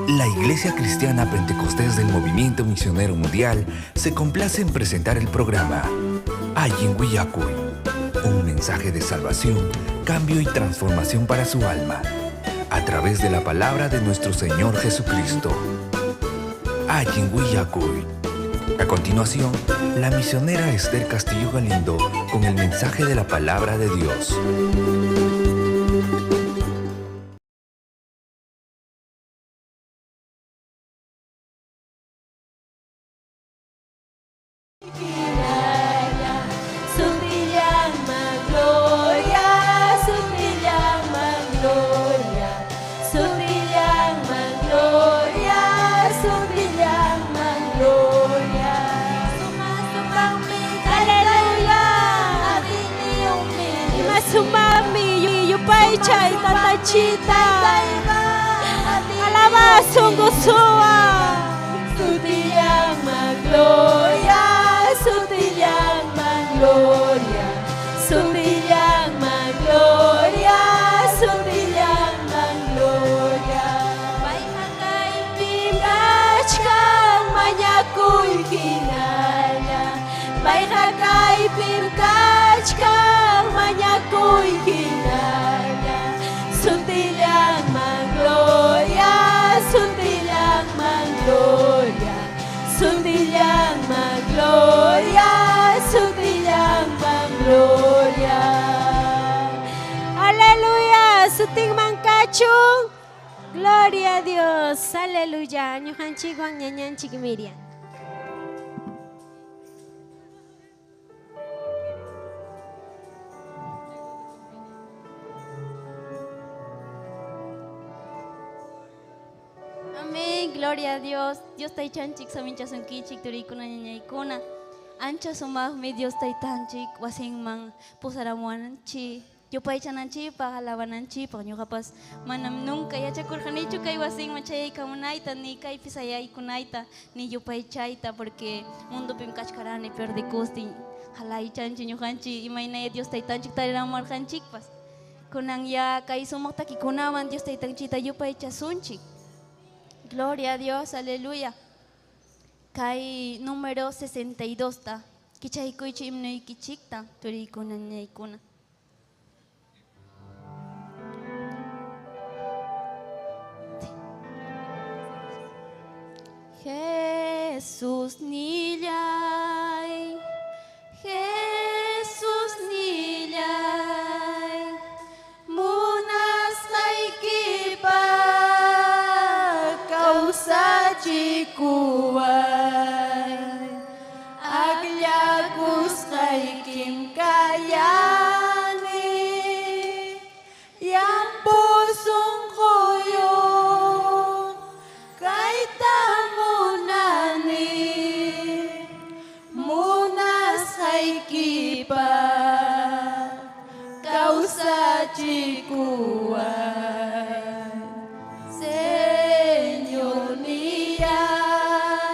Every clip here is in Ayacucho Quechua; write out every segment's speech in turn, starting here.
La Iglesia Cristiana Pentecostés del Movimiento Misionero Mundial se complace en presentar el programa Allin Willakuy, un mensaje de salvación, cambio y transformación para su alma, a través de la palabra de nuestro Señor Jesucristo. Allin Willakuy. A continuación, la misionera Esther Castillo Galindo con el mensaje de la palabra de Dios. Yupaychay tatachita alabasun gozoa Sutiyama gloria, sutiyama gloria, sutiyama gloria, sutiyama gloria. Payqa kaypim kachkan mañakuy hinalla. Payqa kaypim kachkan mañakuy hinalla. Sutiyama gloria, sutiyama gloria, sutiyama gloria, sutiyama gloria. Aleluya, sutinman kachun. Gloria a Dios, aleluya. Ñuqanchikwan ñañanchik Miriam. Amén, gloria a Dios. Dios taytanchik, saminchasunkichik, turikuna ñañaykuna. Ancha sumaqmi Dios taytanchik, wasinman pusaramuwanchik, yupaychananchikpaq, alabananchikpaq. Ñuqapas manam nunca yachakurqanichu kay wasinman chayaykamunayta, ni kaypi sayaykunayta, ni yupaychayta, porque mundupim kachkarani perdikustin. Halaychanchik ñuqanchik, imaynaya Dios taytanchik tariramuwarqanchikpas. Kunan ya kay sumaq takikunawan Dios taytanchikta yupaychasunchik. Gloria a Dios, aleluya. Kay número 62 ta. Kichaykuychi himnuykichikta, turiykuna ñañaykuna. Jesús nillay, Jesús nillay, munasqaykipaq kawsachikuway, akllakusqaykim kayani, llampu sunquyuq kayta munani, munasqaykipaq kawsachikuway, Señor nillay.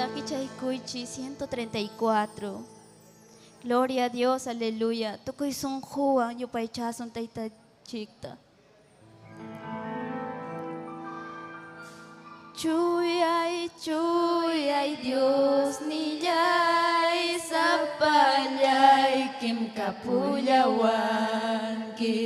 Bibliata kichaykuychik 134. Gloria a Dios, aleluya. Tukuy sunquwan yupaychasun taytanchikta. Chuyay, chuyay Dios nillay, sapallaykim kapullawanki.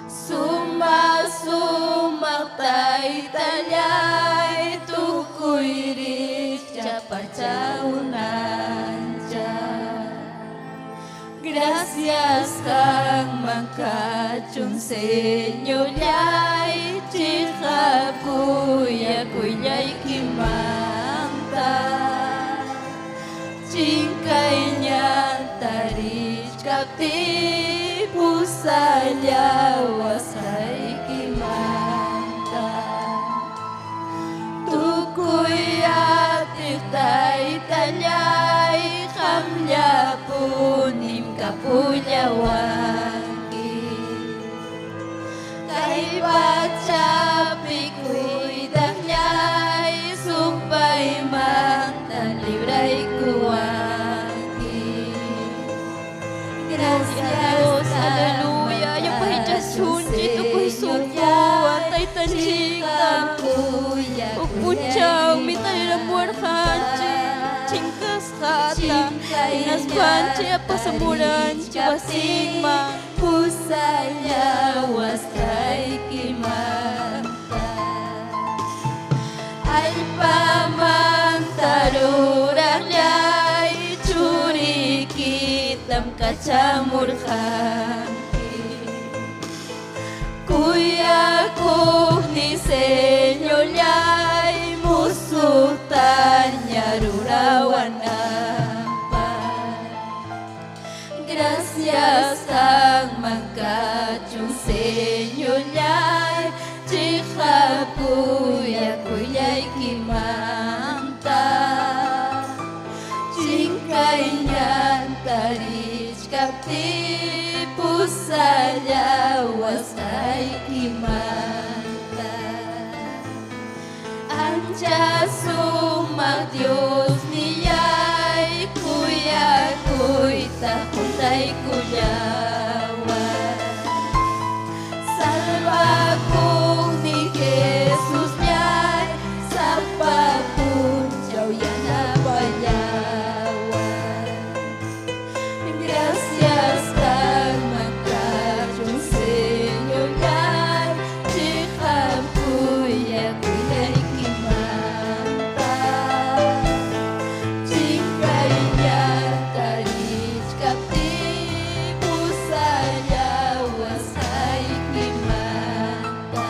Suma, sumaq taytallay, tukuy rikcha unancha. Gracias qamman kachun Señorllay, chiqap kuyakuyllaykimanta. Chinkay ñanta richkaptiy pusallawasqaykimanta. Tukuy atiq taytallay, qamllapunim kapullawanki. Kay pachapi cuidaqllay, supaymanta libraykuwanki. Gracias Dios, aleluya. Yupaychasunchik tukuy sunquwan taytanchikta. Huk p'unchawmi tariramuwarqanchik chinkasqata, hinaspanchik apasamuranchik wasinman. Pusallawasqaykimanta. Allpamanta ruraqllay, churikitam kachamurqanki. Kuyakuqni Señorllay, musuqtaña rurawananpaq. Gracias qamman kachun Señorllay, chiqap kuyakuyllaykimanta. Chinkay ñanta richkaptiy pusallawasqaykimanta. Ancha sumaq Dios nillay, kuyakuyta juntaykullaway. Salvakuqni Jesusllay, sapa p'unchaw yanapallaway. Gracias qamman kachun Señorllay, chiqap kuyakuyllaykimanta. Chinkay ñanta richkaptiy pusallawasqaykimanta.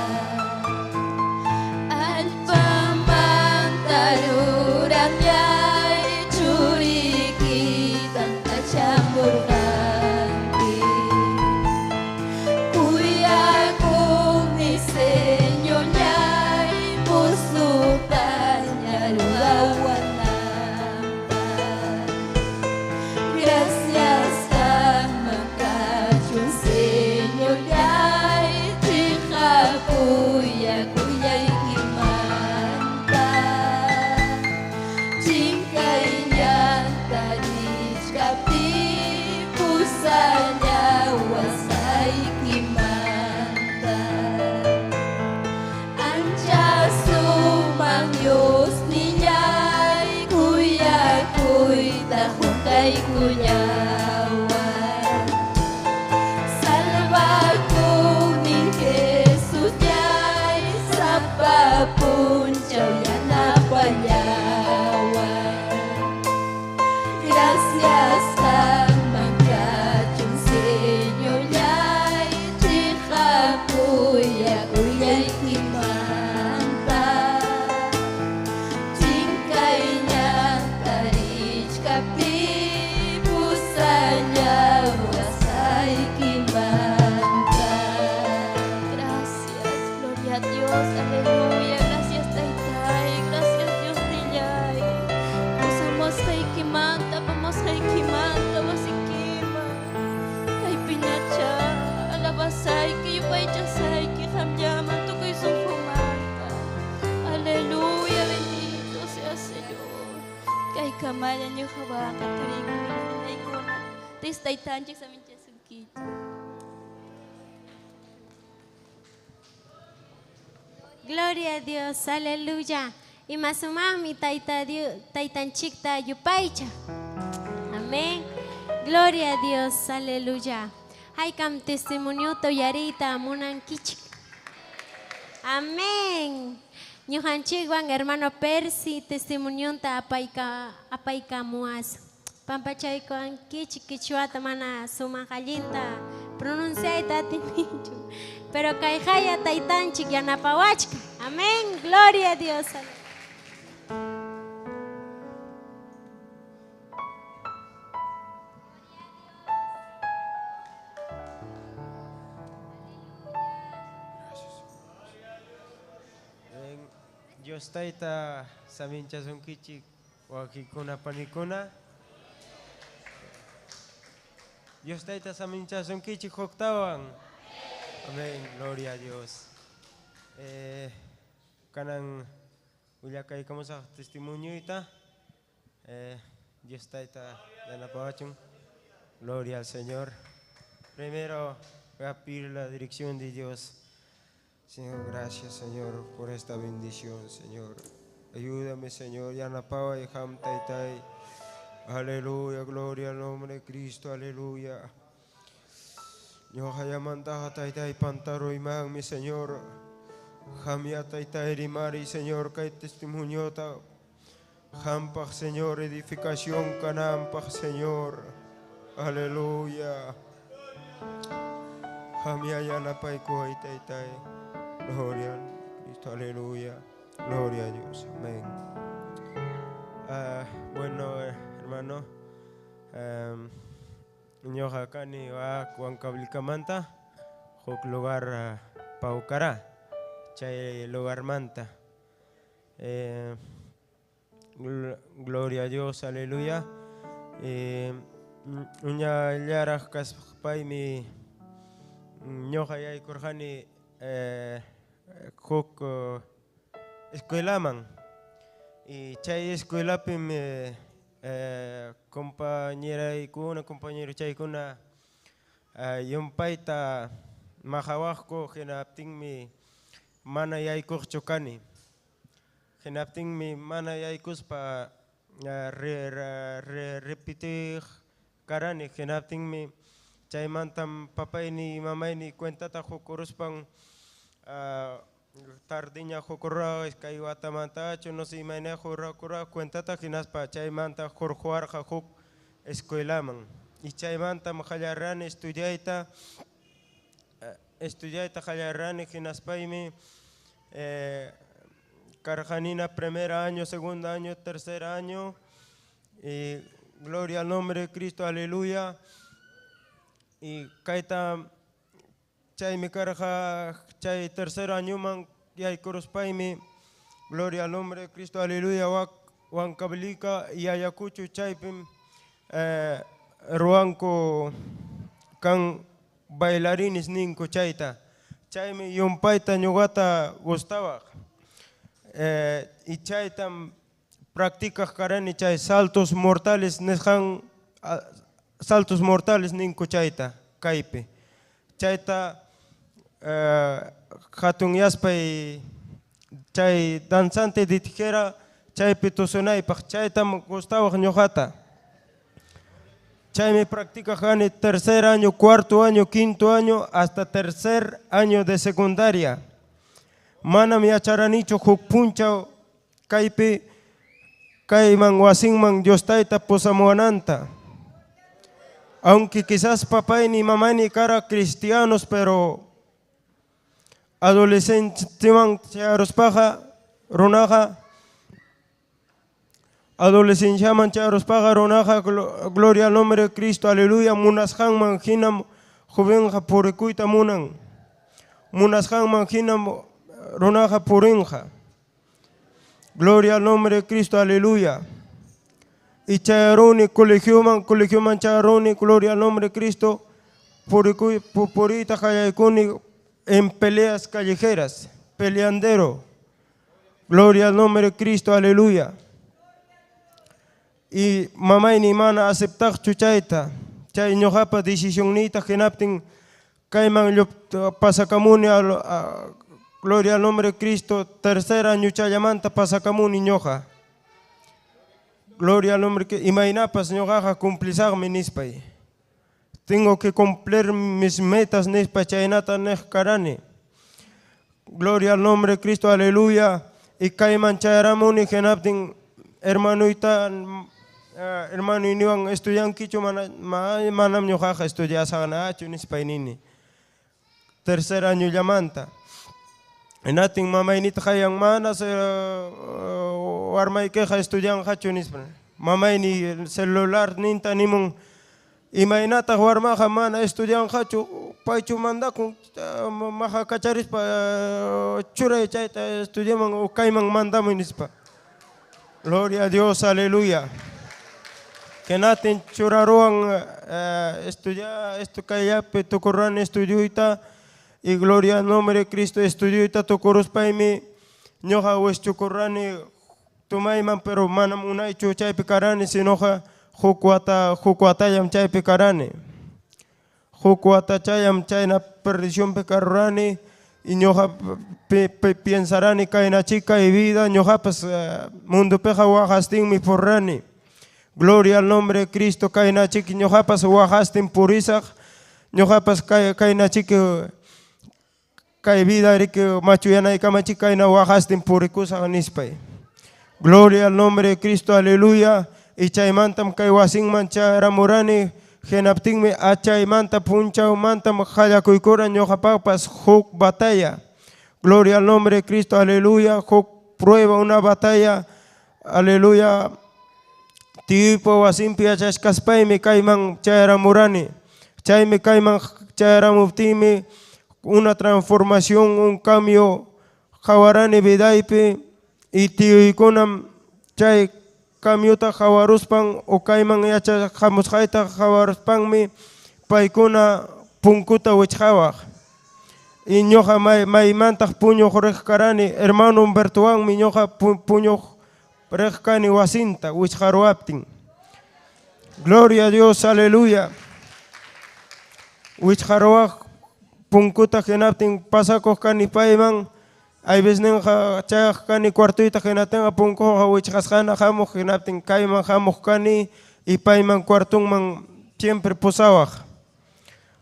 Allpamanta ruraqllay, churikitam kachamurqanki. Kuyakuqni Señorllay, musuqtaña rurawananpaq. Gracias qamman kachun Señorllay, chiqap kuyakuyllaykimanta. Chinkay ñanta richkaptiy pusallawasqaykimanta. Ancha sumaq Dios nillay, kuyakuyta juntaykullaway. Salvakuqni Jesusllay, sapa p'unchaw yanapallaway. Gracias qamman kachun Señorllay, chiqap kuyakuyllaykimanta. Chinkay ñanta richkaptiy pusallawasqaykimanta. Gracias, gloria a Dios, aleluya. Gracias, Taytay. Gracias, Dios nillay. Pusamusqaykimanta, apamusqaykimanta, wasikiman. Kaypiñacha, alabasayki, yupaychasayki, qamllaman tukuy sunqumanta. Aleluya, bendito seas. Chaykamalla ñuqawanqa turiykuna, ñañaykuna. Dios taytanchik saminchasunkichik. Gloria a Dios, aleluya. Ima sumaqmi Tayta Dios, Taytanchikta yupaycha. Amén. Gloria a Dios, aleluya. Haykam testimoniota uyariyta munankichik. Amén. Ñuqanchikwan hermano Percy testimonionta apayka apaykamuwasun. Pampachaykuwankichik qichwata mana sumaq allinta pronunciayta atinichu. Pero kayqaya taytanchik yanapawachkan. Amén. Gloria a Dios. Dios tayta saminchasunkichik wawqikuna panikuna. Dios tayta saminchasunkichik huktawan. Amén. Gloria a Dios. Eh, kanan willakaykamusaq testimonioyta. Eh, Dios tayta yanapawachun. Gloria al Señor. Primero voy a pedir la dirección de Dios. Señor, gracias, Señor, por esta bendición, Señor. Ayúdame, Señor. Yanapaway qam taytay. Aleluya, gloria al nombre de Cristo, aleluya. Ñuqallamantaqa taytay pantaruymanmi, Señor. Qamya taytay rimariy, Señor, kay testimoniota. Qampaq, Señor, edificación kananpaq, Señor. Aleluya. Qamya yanapaykuway, taytay. Gloria a Cristo, aleluya. Gloria a Dios, amén. Ah, bueno, hermano, ñuqa kani wak Huancavelica huk lugar Paucará, chay lugarmanta. Gloria a Dios, aleluya. Uñallaraq kaspaymi ñuqa yaykurqani huk escuelaman. Y chay escuelapim compañeraykuna, compañerochaykuna llumpayta maqawaqku, hinaptinmi mana yaykuqchu kani. Hinaptinmi mana yaykuspa repetiq karani. Hinaptinmi chaymantam papayni mamayni cuentata qukuruspan tardiña qukurqa iskay watamantachu no sé imayna qurqura cuentata hinaspa chaymanta hurquwarqa huk escuelaman. Y chaymantam qallarani estudiayta, estudiayta qallarani hinaspaymi karqanina primer año, segundo año, tercer año. Y gloria al nombre de Cristo, aleluya. Y kayta chaymi karqa chay tercer añoman yaykuruspaymi, gloria al nombre de Cristo, aleluya, wak Huancavelica y Ayacucho chaypim ruwanku kan bailarines ninku chayta. Chaymi llumpayta ñuqata gustawaq. Y chaytam practicaq karani chay saltos mortales nisqan, saltos mortales ninku chayta kaypi. Chayta hatunyaspay chay danzante de tijera chaypi tusunaypaq chaytam gustawaq ñuqata. Chaymi practicaq kani tercer año, cuarto año, quinto año, hasta tercer año de secundaria. Manam yacharanichu huk punchaw kaypi kayman wasinman Dios tayta pusamuwananta. Aunque quizás papayni mamayni kara cristianos, pero adolescenteman chayaruspaqa runaqa adolescenciaman chayaruspaqa runaqa gloria al nombre de Cristo, aleluya, munasqanman hinam jovenqa purikuyta munan. Munasqanman hinam runaqa purinqa. Gloria al nombre de Cristo, aleluya. Y chayaruni colegioman, colegioman chayaruni, gloria al nombre de Cristo, puriyta qallaykuni en peleas callejeras, peleandero. Gloria al nombre de Cristo, aleluya. Y mamayni mana aceptaqchu chayta. Chay ñuqapa decisionniyta hinaptin kayman pasakamuni gloria al nombre de Cristo, tercer añochallamanta pasakamuni ñuqa. Gloria al nombre que imaynapas ñuqaqa cumplisaqmi nispay. Tengo que cumplir mis metas nispa chaynata niq karani. Gloria al nombre de Cristo, aleluya. Y kayman chayaramuni hinaptin hermanoyta hermanoyniwan estudiankichu mana manam ñuqaqa estudiasaqnachu nispay nini. Tercer añollamanta. Hinatin mamaynita qayan manas warmaykiqa estudianqachu nispa. Mamayni celular ninta nimun imaynataq warmaqa mana estudianqachu paychu mandakun maja kacharispa churay chayta estudiaman o kayman mandamuy nispa. Gloria a Dios, aleluya. Hinatin churaruwan estudia esto kayllapi tukurani estudioyta y gloria al nombre de Cristo estudioyta tukuruspaymi ñuqa wischukurani tumayman pero manam unaychu chaypi karani sinoqa huk wata huk watallam chaypi karani. Huk watachallam chayna perdicionpi karurani y ñuqa piensarani kaynachik kay vida ñuqapas mundopiqa waqastinmi purrani. Gloria al nombre de Cristo kaynachik ñuqapas waqastin purisaq ñuqapas kaynachik kay vida riki machuyanaykamachik kayna waqastin purikusaq nispay. Gloria al nombre de Cristo, aleluya. Y chaymantam kay wasinman chayaramurani hinaptinmi achaymanta punchawmantam qallakuykuran ñuqapaqpas huk batalla. Gloria al nombre de Cristo, aleluya. Huk prueba, una batalla, aleluya. Tiyuypa wasinpi yachachkaspaymi kayman chayaramurani. Chaymi kayman chayaramuptiymi una transformación, un cambio qawarani vidaypi y tiyuykunam chay cambiota qawaruspan o kayman yachamusqayta qawaruspanmi paykuna punkuta wichqawaq. Y ñuqa maymantaq puñuq riq karani hermano Humbertowanmi ñuqa puñuq riq kani wasinta wichqaruwaptin. Gloria a Dios, aleluya. Wichqaruwaq punkuta hinaptin pasakuq kani payman aybesninqa chayaq kani cuartoyta hinatinqa punkuqa wichqasqana hamuq hinaptin kayman hamuq kani y payman cuartonman siempre pusawaq.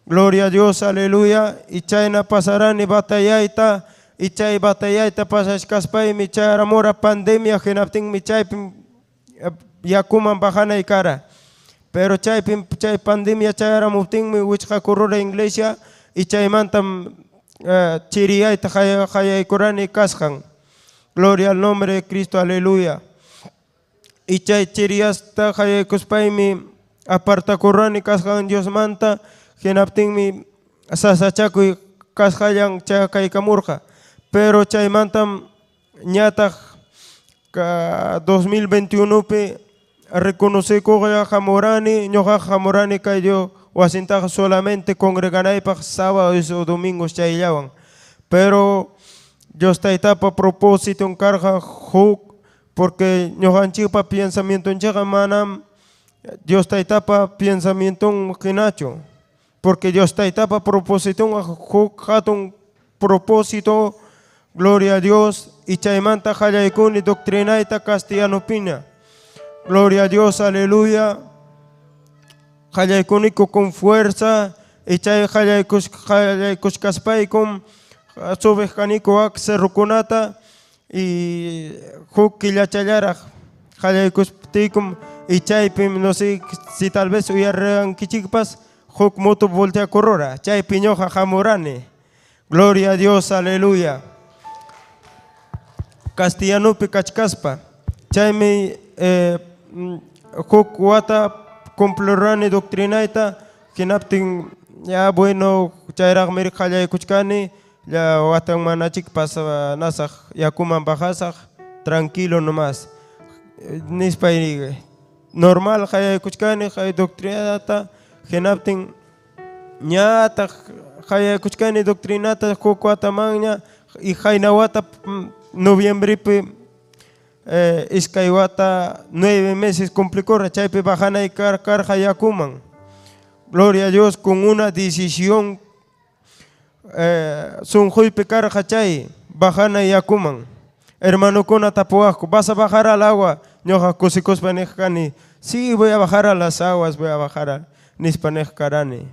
Gloria a Dios, aleluya. Y chayna pasarani batallayta y chay batallayta pasachkaspaymi chayaramura pandemia hinaptinmi chaypim yakuman bajanay kara. Pero chaypim chay pandemia chayaramuptinmi wichqakurura iglesia y chaymantam chiriyayta qallaykurani kasqan. Gloria al nombre de Cristo, aleluya. Y chay chiriyasta qallaykuspaymi apartakurani kasqan Diosmanta hinaptinmi sasachakuy kasqallan chakaykamurqa. Pero chaymantam ñataq 2021pi reconocekuqlla hamurani, ñuqaqa hamurani kay Dios wasintaqa solamente congreganaypaq sábados o domingos chayllawan. Pero Dios taytapa propósito karqa huk porque ñuqanchikpa pensamientonchikqa manam Dios taytapa pensamienton hinachu. Porque Dios taytapa propósito huk hatun propósito, gloria a Dios, y chaymanta qallaykuni doctrinayta castellanopina. Gloria a Dios, aleluya. Qallaykuniku con fuerza y chay qallaykushkaspaykum subiq kaniku wak cerrokunata y huk killachallaraq qallaykusptiykum y chaypim no sé si tal vez uyarankichikpas huk moto volteakurura chaypi ñuqa hamurani. Gloria a Dios, aleluya. Castellanopi kachkaspa chaymi huk wata cumplirani doctrinayta hinaptin ya bueno chayraqmi qallaykuchkani ya watan manachik nasaq yakuman bajasaq tranquilo nomás nispay normal qallaykuchkani hay doctrinata hinaptin ñataq qallaykuchkani doctrinata huk watamanña y qayna wata noviembrepi Iskay wata nueve meses cumplikurqa chaypi bajanay karqa yakuman. Gloria a Dios con una decisión sunquypi karqa chay bajanay yakuman. Hermanokuna tapuwaqku, ¿vas a bajar al agua? Ñuqa kusikuspa niq kani, sí, voy a bajar a las aguas, voy a bajar a, nispa niq karani.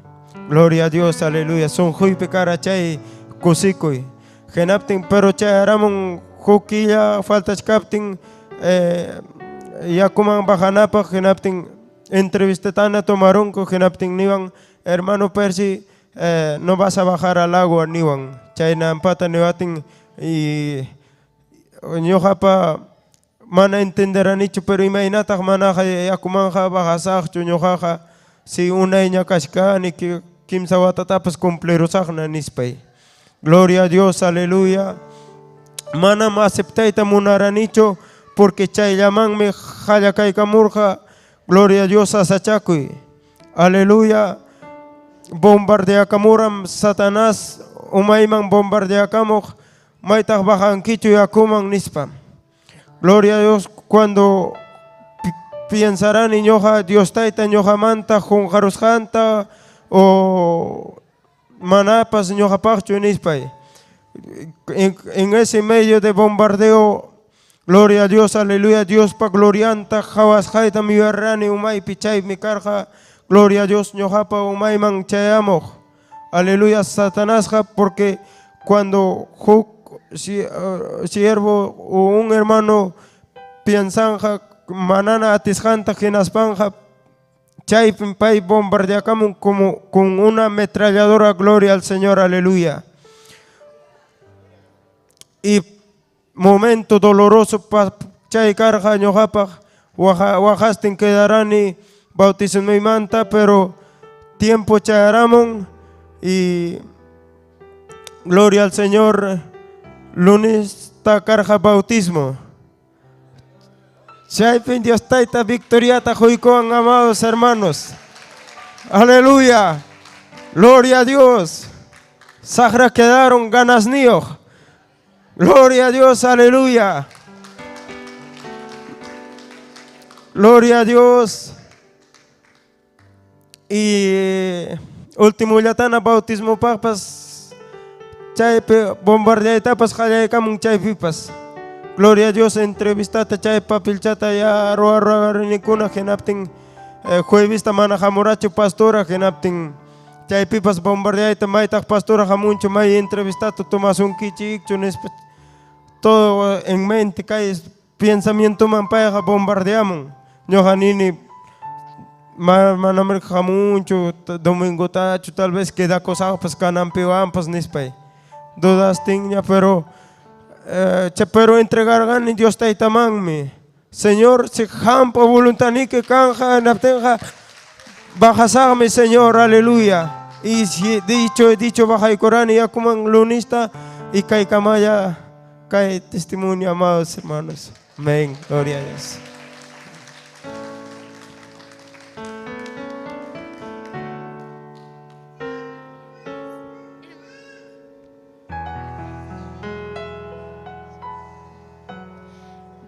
Gloria a Dios, aleluya. Sunquypi kara chay kusikuy. Hinaptin, pero chayaramun huk killa faltachkaptin yakuman bajanapaq, hinaptin entrevistatana tomarunku, hinaptin niwan, hermano Percy, no vas a bajar al agua, niwan. Chaynampata niwatin, y ñuqapa mana entenderanichu, pero imaynataq manaqa yakumanja bajasaqchu ñuqaqa si unayña kachkani kimsa watatapas cumplirusaqna nispay. Gloria a Dios, aleluya. Manam aceptayta munaranichu porque chayllamanmi hallakaykamurqa. Gloria a Dios, sasachakuy. Aleluya. Bombardeakamuram Satanás umayman bombardeakamuq maytaq bajankichu yakuman nispa. Gloria a Dios, cuando piensarani ñuqa Dios tayta ñuqamanta qunqarusqanta o manapas ñuqapaqchu nispay. En ese medio de bombardeo, gloria a Dios, aleluya, Diospa glorianta qhawasqaytam yuyarani umaypi chaymi karqa. Gloria a Dios, ñuqapa umayman chayamuq. Aleluya, Satanásqa, porque cuando huk siervo o un hermano piensanja manana atisqanta hinaspanqa chaypim pay bombardeakamun como con una ametralladora. Gloria al Señor, aleluya. Y momento doloroso chay karqa ñuqapaq waqastin quedarani bautismoymanta, pero tiempo chayaramun y gloria al Señor, lunes karqa bautismo. Chaypin Dios tayta victoriata quykuwan, amados hermanos. Aleluya. Gloria a Dios. Saqra quedaron ganasniyuq. Gloria a Dios, aleluya. Gloria a Dios. Y último llatana bautismo papas chaypi bombardeaytapas qallaykamun chaypipas. Gloria a Dios, entrevistata chay papelchata ya ruwa-ruwanikuna hinaptin juevesta mana hamurachu pastora, hinaptin chaypipas bombardeayta maytaq pastora hamunchu may entrevistata tomasunkichikchu nispa. Todo en mente kay pensamientoman payqa bombardeamun. Ñuqa nini manam hamunchu domingotachu tal vez quedakusaqpas kananpiwanpas nispay. Dudastinña, pero pero entregarqani Dios taytamanmi. Señor, si qampa voluntadniyki kanja hinaptinqa bajasaqmi, Señor, aleluya. Y si dicho dicho bajaykurani yakuman lunista y kaykamalla kay testimonio, amados hermanos. Amén. Gloria a Dios.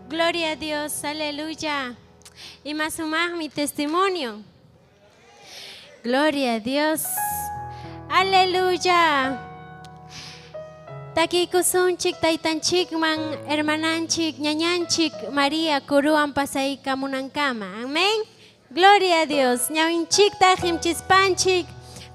Gloria a Dios, aleluya. Y más mi testimonio. Gloria a Dios. Aleluya. Takikusunchik taytanchikman hermananchik ñañanchik María kuruwan pasaykamunankama. Amén. Gloria a Dios. Ñawinchikta qimchispanchik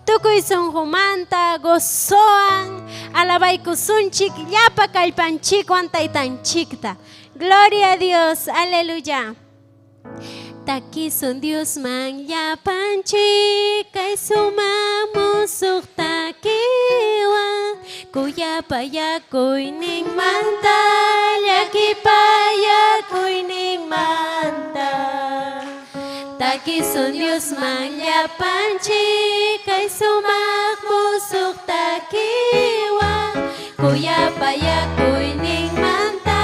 tukuy sunqumanta gozowan alabaykusunchik llapa kallpanchikwan taytanchikta. Gloria a Dios. Aleluya. Takisun Diosman llapanchik kay sumaq musuq takiwan kuyapayakuyninmanta llakipayakuyninmanta. Takisun Diosman llapanchik kay sumaq musuq takiwan kuyapayakuyninmanta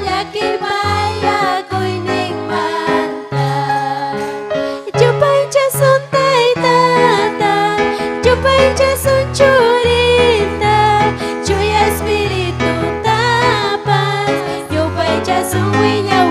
llakipayakuyninmanta. Yupaychasun taytata, yupaychasun churinta, chuya espiritutapas, yupaychasun wiña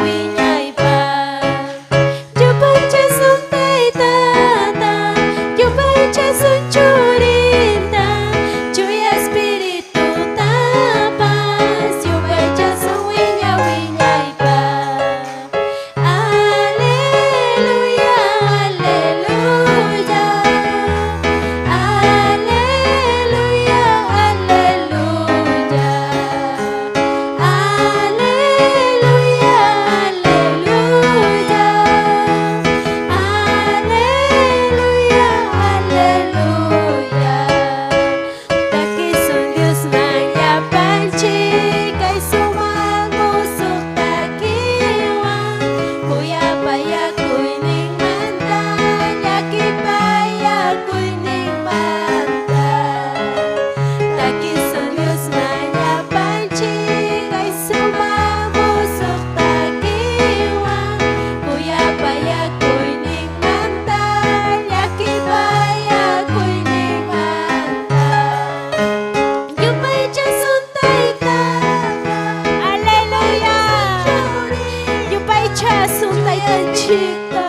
Yupaychasun Taytanchikta.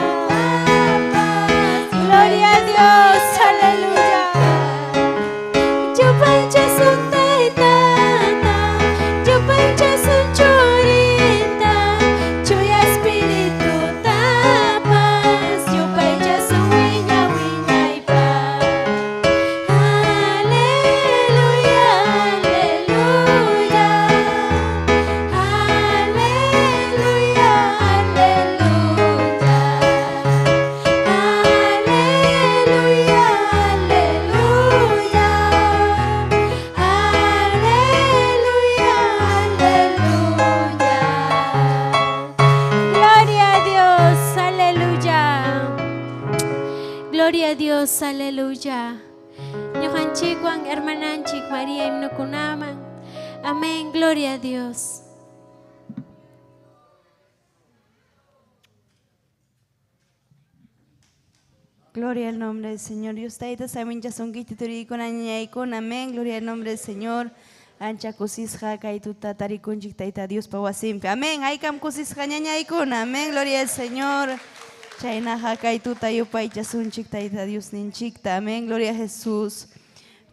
Gloria a Dios, aleluya. Yupaychasun Taytata, yupaychasun Churinta, Chuya Espiritutapas, yupaychasun wiña wiñaypaq. Aleluya, aleluya. Aleluya, aleluya. Aleluya, aleluya. Aleluya, aleluya. Gloria a Dios, aleluya. Gloria a Dios, aleluya. Ñuqanchikwan hermananchik María himnokunaman. Amén, gloria a Dios. Gloria al nombre del Señor. Dios tayta saminchasunkichik turiykuna ñañaykuna. Amén. Gloria al nombre del Señor. Ancha kusisqa kay tuta tarikunchik Tayta Diospa wasinpi. Amén. Haykam kusisqa ñañaykuna. Amén. Gloria al Señor. Chaynaqa kay tuta yupaychasunchik Tayta Diosninchikta. Amén. Gloria a Jesús.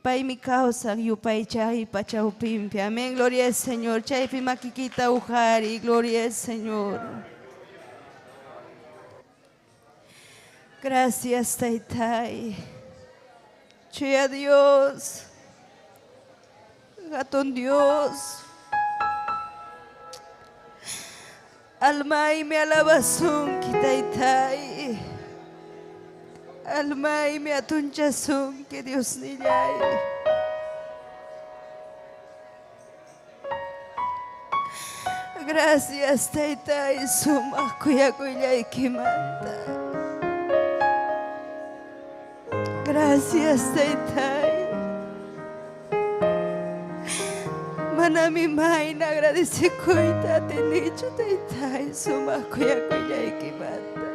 Paymi kawsan yupaychay chawpinpi. Amén. Gloria al Señor. Chaypi makikita uqariy. Gloria al Señor. Gracias, Taytay. Chuya Dios. Hatun Dios. Almaymi alabasunki, Taytay. Almaymi hatunchasunki, Diosnillay. Gracias, Taytay, sumaq kuyakuyllaykimanta. Gracias, Taytay. Manam imayna agradecekuyta atinichu, Taytay, sumaq kuyakuyllaykimanta.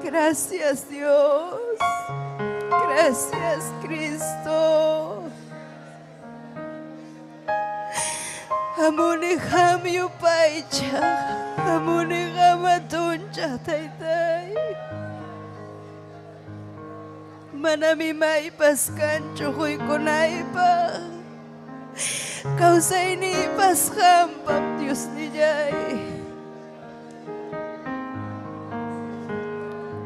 Gracias, Dios. Gracias, Cristo. Hamuni qam yupaychaq, hamuni qam hatunchaq, Taytay. Manam imaypas kanchu quykunaypaq. Kawsayniypas qampam, Diosnillay.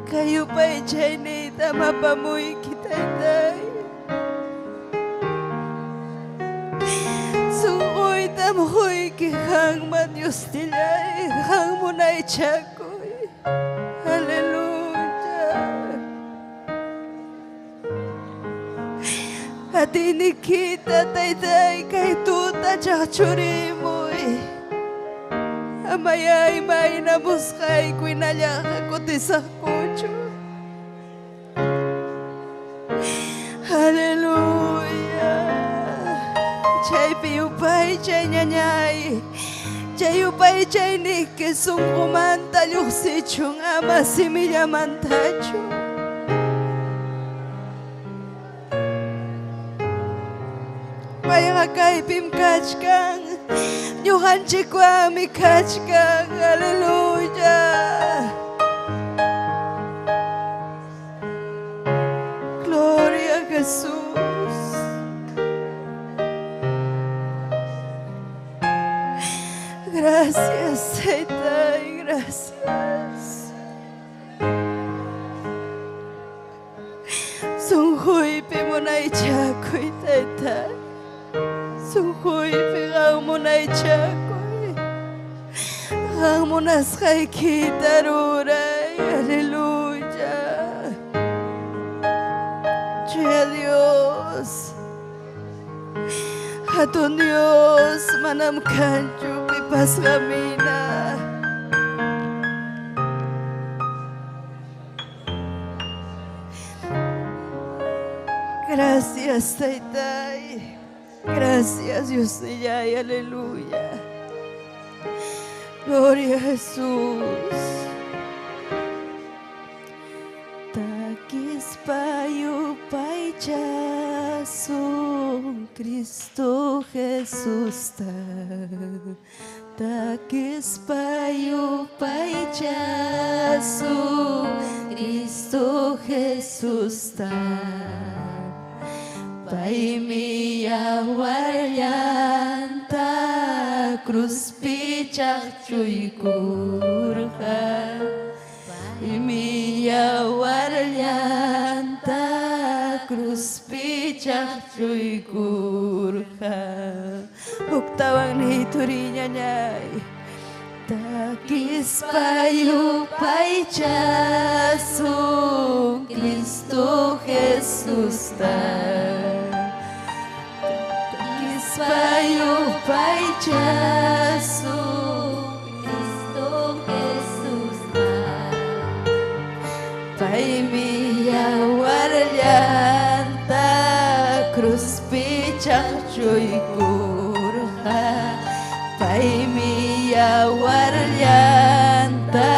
Kay yupaychayniytam apamuyki, Taytay. Sunquytam quyki qamman, Diosnillay, qam munaychakuy. Aleluya. Atiyniykita, Taytay, kay tuta chaqchurimuy. Amayá imayna musqayku hinallaqa kutisaqkuchu. Aleluya. Chaypi yupaychay ñañay. Chay yupaychayniyki sunqumanta lluqsichun ama simillamantachu. Payqa kaypim kachkan. Ñuqanchikwanmi kachkan. Aleluya. Gloria a Jesús. Gracias, Taytay, gracias. Sunquypi munaychakuy, Taytay. Sunquypi qam munaychakuy. Qam munasqaykita ruray. Aleluya. Chuya Dios. Hatun Dios, manam kanchu pipas qamina. Gracias, Taytay. Gracias, Diosnillay. Aleluya. Gloria a Jesús. Takispa yupaychasun Cristo Jesusta. Takispa yupaychasun Cristo Jesusta. Paymi yawarllanta cruzpi chaqchuykurqa. Paymi yawarllanta cruzpi chaqchuykurqa. Huktawan niy turiñañay. Takispa yupaychasun Cristo Jesusta. Takispa yupaychasun Cristo Jesusta. Paymi yawarllanta cruzpi chaqchuykurqa. Paymi yawarllanta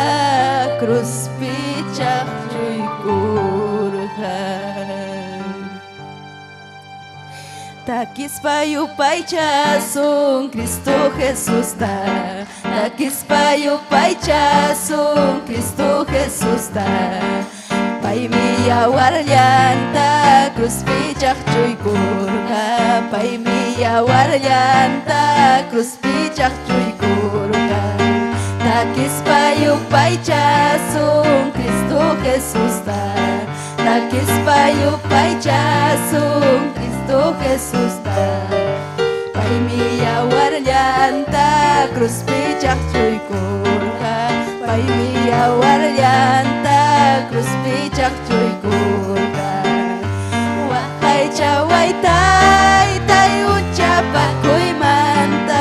cruzpi chaqchuykurqa. Takispa yupaychasun Cristo Jesusta. Takispa yupaychasun Cristo Jesusta. Paymi yawarllanta cruzpi chaqchuykurqa. Paymi yawarllanta cruzpi chaqchuykurqa. Takispa yupaychasun Cristo Jesusta. Takispa yupaychasun Cristo Jesusta. Paymi yawarllanta cruzpi chaqchuykurqa. Paymi yawarllanta cruzpi chaqchuykurqa. Waqaychaway taytay huchapakuymanta.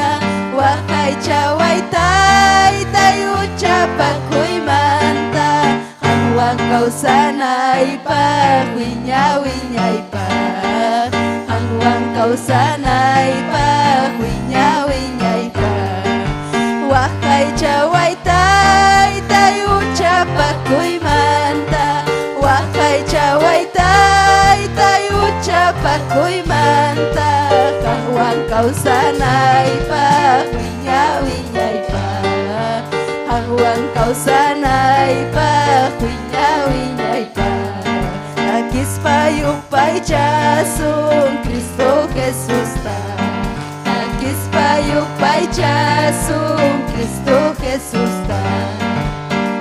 Waqaychaway taytay huchapakuymanta. Qanwan kawsanaypaq wiña wiñaypaq. Qanwan kawsanaypaq wiña wiñaypaq. Waqaychaway taytay huchapakuymanta. Waqaychaway taytay huchapakuymanta. Qanwan kawsanaypaq wiña wiñaypaq. Qanwan kawsanaypaq wiña wiñaypaq. Takispa yupaychasun Cristo Jesusta. Takispa yupaychasun Cristo Jesusta.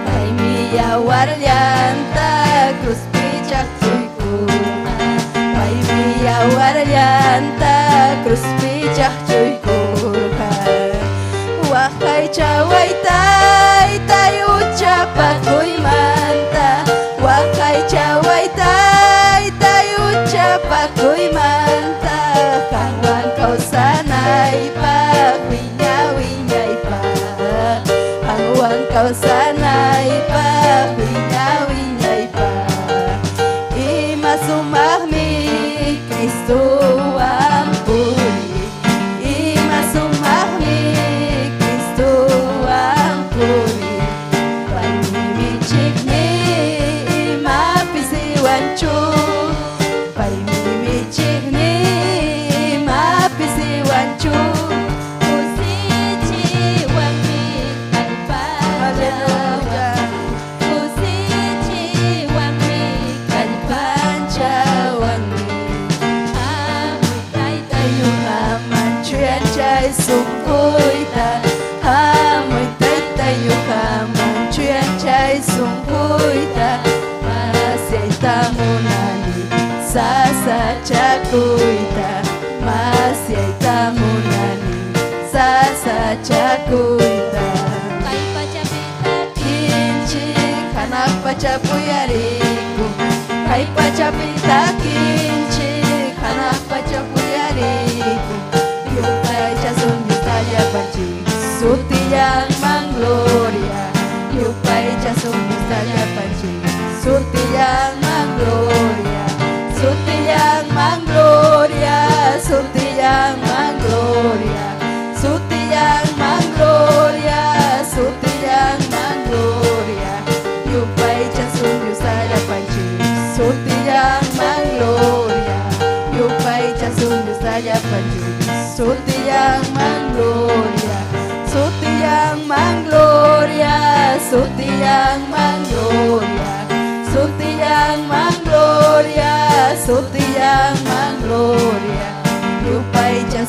Paymi yawarllanta cruzpi chaqchuykurqa. Paymi yawarllanta cruzpi chaqchuykurqa. Waqaychaway taytay huchapakuymanta. Waqaychaway taytay huchapakuymanta. Qanwan kawsanaypaq wiña wiñaypaq. Qanwan kawsanaypaq wiña wiñaypaq. Ima sumaqmi Cristowan puri. Ima sumaqmi Cristowan puri. Paymi michiqni ima pisiwanchu. Paymi michiqni ima pisiwanchu. Kusichiwanmi Aleluya. kallpanchawan. Kusichiwanmi Kallpanchawanmi. Hamuy taytay Ñuqaman chuyanchay sunquyta. Hamuy taytay ñuqaman chuyanchay sunquyta. Masyayta munani sasachakuyta. Masyayta munani sasachakuyta. Kay pachapi Takinchik hanaq pachapi uyarikun. Kay pachapi takinchik hanaq pachapi uyarikun. Yupaychasun Diosta llapanchik sutillanman gloria. Yupaychasun Diosta llapanchik sutillanman gloria. Sutillanman gloria, sutillanman gloria. Sutillanman gloria, sutillanman gloria. Yupaychasun Diosta llapanchik sutillanman gloria. Yupaychasun Diosta llapanchik sutillanman gloria.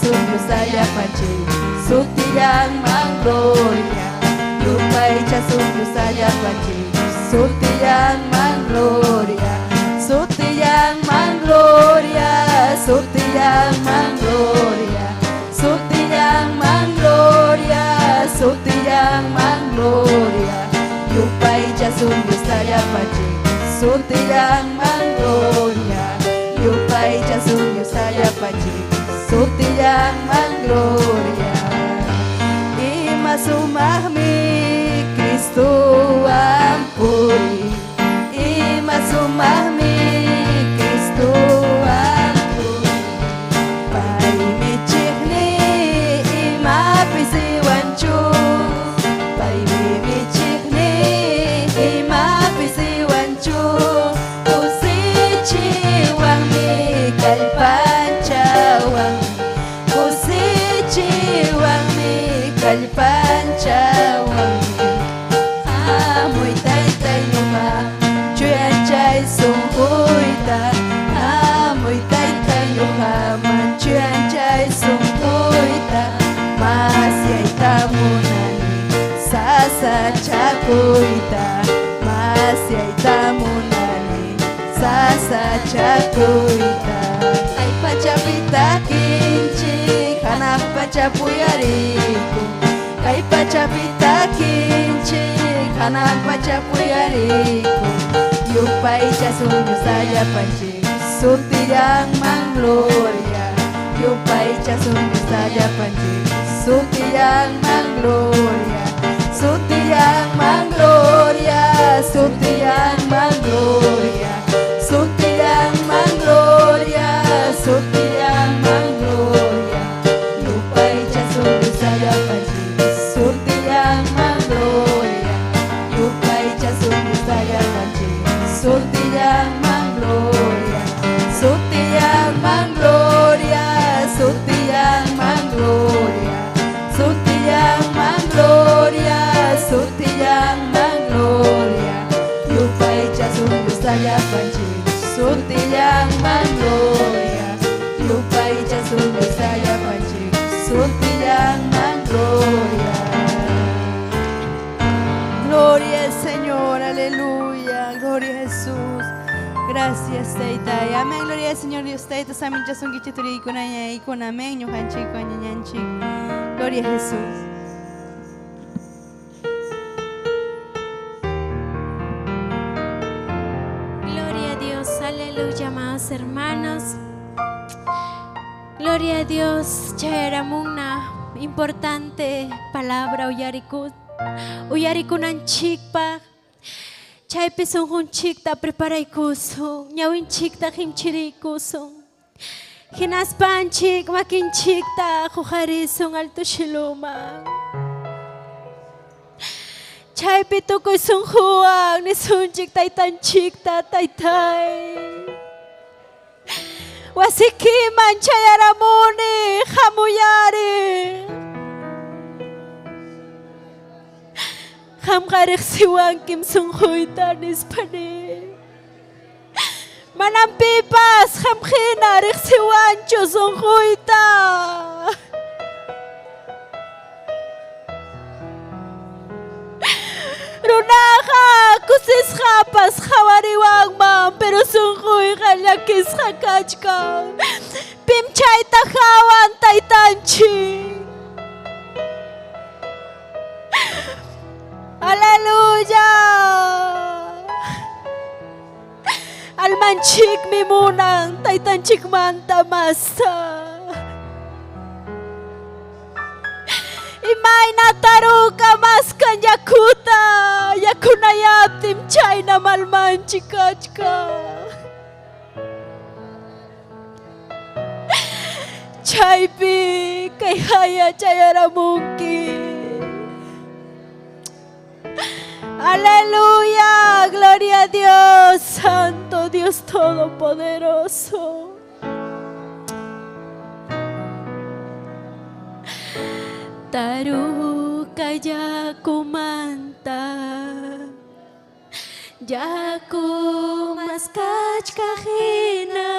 Yupaychasun Diosta llapanchik, sutillanman gloria. Yupaychasun Diosta llapanchik, sutillanman gloria. Sutillanman gloria, sutillanman gloria. Sutillanman gloria, sutillanman gloria. Yupaychasun Diosta llapanchik, sutillanman gloria. Yupaychasun Diosta llapanchik, sutillanman gloria. Ima sumaqmi Cristowan puri, ima sumaqmi Cristowan puri. Paymi chiqni imapis iwanchu, paymi michiqni imapis iwanchu. Kusichiwanmi kallpanchawanmi, kusichiwanmi kallpanchawanmi. Hamuy taytay ñuqa chuyanchay sunquyta, hamuy taytay ñuqaman chuyanchay sunquyta. Masyayta munani sasachakuyta, masyayta munani sasachakuyta. Kay pachapi takinchik, hanaq pachapi uyarikun. Kay pachapi takinchik, hanaq pachapi uyarikun. Yupaychasun Diosta llapanchik, sutillanman gloria. Yupaychasun Diosta llapanchik, sutillanman gloria. Sutillanman gloria, sutillanman gloria. Sutillanman gloria, sutillanman gloria. Yupaychasun Diosta llapanchik, sutillanman gloria. Yupaychasun Diosta llapanchik, sutillanman gloria. Sutillanman gloria, sutillanman gloria. Sutillanman gloria, sutillanman gloria. Yupaychasun Diosta llapanchik, sutillanman gloria. Yupaychasun Diosta llapanchik, sutillanman gloria. Gloria al Señor, aleluya, gloria a Jesús. Gracias, Taytay. Amén, gloria al Señor Dios Tayta. Saminchasunkichik turiykuna ñañaykuna. Amén, ñuqanchik ñañanchik. Gloria a Jesús. Gloria a Dios, aleluya, amados hermanos. Gloria a Dios, chayaramunna, importante palabra uyarikunanchikpaq. Chaypi sunqunchikta preparaykusun, ñawinchikta qimchiriykusun. Hinaspanchik makinchikta huqarisun alto cieloman. Chaypi tukuy sunquwan nisunchik taytanchikta taytay. Wasikiman chayaramuni hamuyari. Qamqa riqsiwankim sunquyta nispani. Manam pipas qam hina riqsiwanchu sunquyta. Runaqa kusisqapas qhawariwanman, pero sunquyqa llakisqa kachkan. Pim chayta hawan taytanchik. Aleluya. Almanchikmi munan taytanchikmanta masta. Imayna taruka maskan yakuta, yakunayaptim chayna malmanchik kachkan. Chaypi kay haya chayaramunki. Aleluya, gloria a Dios, Santo Dios Todopoderoso. Taruka yakumanta, yaku maskachka hina,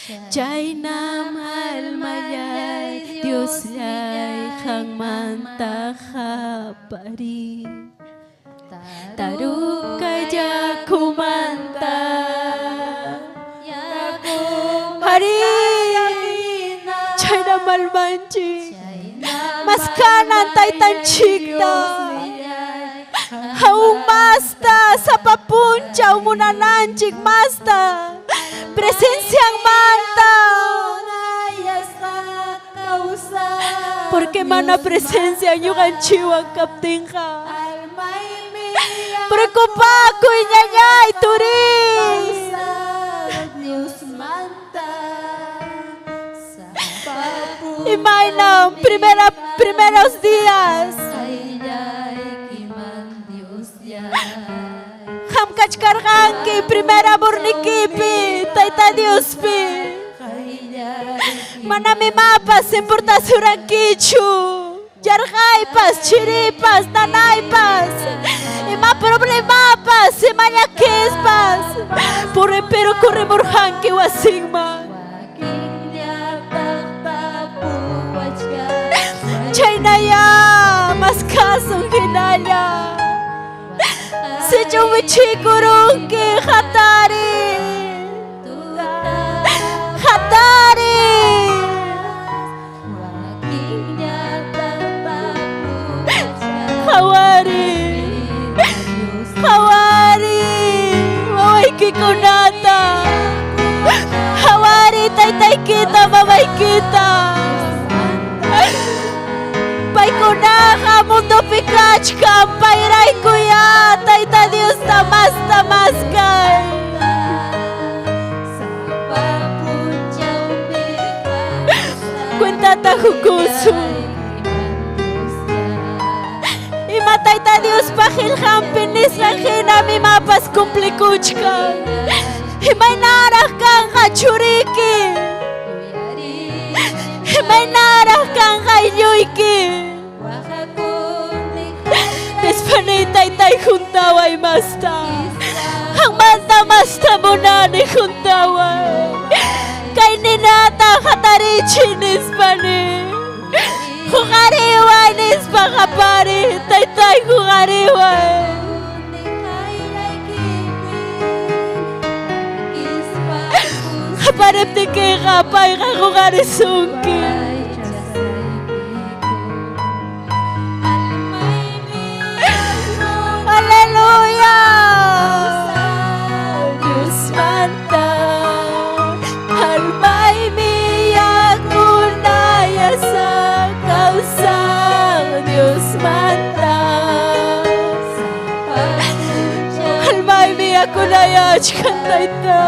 Chaynam almallay Diosllay qanmanta qapari. Taruka yakumanta. Ari, chaynam almanchik. Maskanan taytanchikta. Aún masta, sapa punchaw munananchik masta. Presencianmanta. Porque mana presencia ñuqanchikwan kaptinqa. Preocupakuy ñañay turiy. Imaynam primeros días. Qam kachkarqanki primera amornikipi Tayta Diospi. Manam imapas importasurankichu. Yarqaypas, chiripas, nanaypas, ima problemapas, ima llakispas. Pero corremurqanki wasinman. Chaynaya, maskasun hinalla. Sichu wichikurunki, hatari. Hatari. Hawari. Hawari. Wawaykikunata. Hawari taytaykita, mamaykita. Paykunaqa mundopi kachkan, payraykuya Tayta Diosta masta maskay. Cuentata hukusun. Ima Tayta Diospa qillqanpi nisqan hinam imapas cumplikuchkan. Imaynaraq kanqa churiki. Imaynaraq kanqa aylluyki. Nispani taytay juntaway masta. Qanmanta masta munani juntaway. Kay ninata hatarichiy nispani. Huqariway nispa qapari. Taytay huqariway. Qapariptikiqa payqa huqarisunki. Aleluya. Diosmanta almaymi yakunayasqa kawsaq Diosmanta. Almaymi yakunayachkan Tayta.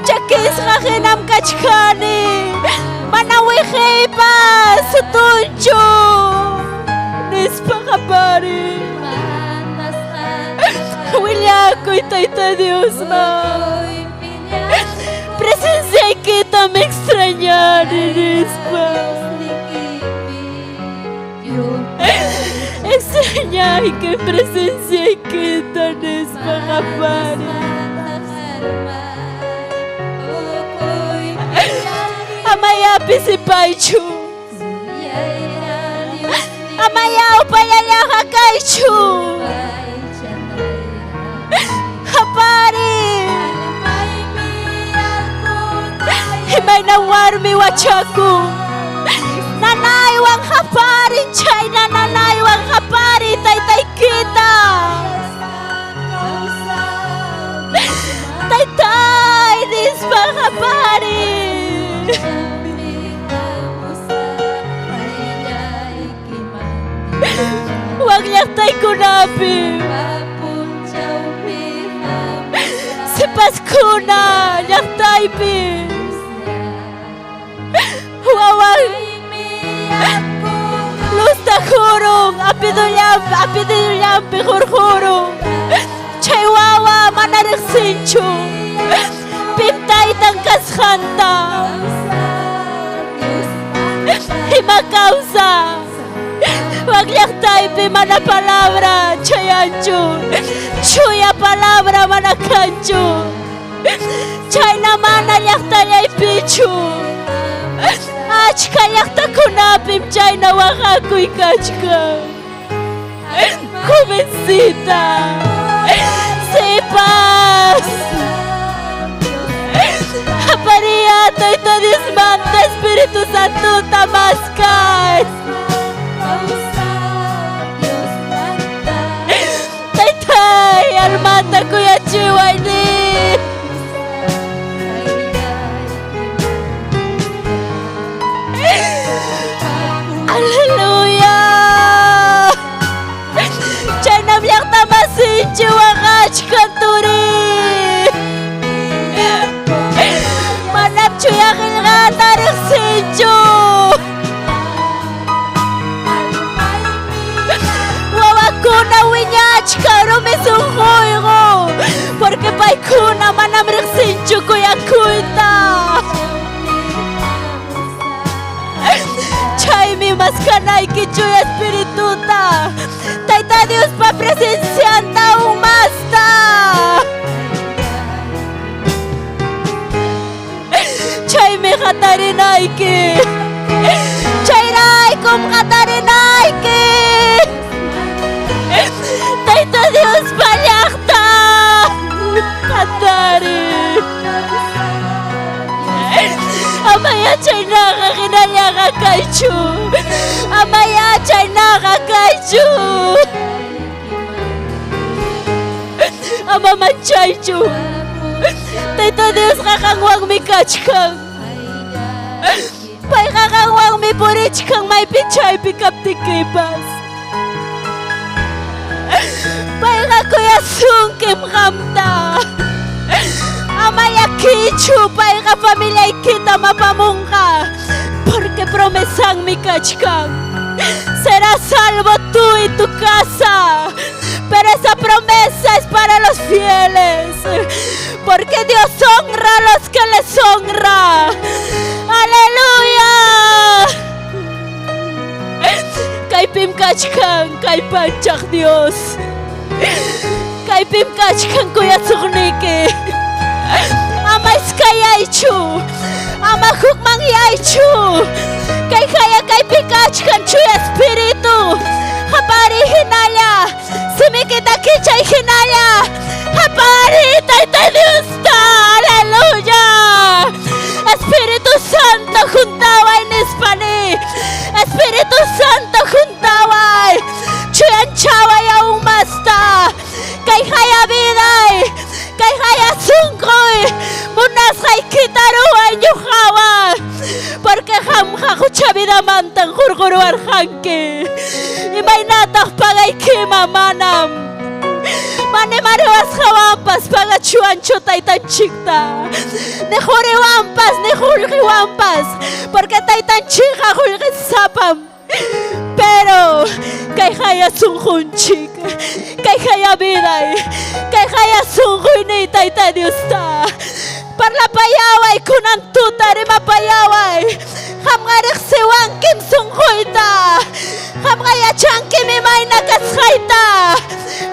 Chakisqa hinam kachkani. Mana wiqiypas sutunchu. Nispa qapari. Willakuy Tayta Diosman. Presenciaykitam extrañani nispa. Extrañayki presenciaykita nispa qapari. Amaya pisipaychu. Amaya upallallaqa kaychu. Qapari. Imayna warmi wachakun. Nanaywan qaparin chayna nanaywan qapari taytaykita. Taytay nispa qapari. Wak llaqtaykunapi. Sipaskuna llaqtaypi. Wawan lusta jurun apidullampi jurjurun. Chay wawa mana riqsinchu. Pim taytan kasqanta. Ima causa. Wak llaqtaypi mana palabra chayanchu. Chuya palabra mana kanchu. Chayna mana llaqtallaypichu. Achka llaqtakunapim chayna waqakuy kachkan. Jovencita, sipas. Apariya Tayta Diosmanta Espíritu Santota maskay. Taytay, almata kuyachiway ni. Aleluya. Chaynam llaqta masinchik waqachkan turi. Manam chuya qillqata riqsinchu. Wawakuna wiñachkan rumi sunquyqu, porque paykuna manam riqsinchu kuyakuyta. Chaymi maskanayki chuya espirituta, Tayta Diospa presencianta aún masta. Chaymi qatarinayki. Chayraykum qatarinayki. Tayta Diospa llaqtan qatari. Ama yachaynaqa hinallaqa kaychu. Ama yachaynaqa kaychu. Ama manchaychu. Tayta Diosqa qanwanmi kachkan. Payqa qanwanmi purichkan maypi chaypi kaptikipas. Payqa kuyasunkim qamta. Ama llakichu, payqa familiaykitam apamunqa, porque promesanmi kachkan. Serás salvo tú y tu casa. Pero esa promesa es para los fieles, porque Dios honra a los que les honra. Aleluya. Kaypim kachkan kallpanchaq Dios. Kaypim kachkan kuyasuqniki. Ama iskayaychu. Ama hukmanyaychu. Kay haya kaypi kachkan chuya espíritu. Hapari hinalla. Simikita kichay hinalla. Hapari Tayta Diosta. Aleluya. Espíritu Santo huntaway nispani. Espíritu Santo huntaway. Chuyanchaway aún masta. Kay haya viday. Kay haya sunquy. Munasqaykita ruway ñuqawan. Porque qamqa hucha vidamantan hurquruwarqanki. Imaynataq pagaykima manam. Mana mariwasqawanpas pagachuwanchu taytanchikta. Ni quriwanpas, ni qullqiwanpas. Porque taytanchikqa qullqisapam. Pero kay haya sunqunchik, kay haya viday, kay haya sunquyniy Tayta Diosta. Parlapayaway kunan tuta rimapayaway. Qamqa riqsiwankim sunquyta. Qamqa yachankim imayna kasqayta.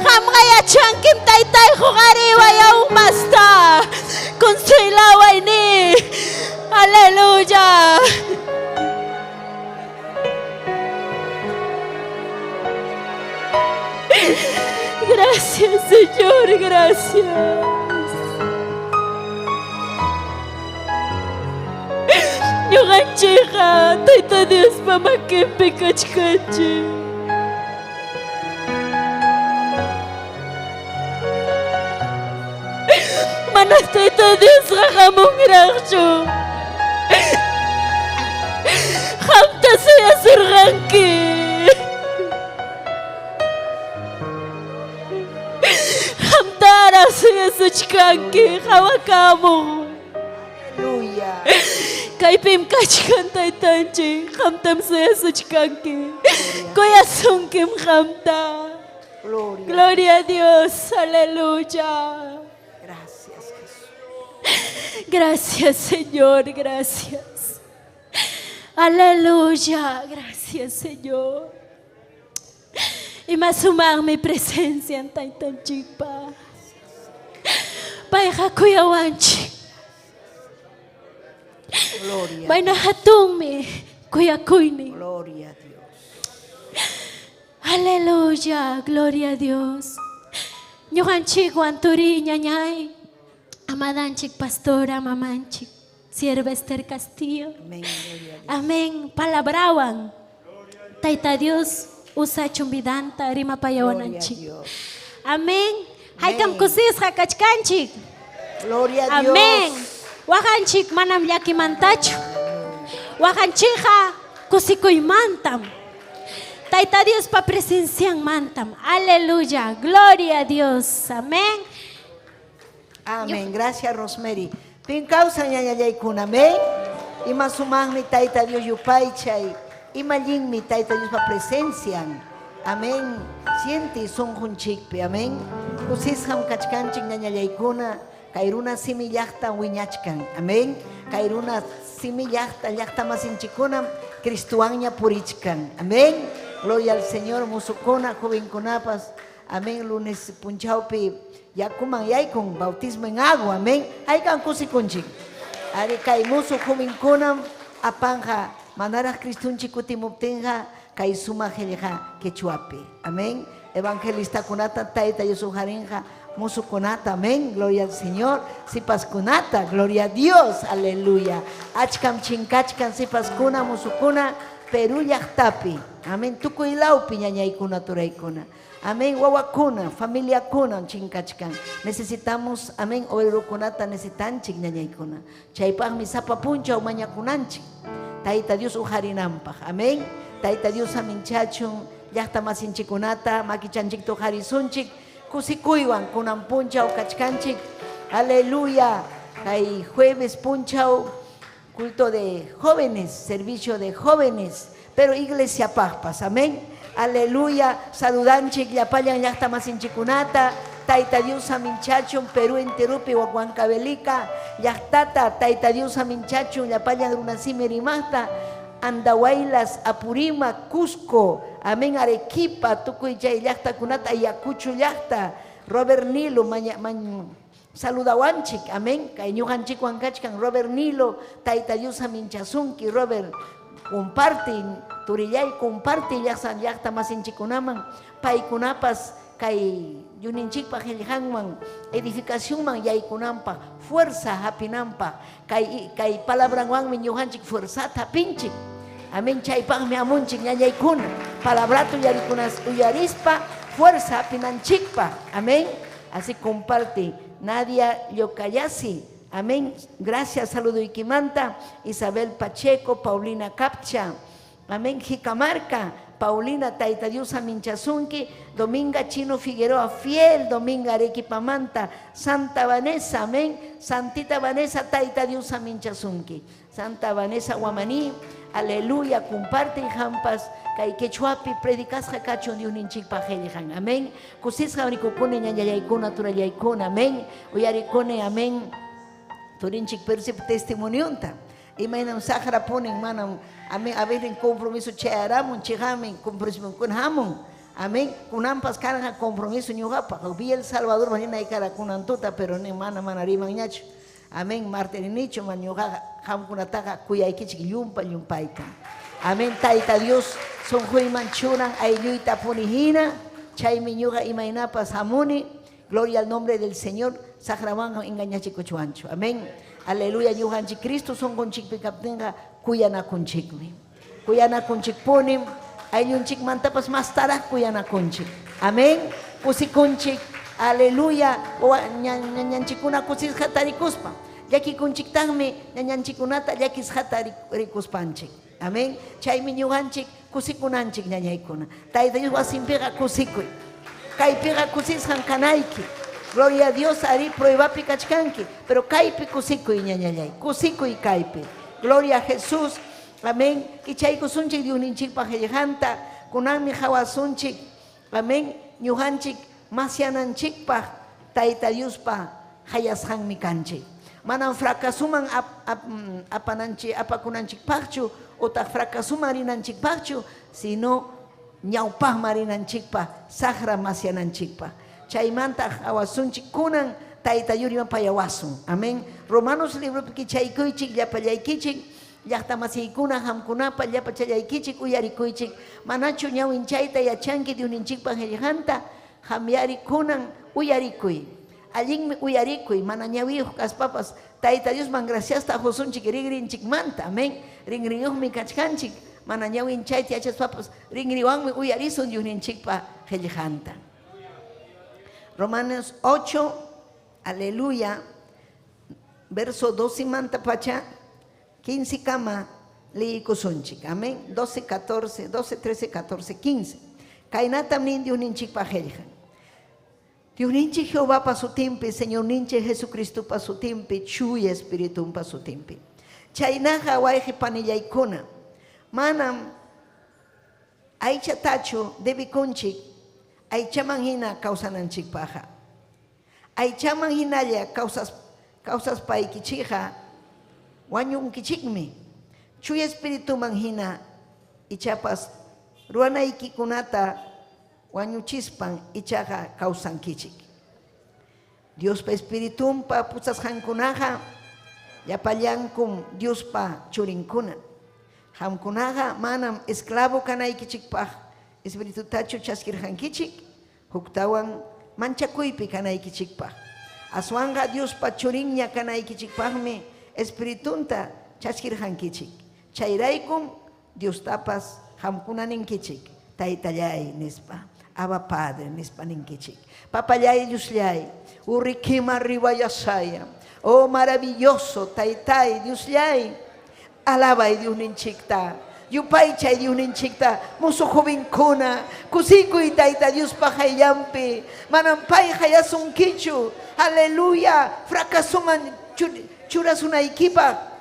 Qamqa yachankim taytay huqariway aún masta. Consuelaway ni. Aleluya. Gracias, Señor, gracias. Ñuqanchikqa Tayta Diospa makinpi kachkanchik. Mana Tayta Diosqa hamunraqchu. Qamta suyasurqanki. Qamtaraq suyasuchkanki qawakamuq. Aleluya. Kaypim kachkan Taytanchik, qamtam suyasuchkanki. Kuyasunkim qamta. Gloria. Gloria a Dios, aleluya. Gracias, Jesús. Gracias, Señor, gracias. Aleluya, gracias, Señor. Ima sumaqmi presencian Taytanchikpa. Payqa kuyawanchik. Gloria. Mayna hatunmi kuyakuynin. Gloria a Dios. Aleluya, gloria a Dios. Ñuqanchikwan turi ñañay, amadanchik pastora mamanchik, sierva Esther Castillo. Amén. Gloria a Dios. Amén. Palabrawan. Tayta Dios usachun vidanta Gloria a rimapayawananchik. Dios. Amén. Haykam Amén. kusisqa kachkanchik. Gloria a Dios. Amén. Waqanchik manam llakimantachu. Waqanchikqa kusikuymantam. Tayta Diospa presencianmantam. Aleluya. Gloria a Dios. Amén. Amén. Gracias, Rosemary. Pin causa ñañallaykuna, amén. Ima sumaqmi Tayta Dios yupaychay. Ima allinmi Tayta Diospa presencian. Amén. Siente sunqunchikpi, amén. Kusisqam kachkanchik ñañallaykuna. Kay runa simi llaqta wiñachkan. Amén. Kay runa simi llaqta llaqta masinchikkunam Cristuwanña purichkan. Amén. Gloria al Señor, musukuna, jovenkunapas. Amén. Lunes punchawpi yakuman yaykun bautismo en agua. Amén. Haykan kusikunchik. Ari kay musu jovenkunam apanja manaraq Cristunchik kutimuptinqa kay sumaq qillqa quechuapi. Amén. Evangelistakunata Tayta Dios uqarinqa musukunata. Amén. Gloria al Señor. Sipaskunata. Gloria a Dios. Aleluya. Achkam chinkachkan sipaskuna musukuna Perú llaqtapi. Amén. Tukuy lawpi ñañaykuna turaykuna. Amén. Wawakuna, familiakuna chinkachkan. Necesitamos, amén, obrerokunata necesitanchik ñañaykuna. Chaypaqmi sapa punchaw mañakunanchik. Tayta Dios uqarinanpaq. Amén. Tayta Dios aminchachun llaqta masinchikunata makichanchikta uqarisunchik. Kusikuywan kunan punchaw kachkanchik. Aleluya. Kay jueves punchaw culto de jóvenes, servicio de jóvenes, pero iglesia paqpas. Amén. Aleluya. Saludanchik llapallan llaqta masinchikunata. Tayta Dios aminchachun Perú enterupi Huancavelica llaqtata Tayta Dios aminchachun llapallan runasimi rimaqta Andahuaylas, Apurímac, Cusco, amén, Arequipa, tukuy chay llaqtakunata, Ayacucho llaqta, Robert Nilo, maña, mañ, saludawanchik, amén, kay ñuqanchikwan kachkan, Robert Nilo, Tayta Dios aminchasunki, Robert, comparte, turillay, comparte llaqta llaqta masinchikunaman, paykunapas kay yuninchikpa qillqanman, edificacionman yaykunanpaq, fuerza hapinanpaq, kay kay palabranwanmi ñuqanchik fuerzata hapinchik. Amén, chaypaqmi amunchik ñañaykuna, palabrata uyarikunas uyarispa, fuerza hapinanchikpa. Amén. Así comparte Nadia Yocayasi. Amén. Gracias, saludo Iquimanta, Isabel Pacheco, Paulina Capcha. Amén, Jicamarca, Paulina Tayta Dios Aminchasunki, Dominga Chino Figueroa, fiel Dominga Arequipamanta, Santa Vanessa, amén, Santita Vanessa Tayta Dios Aminchasunki, Santa Vanessa Guamaní, aleluya, comparte hampas, kay quechuapi predicasqa kachun Diosninchikpa qillqan, amén, kusisqa rikukuni ñañallaykuna turallaykuna, amén, uyarikuni, amén, turinchik persip testimonionta. Imaynam saqra punin manam, amén, a ver en compromiso chayaramun, chiqamin, compromiso kun hamun. Amén. Kunanpas karqa compromiso ñuqapaq. Vi El Salvador manina kara kunan tuta, pero ni mana mana rimanñachu. Amén. Martirinichu man ñuqaqa qamkunataqa kuyaykichik llumpa llumpayta. Amén. Tayta Dios sunquyman churan aylluyta punihina. Chaymi ñuqa imaynapas hamuni. Gloria al nombre del Señor. Saqrawanqa engañachikuchuanchu. Amén. Aleluya, ñuqanchik Cristo sunqunchikpi kaptinqa kuyanakunchikmi. Kuyanakunchikpunim, ayllunchikmantapas mastaraq kuyanakunchik. Amén. Kusikunchik. Aleluya. Ñañanchikkuna kusisqata rikuspa. Llakikunchiktaqmi ñañanchikkunata llakisqata rikuspanchik. Amén. Chaymi ñuqanchik kusikunanchik ñañaykuna. Tayta Dios wasinpiqa kusikuy. Kaypiqa kusisqan kanayki. Gloria a Dios, ari pruebapi kachkanki, pero kaypi kusikuy ñañallay, kusikuy kaypi. Gloria a Jesús. Amén. Kichaykusunchik Diosninchikpa qillqanta, kunanmi qawasunchik. Amén. Ñuqanchik masyananchikpaq Tayta Diospa hayasqanmi kanchik. Manam fracasuman apananchik apakunanchikpaqchu utaq fracasuman rinanchikpaqchu, sino Ñawpaqman rinanchikpaq, saqra masyananchikpaq. Chaymanta qawasunchik kunan Tayta Dios rimapayawasun. Amén. Romanos libropi kichaykuychik llapallaykichik, llaqta masiykuna qamkunapa llapachallaykichik uyarikuychik. Manachu ñawinchayta yachanki Diosninchikpa qillqanta? Qamyari kunan uyarikuy. Allinmi uyarikuy, mana ñawiyuq kaspapas Tayta Diosman graciasta qusunchik rinrinchikmanta. Amén. Rinriyuqmi kachkanchik, mana ñawinchayta yachaspapas rinriwanmi uyarisun Diosninchikpa qillqanta. Romanos 8, aleluya, verso 12 manta pacha, 15 kama liyikusunchik. Amén. 12, 14, 12, 13, 14, 15. Kaynatam nin Diosninchikpa qillqan. Diosninchik Jehovapa sutinpi, Señorninchik Jesucristopa sutinpi, Chuya Espiritunpa sutinpi. Chaynaqa wayqi panillaykuna, manam aychatachu debikunchik aychaman hina kawsananchikpaqqa. Aychaman hinalla kawsas kawsaspaykichikqa wañunkichikmi. Chuya Espirituman hina ichapas ruwanaykikunata wañuchispan ichaqa kawsankichik. Diospa Espiritunpa pusasqankunaqa llapallankum Diospa churinkuna. Qamkunaqa manam esclavo kanaykichikpaq Espiritutachu chaskirqankichik, huktawan manchakuypi kanaykichikpaq. Aswanqa Diospa churinña kanaykichikpaqmi Espiritunta chaskirqankichik. Chayraykum Diostapas qamkuna ninkichik, Taytallay nispa, Abba Padre nispa ninkichik. Papallay Diosllay, urrikima ribayasaya. Oh maravilloso Taytay Diosllay, alabay Diosninchikta. Yupaychay Diosninchikta, musuq jovenkuna, kusikuy Tayta Diospa qayllanpi. Manam pay qayasunkichu. Aleluya, fracasoman churasunaykipaq.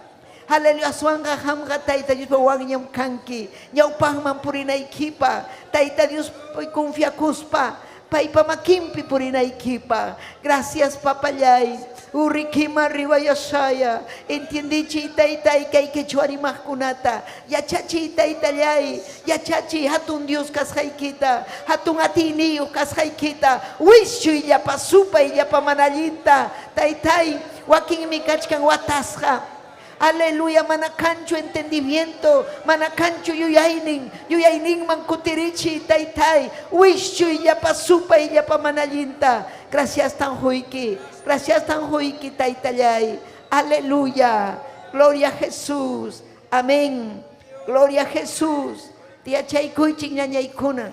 Aleluya, aswanqa qamqa Tayta Diospa wawanñam kanki. Ñawpaqman purinaykipaq, Tayta Diospi confiakuspa, paypa makinpi purinaykipaq. Gracias papallay. Urrikima ribayasaya. Entiendichiy Taytay kay quechua rimaqkunata. Yachachiy Taytallay. Yachachiy hatun Dios kasqaykita, hatun atiyniyuq kasqaykita. Wischuy llapa supay llapa mana allinta. Taytay, wakinmi kachkan watasqa. Aleluya, mana kanchu entendimiento, mana kanchu yuyaynin, yuyayninman kutirichiy Taytay. Wischuy llapa supay llapa mana allinta. Gracias tan quyki, gracias tan quyki Taytallay. Aleluya, gloria a Jesús. Amén. Gloria a Jesús. Tiyachaykuychik ñañaykuna.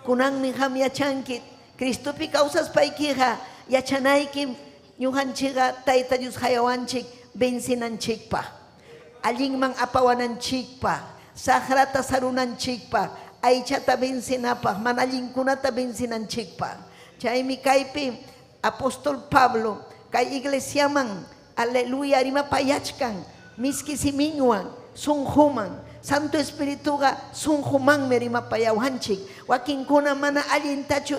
Kunanmi qam yachanki, Cristopi kawsaspaykiqa yachanaykim ñuqanchikqa Tayta Dios qayawanchik vencenanchikpaq, allinman apawananchikpaq, saqrata sarunanchikpaq, aychata vencenapaq, mana allinkunata vencenanchikpaq. Chaymi kaypi apóstol Pablo kay iglesiaman, aleluya, rimapayachkan miski siminwan, sunquman. Santo Espirituqa sunqumanmi rimapayawanchik. Wakinkuna mana allintachu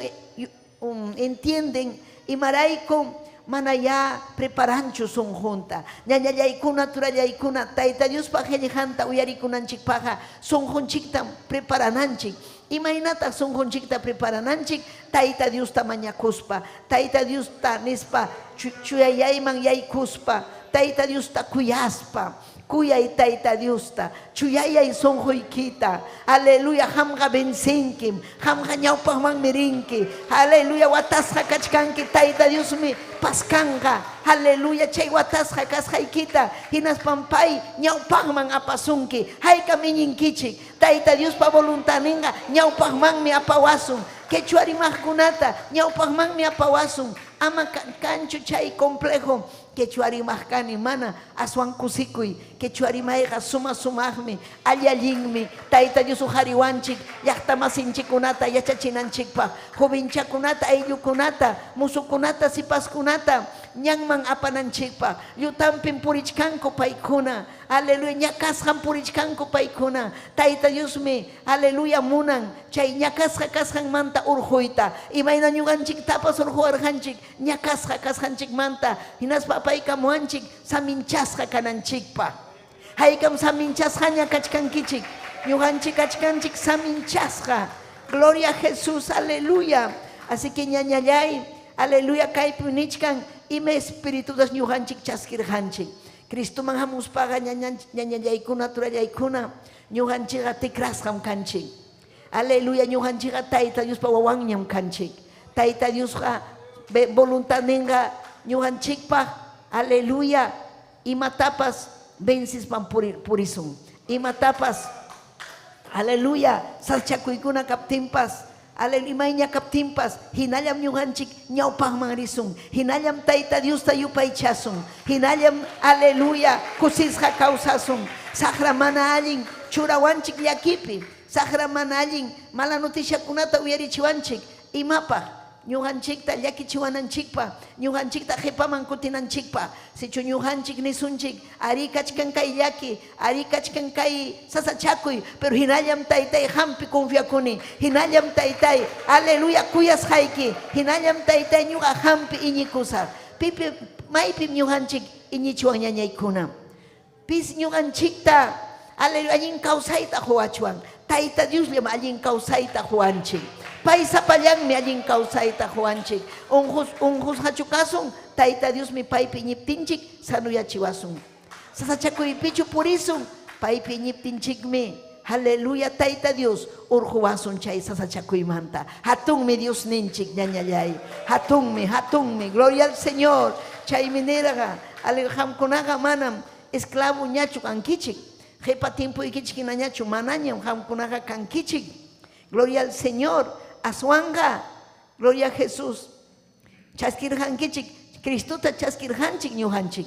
entienden imaraykum mana ya preparanchu sunqunta. Ñañallaykuna, turallaykuna, Tayta Diospa qillqanta uyarikunanchikpaqqa sunqunchiktam preparananchik. Imaynataq sunqunchikta preparananchik? Tayta Diosta mañakuspa, Tayta Diosta nispa chuyayayman yaykuspa, Tayta Diosta kuyaspa. Kuyay Tayta Diosta, chuyayay sunquykita. Aleluya, qamqa vencenkim, qamqa ñawpaqmanmi rinki. Aleluya, watasqa kachkanki, Tayta Diosmi paskanqa. Aleluya, chay watasqa kasqaykita hinaspam pay ñawpaqman apasunki. Haykam iñinkichik, Tayta Diospa voluntadninqa ñawpaqmanmi apawasun. Quechua rimaqkunata ñawpaqmanmi apawasun. Ama kanchu chay complejo quechua rimaq kani, mana, aswan kusikuy. Quechua rimayqa suma sumaqmi, alli allinmi. Tayta Dios uqariwanchik llaqta masinchikkunata yachachinanchikpaq, jovenchakunata, ayllukunata, musukunata, sipaskunata ñanman apananchikpaq. Llutanpim purichkanku paykuna. Aleluya, ñakasqam purichkanku paykuna. Tayta Diosmi, aleluya, munan chay ñakasqa kasqanmanta urquyta. Imayna ñuqanchiktapas urquwarqanchik ñakasqa kasqanchikmanta, hinaspa apaykamuwanchik saminchasqa kananchikpaq. Haykam saminchasqaña kachkankichik. Ñuqanchik kachkanchik saminchasqa. Gloria a Jesús, aleluya. Así que ñañallay, aleluya, kaypi nichkan ima espiritutas ñuqanchik chaskirqanchik. Cristoman hamuspaqa ñañallaykuna, turallaykuna, ñuqanchikqa tikrasqam kanchik. Aleluya, ñuqanchikqa Tayta Diospa wawanñam kanchik. Tayta Diosqa voluntadninqa ñuqanchikpaq, aleluya, imatapas vencespan purisun. Imatapas, aleluya, sasachakuykuna kaptinpas, aleluya, imayña kaptinpas, hinallam ñuqanchik ñawpaqman risun. Hinallam Tayta Diosta yupaychasun. Hinallam, aleluya, kusisqa kawsasun. Saqra mana allin churawanchik llakipi. Saqra mana allin mala noticiakunata uyarichiwanchik. Imapaq? Ñuqanchikta llakichiwananchikpa, ñuqanchikta qhipaman kutinanchikpa. Sichu ñuqanchik nisunchik, arí kachkan kay llaki, arí kachkan kay sasachakuy, pero hinallam Taytay qampi confiakuni, hinallam Taytay, aleluya, kuyasqayki, hinallam Taytay ñuqa qampi iñikusaq. Pipi, maypim ñuqanchik iñichwan ñañaykuna? Pis ñuqanchikta, aleluya, allin kawsayta quwachwan. Tayta Diosllam allin kawsayta quwanchik. Pay sapallanmi allin kawsayta quwanchik. Unqusqachu kasun, Tayta Diosmi paypi iñiptinchik sanuyachiwasun. Sasachakuypichu purisun, paypi iñiptinchikmi, aleluya, Tayta Dios urquwasun chay sasachakuymanta. Hatunmi Diosninchik, ñañallay. Hatunmi, hatunmi. Gloria al Señor. Chaymi nirqa, qamkunaqa manam esclavo ñachu kankichik. Qhipa tiempuykichik hinañachu manañam qamkunaqa kankichik. Gloria al Señor. Aswanqa, gloria a Jesús. Chaskirqankichik, Cristota chaskirqanchik ñuqanchik.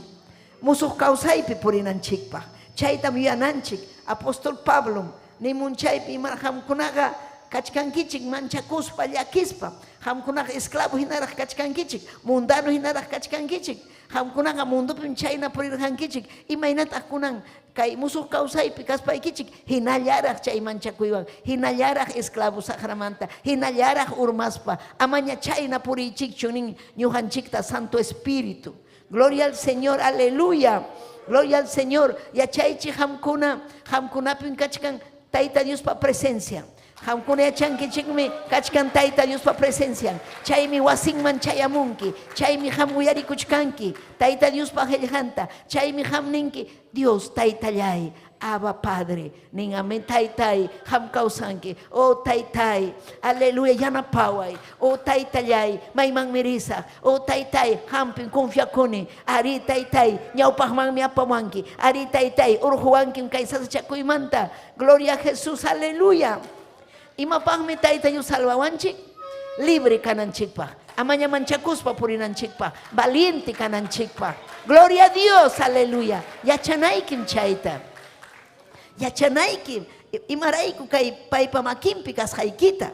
Musuq kawsaypi purinanchikpaq. Chaytam yuyananchik. Apóstol Pablo nimun chaypi ima qamkunaqa kachkankichik manchakuspa, llakispa. Qamkunaqa esclavo hinaraq kachkankichik, mundano hinaraq kachkankichik. Qamkunaqa mundopim chayna purirqankichik. Imaynataq kunan kay musuq kawsaypi kaspaykichik hinallaraq chay manchakuywan, hinallaraq esclavo saqramanta, hinallaraq urmaspa, amaña chayna puriychikchu nin ñuqanchikta Santo Espíritu. Gloria al Señor, aleluya. Gloria al Señor. Yachaychik qamkuna, qamkunapim kachkan Tayta Diospa presencia. Qamkuna yachankichikmi kachkan Tayta Diospa presencian. Chaymi wasinman chayamunki. Chaymi qam uyarikuchkanki Tayta Diospa qillqanta. Chaymi qam ninki, Dios Taytallay, Abba Padre. Nin amén, Taytay, qam kawsanki. Oh Taytay, aleluya, yanapaway. Oh Taytallay, maymanmi risaq. Oh Taytay, qampim confiakuni. Arí Taytay, ñawpaqmanmi apawanki. Arí Taytay, urquwankim kay sasachakuymanta. Gloria a Jesús, aleluya. Imapaqmi Tayta Dios salvawanchik? Libre kananchikpaq. Amaña manchakuspa purinanchikpaq. Valiente kananchikpaq. Gloria a Dios, aleluya. Yachanaykim chayta. Yachanaykim imarayku kay paypa makinpi kasqaykita.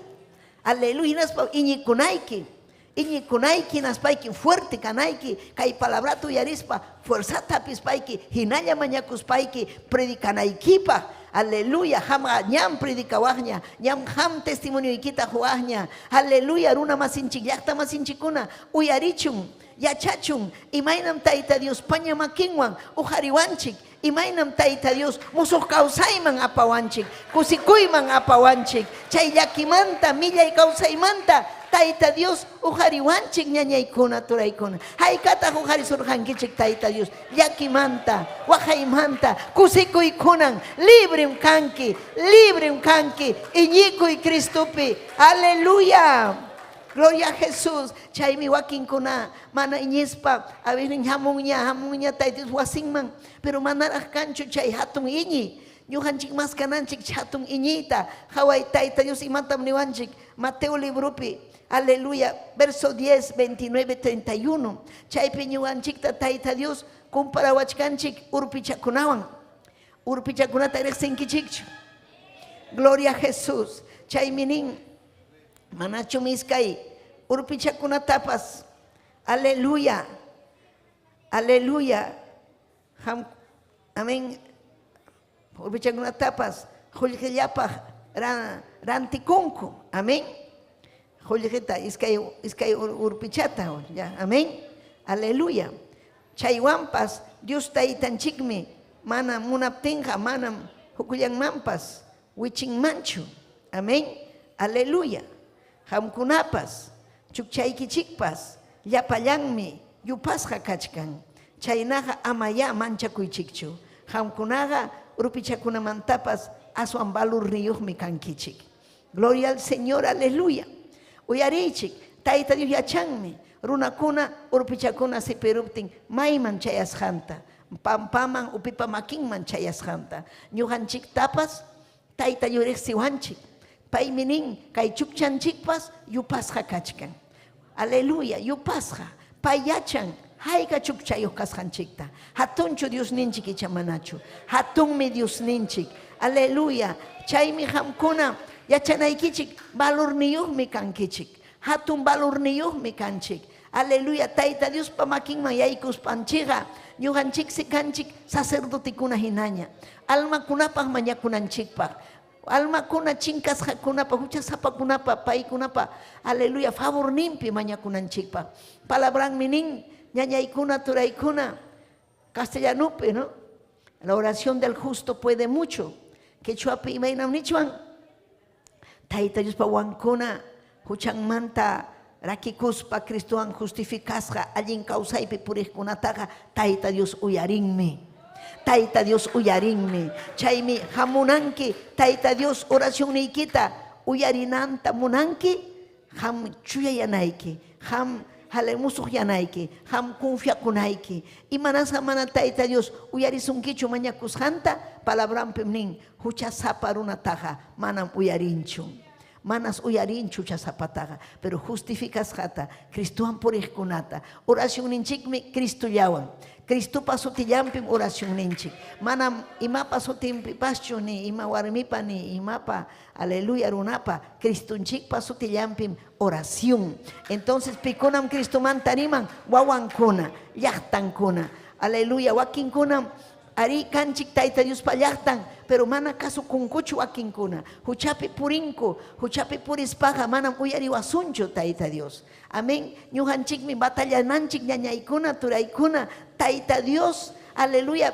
Aleluya, hinaspa iñikunayki. Iñikunayki hinaspayki fuerte kanayki kay palabrata uyarispa fuerzata hapispayki hinalla mañakuspayki predicanaykipaq. Aleluya, qamqa ñam predicawaqña, ñam qam testimonioykita quwaqña. Aleluya, runa masinchik, llaqta masinchikkuna uyarichun, yachachun imaynam Tayta Dios paña makinwan uqariwanchik, imaynam Tayta Dios musuq kawsayman apawanchik, kusikuyman apawanchik, chay llakimanta, millay kawsaymanta Tayta Dios uqariwanchik ñañaykuna, turaykuna. Haykataq uqarisurqankichik Tayta Dios llakimanta, waqaymanta, kusikuykunan, librem kanki, librem kanki, iñikuy Cristopi. Aleluya. Gloria a Jesús. Chaymi wakinkuna mana iñispa, a veces hamunña, hamunña Tayta Dios wasinman, pero manaraq kanchu chay hatun iñiy. Ñuqanchik maskananchik hatun iñiyta. Qhaway Tayta Dios imatam niwanchik Mateo libropi, aleluya, verso 10, 29, 31. Chaypi ñuqanchikta Tayta Dios comparawachkanchik urpichakunawan. Urpichakunata riqsinkichikchu. Gloria a Jesús. Chaymi nin, manachum iskay urpichakunatapas, aleluya, aleluya, amén, urpichakunatapas qullqillapaq rantikunku, amén, qullqita iskay urpichata, ya, amén, aleluya. Chaywanpas Dios Taytanchikmi mana munaptinqa manam hukullanmanpas wichinmanchu. Amén. Aleluya. Qamkunapas, chukchaykichikpas, llapallanmi yupasqa kachkan. Chaynaqa amayá manchakuychikchu. Qamkunaqa urpichakunamantapas aswan valurniyuqmi kankichik. Gloria al Señor, aleluya. Uyariychik, Tayta Dios yachanmi runakuna urpichakuna sipiruptin mayman chayasqanta, pampaman upipa makinman chayasqanta. Ñuqanchiktapas Tayta Dios riqsiwanchik. Paymi nin kay chukchanchikpas yupasqa kachkan. Aleluya, yupasqa. Pay yachan hayka chukchayuq kasqanchikta. Hatunchu Diosninchik icha manachu. Hatunmi Diosninchik. Aleluya. Chaymi qamkuna yachanaykichik valorniyuqmi kankichik. Hatun valorniyuqmi kanchik. Aleluya. Tayta Diospa makinman yaykuspanchikqa ñuqanchiksi kanchik sacerdotekuna hinaña. Almakunapaq mañakunanchikpaq. Almakuna chinkasqakunapa, huchasapakunapa, paykunapa, aleluya, favorninpi mañakunanchikpaq. Palabranmi nin, ñañaykuna, turaykuna, castellanupi, ¿no? La oración del justo puede mucho. Quechuapi imaynam nichwan, Tayta Diospa wawankuna huchanmanta rakikuspa Cristowan justificasqa allin kawsaypi puriqkunataqa Tayta Dios uyarinmi. Tayta Dios uyarinmi. Chaymi hamunanki Tayta Dios oracionniykita uyarinanta munanki, qam chuyayanayki, qam musuqyanayki, qam confiakunayki. Imanasqa mana Tayta Dios uyarisunkichu mañakusqanta? Palabranpim nin, huchasapa runataqa manam uyarinchu. Manas uyarinchu huchasapataqa, pero justificasqata, Cristowan puriqkunata. Oracionninchikmi Cristollawan. Cristopa sutillampim oracionninchik. Manam imapa sutinpipaschu, ni ima warmipa, ni imapa, aleluya, runapa, Cristonchikpa sutillampim oración. Entonces, pikunam Cristomanta riman, wawankuna, llaqtankuna. Aleluya, wakinkunam arí kanchik Tayta Diospa llaqtan, pero mana kasukunkuchu wakinkuna. Huchapi purinku, huchapi purispaqa manam uyariwasunchu Tayta Dios. Amén. Ñuqanchikmi batallananchik ñañaykuna, turaykuna, Tayta Dios, aleluya,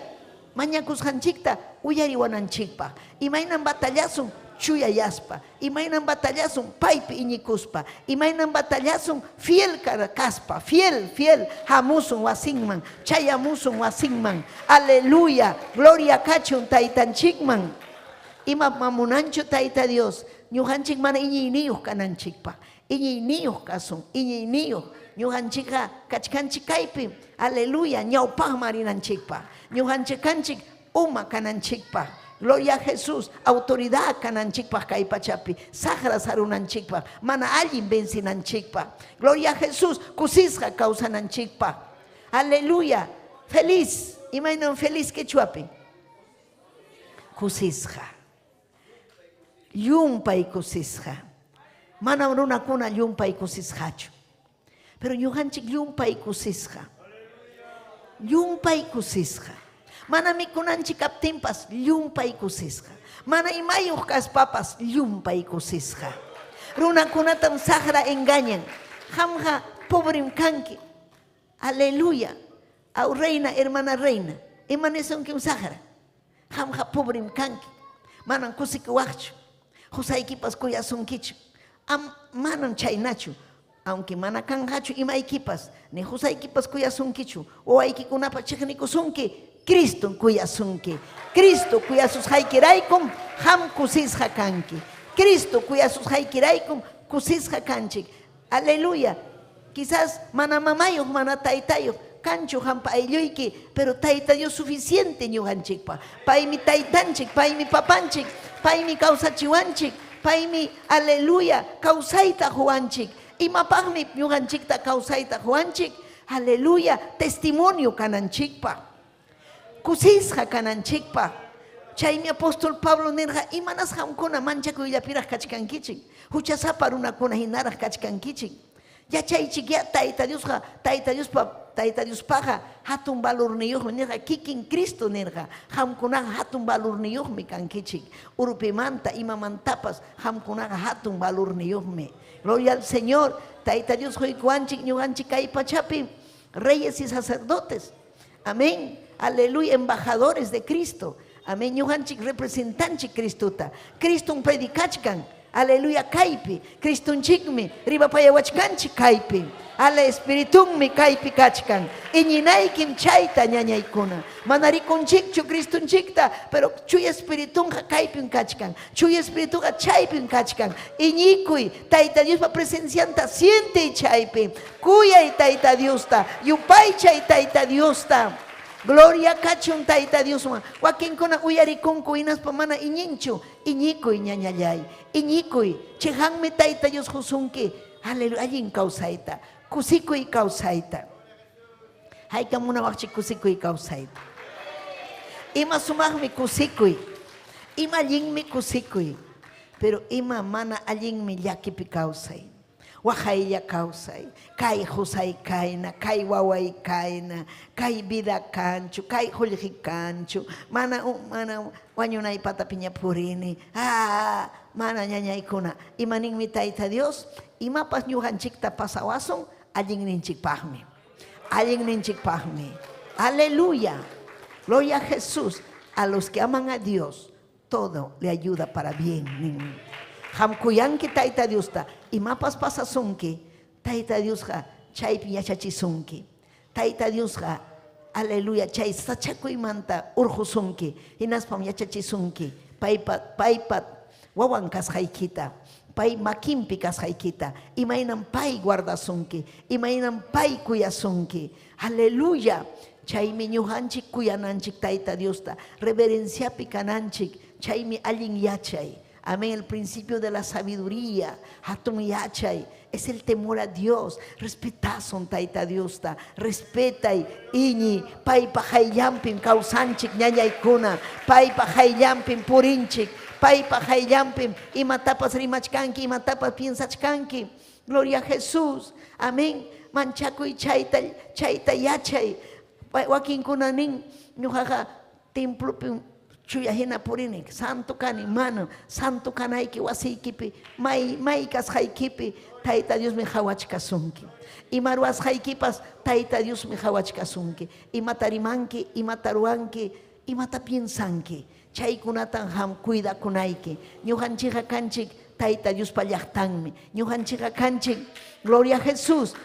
mañakusqanchikta uyariwananchikpaq. Imaynam batallasun chuyayaspa, imaynam batallasun paypi iñikuspa, imaynam batallasun fiel kaspa, fiel, fiel, hamusun wasinman, chayamusun wasinman. Aleluya, gloria kachun Taytanchikman. Ima mamunanchu Tayta Dios, ñuqanchik mana iñiyniyuq kananchikpaq. Iñiyniyuq kasun, iñiyniyuq. Ñuqanchikqa kachkanchik kaypi, aleluya, ñawpaqman rinanchikpaq. Ñuqanchik kanchik uma kananchikpaq. Gloria a Jesús, autoridad kananchikpaq kay pachapi, saqra sarunanchikpaq, mana allin vencinanchikpaq. Gloria a Jesús, kusisqa kawsananchikpaq. Aleluya, feliz, imaynam feliz quechuapi? Kusisqa. Llumpay kusisqa. Manam runakuna llumpay kusisqachu. Pero ñuqanchik llumpay kusisqa. Llumpay kusisqa. Mana mikunanchik kaptinpas llumpay kusisqa. Mana imayuq kaspapas llumpay kusisqa. Runakunatam saqra engañan. Qamqa pobrem kanki. Aleluya. Aw reina, hermana reina. Ima nisunkim saqra? Qamqa pobrem kanki. Manam kusikuwaqchu. Qusaykipas kuyasunkichu. Manam chaynachu. Aunque mana kanqachu imaykipas, ni qusaykipas kuyasunkichu, wawaykikunapa chiqnikusunki, Cristom kuyasunki. Cristo kuyasusqaykiraykum qam kusisqa kanki. Cristo kuyasusqaykiraykum kusisqa kanchik. Aleluya. Quizás mana mamayuq, mana taytayuq kanchu qampa aylluyki, pero Tayta Dios suficiente ñuqanchikpaq. Paymi taytanchik, paymi papanchik, paymi kawsachiwanchik, paymi, aleluya, kawsayta quwanchik. Imapaqmi ñuqanchikta kawsayta quwanchik? Aleluya, testimonio kananchikpaq. Kusisqa kananchikpaq. Chaymi apóstol Pablo nirqa, imanasqa qamkuna manchakuyllapiraq kachkankichik, huchasapa runakuna hinaraq kachkankichik. Yachaychik ya Tayta Diosqa, Tayta Diospa, Tayta Diospaqa hatun valorniyuqmi nirqa, kikin Cristo nirqa, qamkunaqa hatun valorniyuqmi kankichik. Urpimanta, imamantapas qamkunaqa hatun valorniyuqmi. Gloria al Señor, Tayta Dios quykuwanchik ñuqanchik kay pachapi reyes y sacerdotes. Amén. Aleluya, embajadores de Cristo. Amén. Ñuqanchik representanchik Cristuta. Cristum predicachkan. Aleluya kaypi. Cristunchikmi rimapayawachkanchik kaypi. Ala espiritunmi kaypi kachkan. Iñinaykim chayta ñañaykuna. Mana rikunchikchu Cristunchikta, pero chuya espiritunqa kaypim kachkan. Chuya espirituqa chaypim kachkan. Iñikuy Tayta Diospa presencianta siente chaypi. Kuyay Tayta Diosta, yupaychay Tayta Diosta. Gloria kachun Tayta Dioswan. Wakinkuna uyarikunku hinaspa mana iñinchu. Iñikuy ñañallay. Iñikuy. Chihanmi Tayta Dios husunki. Aleluya. Allin kawsayta. Kusikuy kawsayta. Haykam munawaqchik kusikuy kawsayta. Ima sumaqmi kusikuy. Ima allinmi kusikuy. Pero ima mana allinmi llakipi kawsay. Waqaylla kawsay, kay qusay kayna, kay waway kayna, kay vida kanchu, kay qullqi kanchu, mana mana wañunaypata piñapurini. Ah, mana ñañaykuna. Ima ninmi Tayta Dios, imapas ñuqanchikta pasawasun allinninchikpaqmi. Allinninchikpaqmi. Aleluya. Gloria a Jesús. A los que aman a Dios, todo le ayuda para bien. Qam kuyanki Tayta Diosta, imapas pasasunki, Tayta Diosqa chaypi yachachisunki. Tayta Diosqa, aleluya, chay sachakuymanta urqusunki, hinaspam yachachisunki, paypa paypa wawan kasqaykita, pay makinpi kasqaykita, imaynam pay guardasunki, imaynam pay kuyasunki. Aleluya. Chaymi ñuqanchik kuyananchik Tayta Diosta, reverenciapi kananchik, chaymi allin yachay. Amén. El principio de la sabiduría. Hatun yachay. Es el temor a Dios. Respetasun Tayta Diosta. Respetay iñi. Paypa qayllanpim kawsanchik ñañaykuna. Paypa qayllanpim purinchik. Paypa qayllanpim imatapas rimachkanki, imatapas piensachkanki. Gloria a Jesús. Amén. Manchakuy chayta, chayta yachay. Wakinkuna nin ñuqaqa templopi chuya hina purini, santo kani, mana, santo kanayki wasiykipi, may may kasqaykipi, Tayta Diosmi qhawachkasunki. Ima ruwasqaykipas Tayta Diosmi qhawachkasunki. Imata rimanki, imata ruwanki, imata piensanki. Chaykunatan qam cuidakunayki. Ñuqanchikqa kanchik Tayta Diospa llaqtanmi. Ñuqanchikqa kanchik, Gloria a Jesús,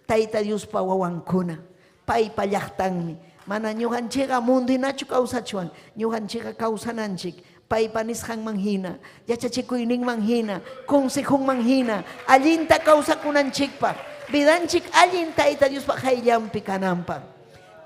Tayta Diospa wawankuna. Paypa llaqtanmi. Mana ñuqanchikqa mundo hinachu kawsachwan, ñuqanchikqa kawsananchik paypa nisqanman hina, yachachikuyninman hina, consejunman hina, allinta kawsakunanchikpaq, vidanchik allin Tayta Diospa qayllanpi kananpaq.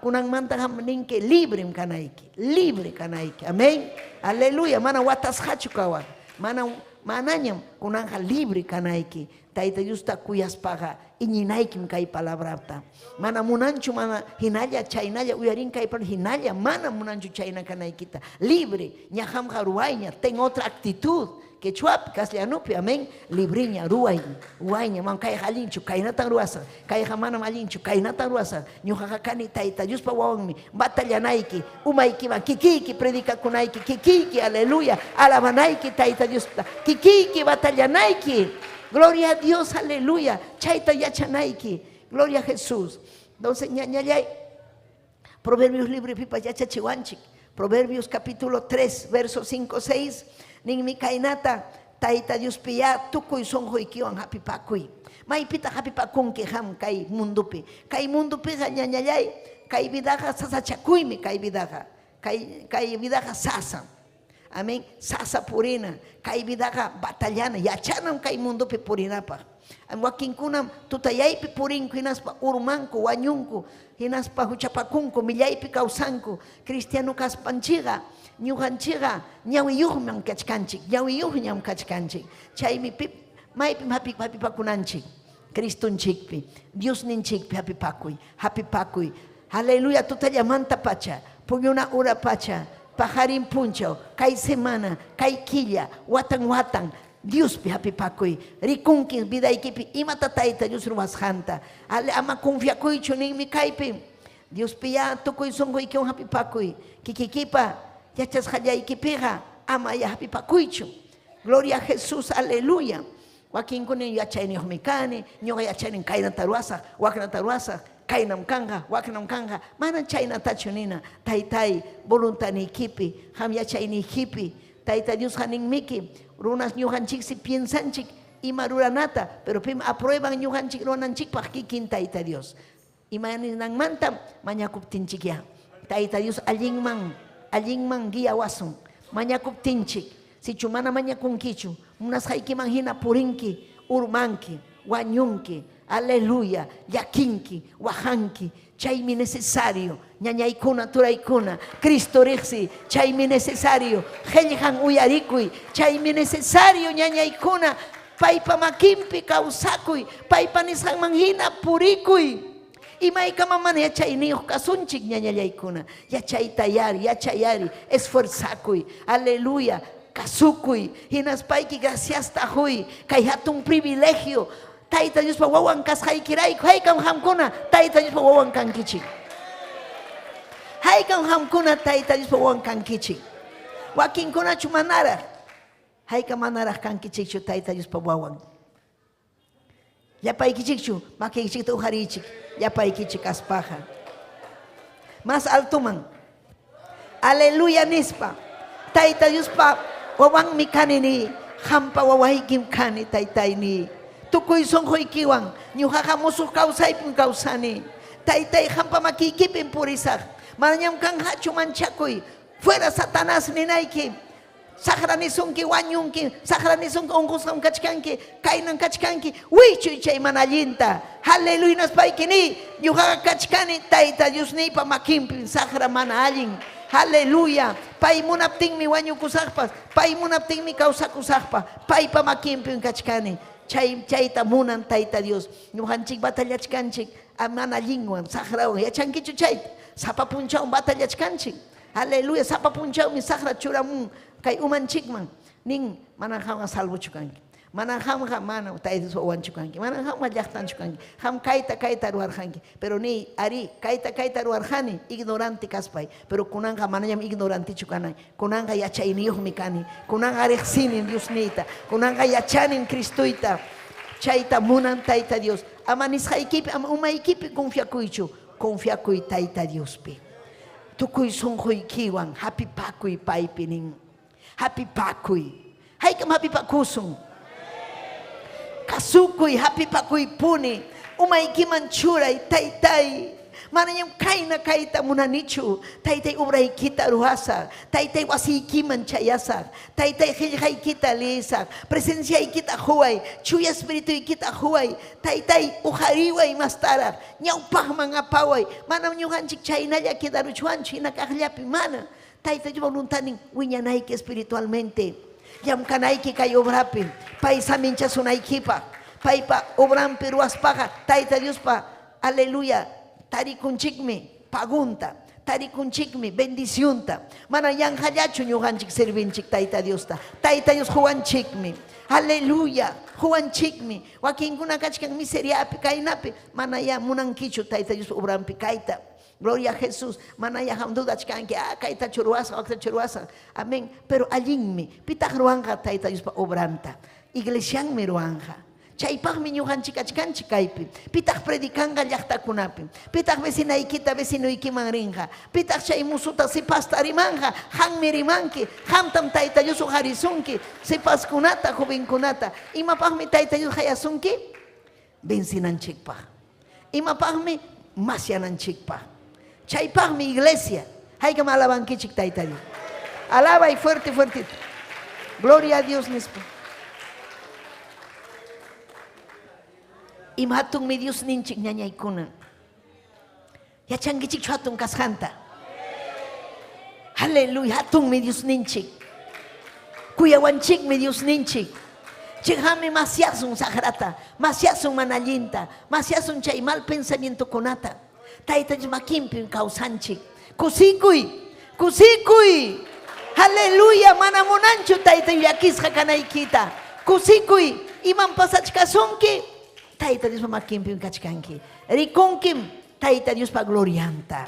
Kunanmanta qam ninki librem kanayki, libre kanayki. Amén. Aleluya, mana watasqachu kawaq. Mana manañam kunanqa libre kanayki. Tayta Diosta kuyaspaqa iñinaykim kay palabrata. Mana munanchu mana hinalla chaynalla uyarin kay palabra hinalla mana munanchu chayna kanaykita. Libre, ña qamqa ruwayña, ten otra actitud. Quechuapi, castellanupi, amén. Libriña, ruway, ruwayña, man kayqa allinchu, kaynatan ruwasaq, kayqa manam allinchu, kaynatan ruwasaq. Ñuqaqa kani Tayta Diospa wawanmi, batallanayki, umaykiman kikiyki predicakunayki, kikiyki, aleluya, alabanayki Tayta Diosta, kikiyki batallanayki. Gloria a Dios, aleluya. Chayta yachanayki. Gloria a Jesús. Entonces, ñañallay, Proverbios libropipas yachachiwanchik. Proverbios capítulo 3, versos 5, 6. Ninmi kaynata, Tayta Diospiya tukuy sunquykiwan hapipakuy. Maypita hapipakunki qam kay mundupi. Kay mundupiqa ñañallay, kay vidaqa sasachakuymi kay vidaqa. Kay, kay vidaqa sasam. Amén. Sasa purina. Kay vidaqa batallana. Yachanam kay mundupi purinapaq. Wakinkunam tutayaypi purinku hinaspa urmanku, wañunku, hinaspa huchapakunku, millaypi kawsanku. Cristiano kaspanchikqa, ñuqanchikqa ñawiyuqñam kachkanchik, ñawiyuqñam kachkanchik. Chaymi maypim hapipakunanchik. Cristonchikpi, Diosninchikpi hapipakuy, hapipakuy. Aleluya, tutallamanta pacha, puñuna hora pacha, pajarin punchaw, kay semana, kay killa, watan watan, Diospi hapipakuy, rikunki vidaykipi imata Tayta Dios ruwasqanta. Ama confiakuychu ninmi kaypi. Diospi ya tukuy sunquykiwan hapipakuy. Kikikipa yachasqallaykipiqa ama ya hapipakuychu. Gloria a Jesús, aleluya. Wakinkuna yachayniyuqmi kani, ñuqa yachaynin kaynata ruwasaq, waknata ruwasaq. Kaynam kanqa, waknam kanqa. Manam chaynatachu nina. Taytay, voluntadniykipi, qam yachayniykipi. Tayta Diosqa ninmiki, runas ñuqanchiksi piensanchik ima ruranata, pero pim aprueban ñuqanchik rurananchikpaq kikin Tayta Dios. Ima ninanmantam mañakuptinchikyá. Tayta Dios allinman, allinman guiawasun. Mañakuptinchik, sichu mana mañakunkichu, munasqaykiman hina purinki, urmanki, wañunki, aleluya, llakinki, waqanki. Chaymi necesario, ñañaykuna, turaykuna, Cristo riqsi, chaymi necesario, qillqan uyarikuy, chaymi necesario, ñañaykuna, paypa makinpi kawsakuy, paypa nisqanman hina purikuy. Imaykama mana yachayniyuq kasunchik, ñañallaykuna. Yachaytayari, yachayari, esfuerzakuy, aleluya, kasukuy, hinaspayki graciasta huy, kay hatun privilegio, Tayta Diospa wawan kasqaykirayku. Haykam qamkuna Tayta Diospa wawan kankichik? Haykam qamkuna Tayta Diospa wawan kankichik? Wakinkunachu manaraq? Haykam manaraq kankichikchu Tayta Diospa wawan? Llapaykichikchu makiykichikta uqariychik, llapaykichik kaspaqa. Mas altoman. Aleluya nispa. Tayta Diospa wawanmi kani ni. Qampa wawaykim kani, taytay ni. Tukuy sunquykiwan ñuqaqa musuq kawsaypim kawsani. Taytay, qampa makiykipim purisaq. Manañam kanqachu manchakuy. Fuera Satanás ninayki. Saqra nisunki wañunki, saqra nisunki unqusqam kachkanki, kaynan kachkanki, wichuy chay mana allinta. Aleluya naspayki ni, ñuqaqa kachkani Tayta Diosniypa makinpim, saqra mana allin. Aleluya. Pay munaptinmi wañukusaqpas, pay munaptinmi kawsakusaqpas, paypa makinpim kachkani. Chay chayta munan Tayta Dios. Ñuqanchik batallachkanchik mana allinwan, saqrawan. Yachankichu chayta? Sapa punchawm batallachkanchik. Aleluya, sapa punchawmi saqra churamun kay umanchikman. Nin, manam qamqa salvochu kanki. Manam qamqa mana Tayta Diospa wawanchu kanki. Manam qamqa llaqtanchu kanki. Qam kayta kayta ruwarqanki. Pero ni, arí, kayta kayta ruwarqani ignorante kaspay. Pero kunanqa manañam ignorantechu kanay. Kunanqa yachayniyuqmi kani. Kunanqa riqsinim Diosniyta. Kunanqa yachanim Cristoyta. Chayta munan Tayta Dios. Ama nisqaykipi, ama umaykipi confiakuychu. Confiakuy Tayta Diospi. Tukuy sunquykiwan hapipakuy paypi nin. Hapipakuy. Haykam hapipakusun? Kasukuy, hapipakuypuni. Umaykiman churay, taytay. Manañam kayna kayta munanichu. Taytay, obraykita ruwasaq. Taytay, wasiykiman chayasaq. Taytay, qillqaykita leesaq. Presenciaykita quway. Chuya espirituykita quway. Taytay, uqariway mastaraq. Ñawpaqman apaway. Manam ñuqanchik chaynalla quedaruchwanchu hina kaqllapi, mana. Tayta Dios voluntadnin wiñanayki espiritualmente. Llamkanayki kay obrapi. Pay saminchasunaykipaq. Paypa obranpi ruwaspaqa Tayta Diospa, aleluya, tarikunchikmi pagunta. Tarikunchikmi bendicionta. Mana yanqallachu ñuqanchik servinchik Tayta Diosta. Tayta Dios quwanchikmi. Aleluya, quwanchikmi. Wakinkuna kachkan miseriapi, kaynapi. Mana ya munankichu Tayta Dios obranpi kayta. Gloria a Jesús. Mana ya qam dudachkanki, kaytachu ruwasaq, waktachu ruwasaq. Amén. Pero allinmi. Pitaq ruwanqa Tayta Diospa obranta? Iglesianmi ruwanqa. Chaypaqmi ñuqanchik kachkanchik kaypi. Pitaq predicanqa llaqtakunapi? Pitaq vecinaykita vecinuykiman rinqa? Pitaq chay musuta sipasta rimanqa? Qammi rimanki. Qamtam Tayta Dios uqarisunki. Sipaskunata, jovenkunata. Imapaqmi Tayta Dios qayasunki? Vencinanchikpaq. Imapaqmi? Masyananchikpaq. Chaypaqmi iglesia. Haykam alabankichik Tayta Dios. Alabay fuerte, fuertito. Gloria a Dios nispa. Ima hatunmi Dios ninchik ñañaykuna. Yachankichikchu hatun kasqanta? Aleluya, hatunmi Dios ninchik. Kuyawanchikmi Dios ninchik. Chiqami masyasun saqrata, masyasun mana allinta, masyasun chay mal pensamientokunata. Tayta Dios makinpim kawsanchik. Kusikuy, kusikuy. Aleluya, mana munanchu Tayta llakisqa kanaykita. Kusikuy, imam pasachkasunki? Tayta Diospa makinpim kachkanki. Rikunkim Tayta Diospa glorianta.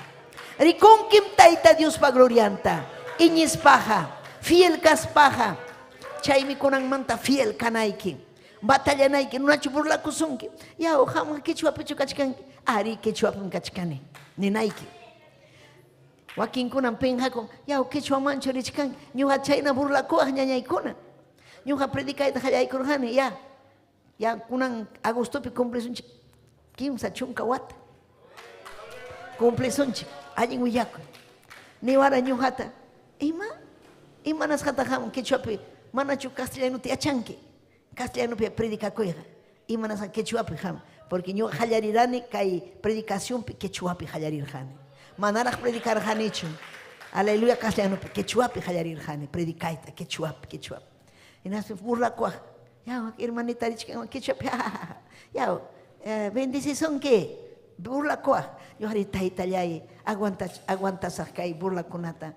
Rikunkim Tayta Diospa glorianta. Iñispaqa, fiel kaspaqa, chaymi kunanmanta fiel kanayki. Batallanayki, runachu burlakusunki. Yaw, qamqa quechuapichu kachkanki? Ari, quechuapim kachkani, ninayki. Wakinkunam pinqakun, yaw, quechuamanchu richkanki? Ñuqa chayna burlakuwaq ñañaykuna. Ñuqa predicayta qallaykurqani, ya. Ya kunan agostopi cumplisunchik 30 wata. Cumplisunchik, allin willakuy. Niwara ñuqata, ima? Imanasqataq qam quechuapi manachu castellanuta yachanki? Castellanupi predicakuyqa. Imanasqa quechuapi qam? Porque ñuqa qallarirani kay predicacionpi quechuapi qallarirqani. Manaraq predicarqanichu. Aleluya, castellanupi, quechuapi qallarirqani, predicayta, quechuapi, quechuapi. Hinaspa burlakuwaq. Ya, hermanita richkan quechuapi. Ya, bendecisunki. Burlakuwaq. Ñuqari taytallay, aguantasaq kay burlakunata.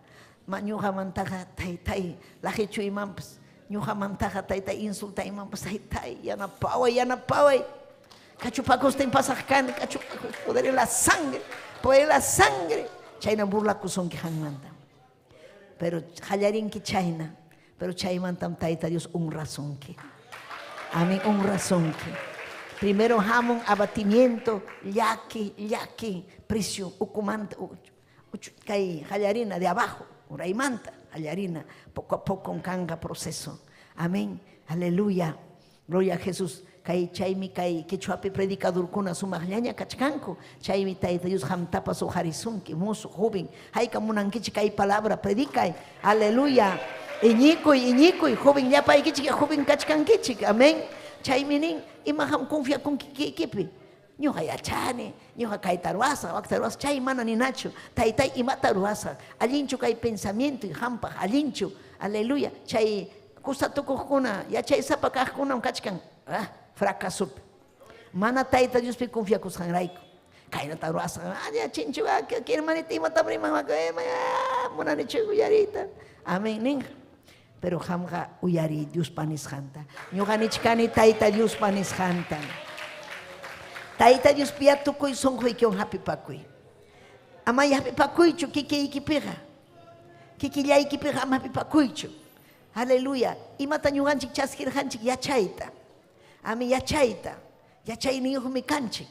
Ñuqamantaqa taytay, laqichu imanpas. Ñuqamantaqa taytay insulta imanpas, taytay, yanapaway, yanapaway. Kachupakustin pasaq kani, kachupakus, poder en la sangre, poder en la sangre. Chayna burlakusunki qanmanta. Pero qallarinki chayna, pero chaymantam Tayta Dios honrasunki. Amén, honrasunki. Primero hamun abatimiento, llaki, llaki, precio, ukumanta, kay qallarina de abajo, uraymanta, qallarina, poco a poco kanga proceso. Amén, aleluya, gloria a Jesús. Kay chaymi kay quechuapi predicadorkuna sumaqllaña kachkanku. Chaymi Tayta Dios qamtapas uqarisunki, mozo, joven. Hayka munankichik kay palabra predicay. Aleluya. Iñikuy, iñikuy, joven llapaykichik, joven kachkankichik. Amén. Chaymi nin, ima qam confiakunki kikipi. Ñuqa yachani, ñuqa kayta ruwasaq, wakta ruwasaq, chay mana ninachu. Taytay imata ruwasaq, allinchu kay pensamiento hampaq, allinchu. Aleluya. Chay kusatukuqkuna, yachaysapa kaqkunam kachkan. Fracasopi. Mana Tayta Diospi confiakusqanrayku. Kaynata ruwasaq, chinchu, hermanita imata riman, munanichu uyariyta. Amén, ninqa. Pero qamqa uyariy Diospa nisqanta. Ñuqa nichkani Tayta Diospa nisqanta. Tayta Diospiya tukuy sunquykiwan hapipakuy. Ama hapipakuychu kikiykipiqa. Kikillaykipiqa ama hapipakuychu. Aleluya. Imata ñuqanchik chaskirqanchik yachayta. Ami yachayta. Yachayniyuqmi kanchik.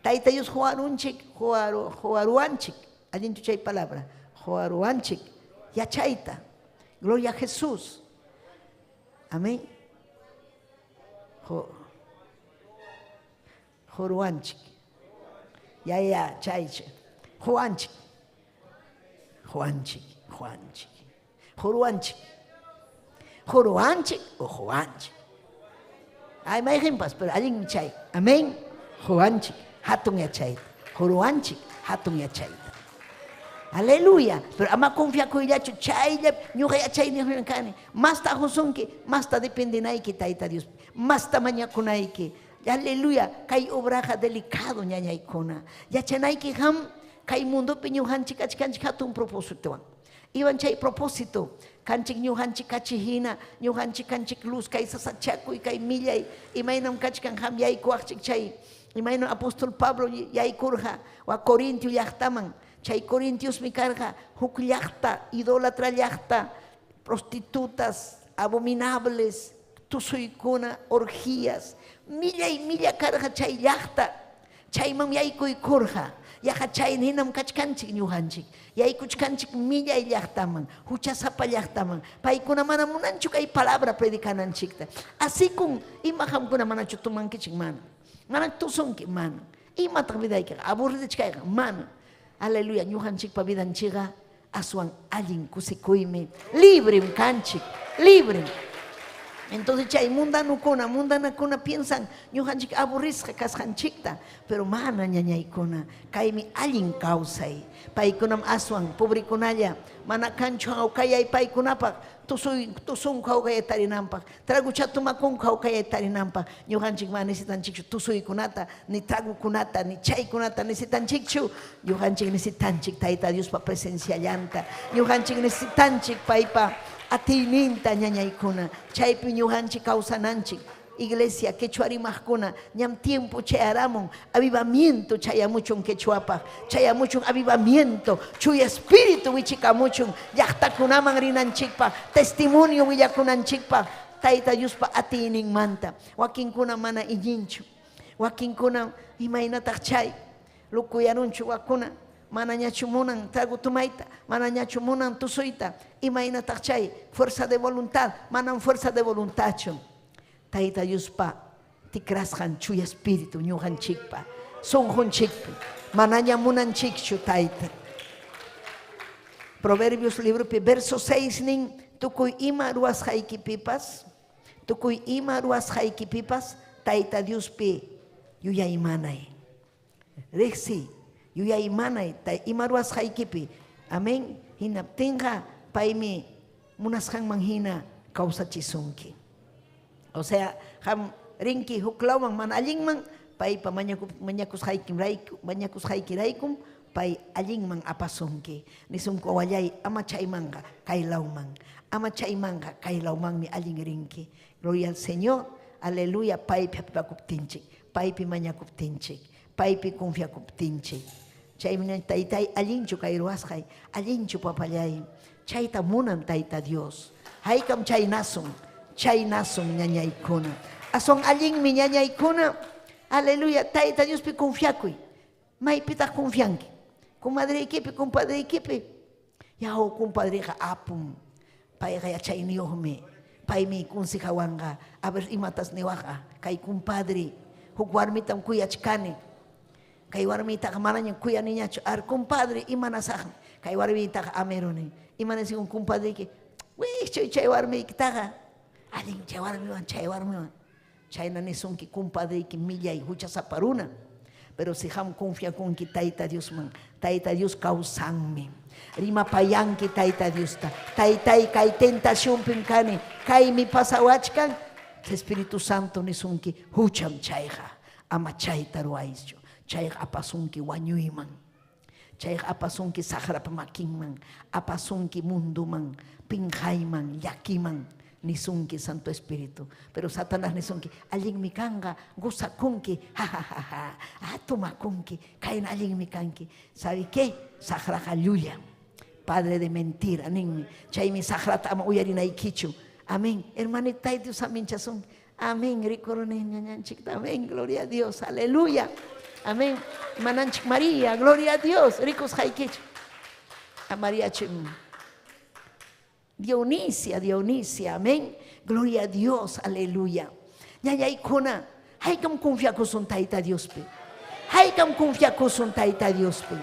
Tayta Dios huarunchik, huaruanchik. Allinchu chay palabra. Huaruanchik. Yachayta. Gloria a Jesús. Amén. Joruanchik. Ya, ya, chay. Juanchik. Juanchik, Juanchik. Joruanchik. Joruanchik o Juanchik. Ay, mayqinpas, pero allinmi chay. Amén. Juanchik, hatun yachayta. Joruanchik, hatun yachayta. Aleluya. Pero ama confiakuyllachu chaylla ñuqa yachayniyuqmi kani. Masta husunki, masta dependinayki Tayta Dios. Masta mañakunayki. Aleluya. Kay obraja delicado ñañaykuna. Yachanayki ham kay mundopi ñuqanchik kachkanchik hatun propósitowan. Iwan chay propósito. Kanchik ñuqanchik kachihina, ñuqanchik kanchik luz, kay sasachakuy, kay millay, imaynam kachkan ham yaykuwaqchik chay. Imaynam apóstol Pablo yaykurqa wa Corintio llaqtaman. Chay Corintiosmi karqa huk llaqta, idólatra llaqta, prostitutas, abominables, tusuykuna, orgías. Millay milla karqa chay llaqta. Chayman yaykuykurqa. Yaqa chay hinam kachkanchik ñuqanchik. Yaykuchkanchik millay llaqtaman, huchasapa llaqtaman. Paykuna mana munanchu kay palabra predicananchikta. Así kun ima qamkuna manachu tumankichik mana. Mana tusunki mana. Imataq vidaykiqa aburridichkayqa mana. Aleluya, ñuqanchikpa vidanchikqa aswan allin kusikuymi. Librem kanchik, librem. Entonces chay mundanukuna, mundanakuna piensan ñuqanchik aburrisqa kasqanchikta, pero mana ñañaykuna, kaymi allin kawsay. Paykunam aswan pobrikunalla, mana kanchu hawkayay paykunapaq, tusunku hawkayay tarinanpaq, tragucha tumakunku hawkayay tarinanpaq. Ñuqanchik mana necesitanchikchu tusuykunata, ni tragukunata, ni chaykunata necesitanchikchu. Ñuqanchik necesitanchik Tayta Diospa presenciallanta. Ñuqanchik necesitanchik paypa atiyninta ñañaykuna. Chaypi ñuqanchik kawsananchik. Iglesia quechua rimaqkuna ñam tiempo chayaramun avivamiento chayamuchun quechuapaq, chayamuchun avivamiento, chuya espíritu wichikamuchun llaqtakunaman rinanchikpaq, testimonio willakunanchikpaq. Tayta Diospa atiyninmanta. Wakinkuna mana iñinchu. Wakinkuna imaynataq chay lukuyarunchu wakuna manañachu munan trago tumayta, manañachu munan tusuyta, imaynataq chay fuerza de voluntad, manam fuerza de voluntadchu. Tayta Diospa tikrasqan chuya espíritu ñuqanchikpa, sunqunchikpi, manaña munanchikchu tayta. Proverbios libropi verso 6 nin tukuy ima ruwasqaykipipas, tukuy ima ruwasqaykipipas Tayta Diospi yuyaymanay. Riqsi yuyaymanay ima ruwasqaykipi. Amén. Hinaptinqa paymi munasqanman hina kawsachisunki. O sea, qam rinki huklawman mana allinman paypa mañakusqaykiraykum pay allinman apasunki. Nisunku wallay ama chaymanqa kaylawman, ama chaymanqa kaylawmanmi allin rinki. Gloria al Señor, aleluya, paypi hapipakuptinchik, paypi mañakuptinchik, paypi confiakuptinchik. Chaymi taytay allinchu kay ruwasqay, allinchu papallay. Chayta munan Tayta Dios. Haykam chaynasun, chaynasun ñañaykuna. Aswan allinmi ñañaykuna. Aleluya, Tayta Diospi confiakuy. Maypitaq confianki? Comadreykipi, compadreykipi. Yaw, compadreqa apum. Payqa yachayniyuqmi. Paymi consejawanqa. A ver imatas niwaqqa. Kay compadre, huk warmitam kuyachkani. Kay warmitaqa manaña kuyaniñachu. Ar, compadre, imanasaqmi. Kay warmitaqa ameruni. Imanasikun compadreyki? Wikchuy chay warmiykitaqa. Allin chay warmiwan, chay warmiwan. Chayna nisunki compadreyki millay huchasapa runa. Pero si qam confiakunki Tayta Diosman, Tayta Dios kawsanmi. Rimapayanki Tayta Diosta. Taytay kay tentacionpim kani, kaymi pasawachkan. Espíritu Santo nisunki hucham chayqa. Ama chayta ruwaychu. Chayqa apasunki wañuyman. Chayqa apasunki saqrapa makinman, apasunki munduman, pinqayman, llakiman. Nisunki Santo Espíritu. Pero Satanás nisunki, allinmi kanqa, gozakunki, ja ja ja ja, ah, tumakunki, kayna allinmi kanki. ¿Sabe qué? Saqraqa llulla, padre de mentira, ninmi. Chaymi saqrata ama uyarinaykichu. Amén. Hermanita, Dios aminchasun. Amén. Rikuruni ñañanchikta. Amén. Gloria a Dios. Aleluya. Amén. Mananchik María, gloria a Dios. Rikusqaykichu. A María chim. Dionisia, Dionisia, amén. Gloria a Dios, aleluya. Ñañaykuna, haykam confiakusun Tayta Diospi. Haykam confiakusun Tayta Diospi.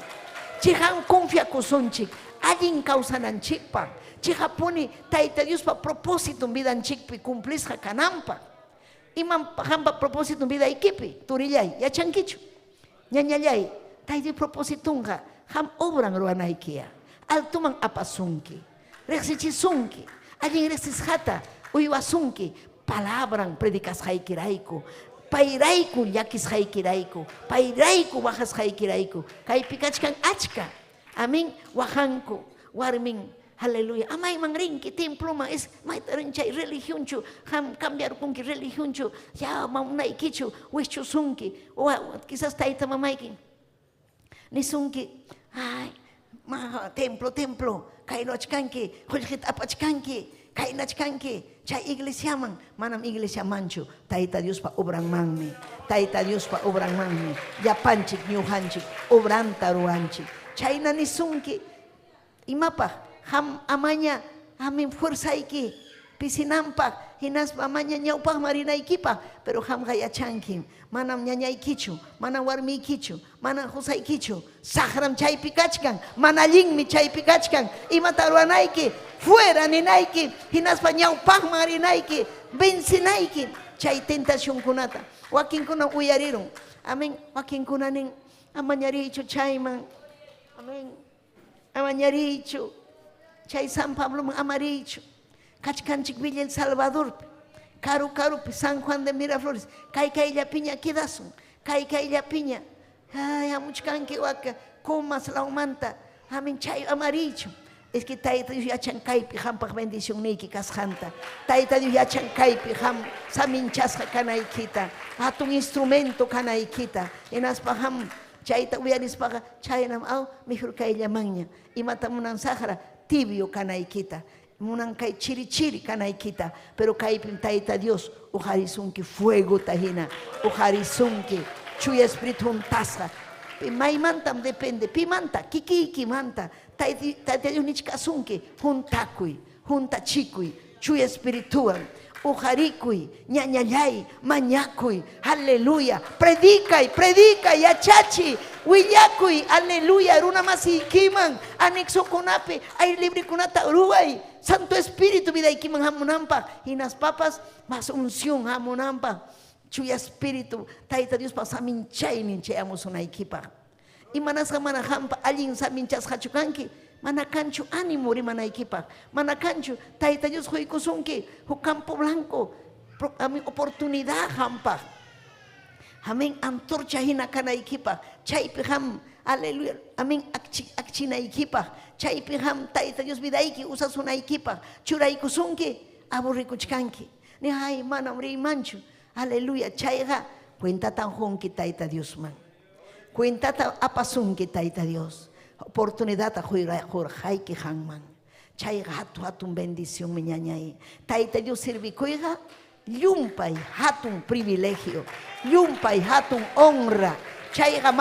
Chiqan confiakusunchik, allin kawsananchikpaq. Chiqapuni Tayta Diospa propósito vidanchikpi cumplisqa kananpaq. Imam qampa propósito vidaykipi, turillay, yachankichu. Ñañallay, Tayta Dios propositunqa qam obran ruwanaykiya. Altuman apasunki. Riqsichisunki, allin riqsisqata uywasunki, palabran predicasqaykirayku, payrayku llakisqaykirayku, payrayku waqasqaykirayku. Kaypi kachkan achka. Amén. Waqanku, warmin, aleluya. Amayman rinki temploman, es mayta rin chay religionchu, qam cambiarkunki religionchu, ya mamunaykichu, wischusunki, quizás tayta mamayki nisunki, ay, ma, templo, templo, kaynochkanki, qullqita apachkanki, kaynachkanki, chay iglesiaman, manam iglesiamanchu, Tayta Diospa obranmanmi, Tayta Diospa obranmanmi, llapanchik ñuqanchik, obranta ruwanchik. Chayna nisunki, imapaq, qam amaña, amin fuerzayki, pisinanpaq, hinaspa amaña ñawpaqman rinaykipaq, pero qamqa yachanki, manam ñañaykichu, manam warmiykichu, manam qusaykichu, saqram chaypi kachkan, mana allinmi chaypi kachkan, imata ruwanayki, fuera ninayki, hinaspa ñawpaqman rinayki, vencinayki chay tentacionkunata. Wakinkuna uyarirun, amén, wakinkuna nin, amañariychu chayman, amén, amañariychu, chay San Pabloman amariychu. Kachkanchik Villa El Salvador, karu karupi San Juan de Miraflores, kay kayllapiña quedasun, kay kayllapiña, ay amuchkanki waka, Comas lawmanta, amin chay amarichu. Es que Tayta Dios yachan kaypi qampaq bendicionniyki kasqanta. Tayta Dios yachan kaypi qam saminchasqa kanaykita, hatun instrumento kanaykita. Hinaspa qam chayta uyarispaqa chaynam aw mejor kayllamanña. Imata munan saqra tibio kanaykita. Munan kay chiri chiri kanaykita, pero kaypim Tayta Dios uqarisunki fuegota hina, uqarisunki Chuya Espíritu huntasqa. Maymantam depende, pimanta, kikiykimanta. Tayta Dios nichkasunki, juntakuy, juntachikuy, Chuya Espirituwan, uqarikuy, ñañallay, mañakuy, aleluya, predicay, predicay, yachachi, willakuy, aleluya, runa masiykiman, anexokunapi, aire librekunata ruway, Santo Espíritu vidaykiman hamunanpaq, hinaspapas mas unción hamunanpaq, Chuya Espíritu, Tayta Diospa saminchaynin chayamusunaykipaq. Imanasqa mana qampa allin saminchasqachu kanki, mana kanchu ánimo rimanaykipaq, mana kanchu Tayta Dios quykusunki huk campo blanco, oportunidad qampaq. Amén, antorcha hina kanaykipaq, chaypi qam, aleluya, amén, akchinaykipaq, chaypi qam Tayta Dios vidayki usasunaykipaq, churaykusunki, aburrikuchkanki. Ni ay manam riymanchu, aleluya, chayqa cuentatan qunki Tayta Diosman. Cuentata apasunki Tayta Dios. Oportunidad qurqayki qanman. Chayqa hatun hatun bendición mi ñañay. Tayta Dios sirvikuyqa llumpay hatun privilegio, llumpay hatun honra. Chayqa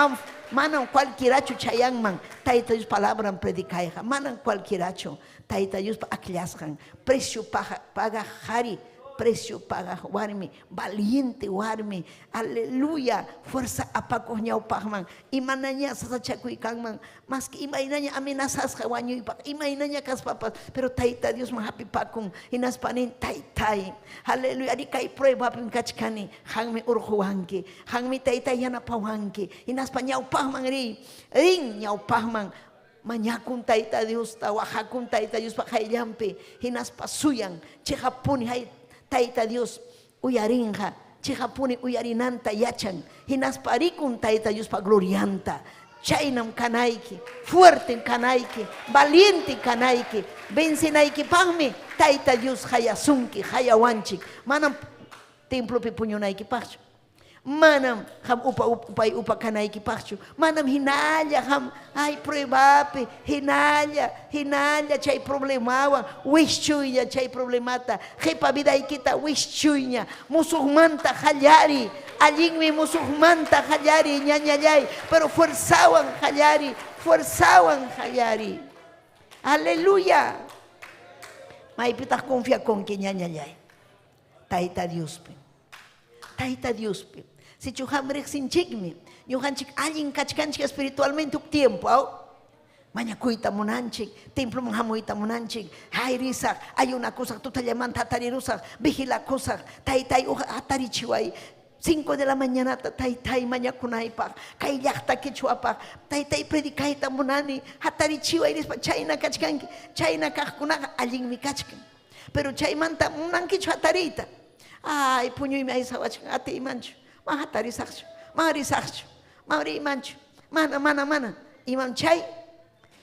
manam cualquierachu chayanman Tayta Dios palabran predicayqa, manam cualquierachu Tayta Diospa akllasqan, precio paga qhari, precio paga warmi, valiente warmi, aleluya, fuerza apakuq ñawpaqman, imanaña sasachakuykanman, más que imaynaña amenazasqa wañuypaq, imaynaña kaspapas, pero Tayta Diosman hapipakun, hinaspa nin taytay, aleluya, ari kay pruebapim kachkani, qanmi urquwanki, qanmi taytay yanapawanki, hinaspa ñawpaqman riy, rin ñawpaqman, mañakun Tayta Diosta, waqakun Tayta Diospa qayllanpi, hinaspa suyan, chiqapuni hay Tayta Dios uyarinqa, chiqapuni uyarinanta yachan, hinaspa rikun Tayta Diospa glorianta. Chaynam kanayki, fuerte kanayki, valiente kanayki, vencinaykipaqmi Tayta Dios hayasunki, hayawanchik. Manam templopi puñunaykipaqchu, manam qam upa upay upa kanaykipaqchu, manam hinalla qam ay pruebapi, hinalla, hinalla chay problemawan, wischuyña chay problemata, qipa vidaykita wischuyña, musuqmanta qallari, allinmi musuqmanta qallari, ñañallay, pero fuerzawan qallari, fuerzawan qallari. Aleluya. Maypitaq confiakunki ñañallay? Tayta Diospi. Tayta Diospi. Sichu qam riqsinchikmi, ñuqanchik allin kachkanchik espiritualmente huk tiempo, aw? Mañakuyta munanchik, temploman hamuyta munanchik, hay risaq, ayunakusaq, tutallamanta hatarirusaq, vigilakusaq, taytay hatarichiway, 5 de la mañana taytay mañakunaypaq, kay llaqta quechuapaq, taytay predicayta munani, hatarichiway nispa, chayna kachkanki, chayna kaqkunaqa allinmi kachkan. Pero chaymanta munankichu hatariyta. Ay, puñuymi aysawachkan, atiymanchu, ma hatarisaqchu, ma risaqchu, ma riymanchu, mana, mana, mana. Imam chay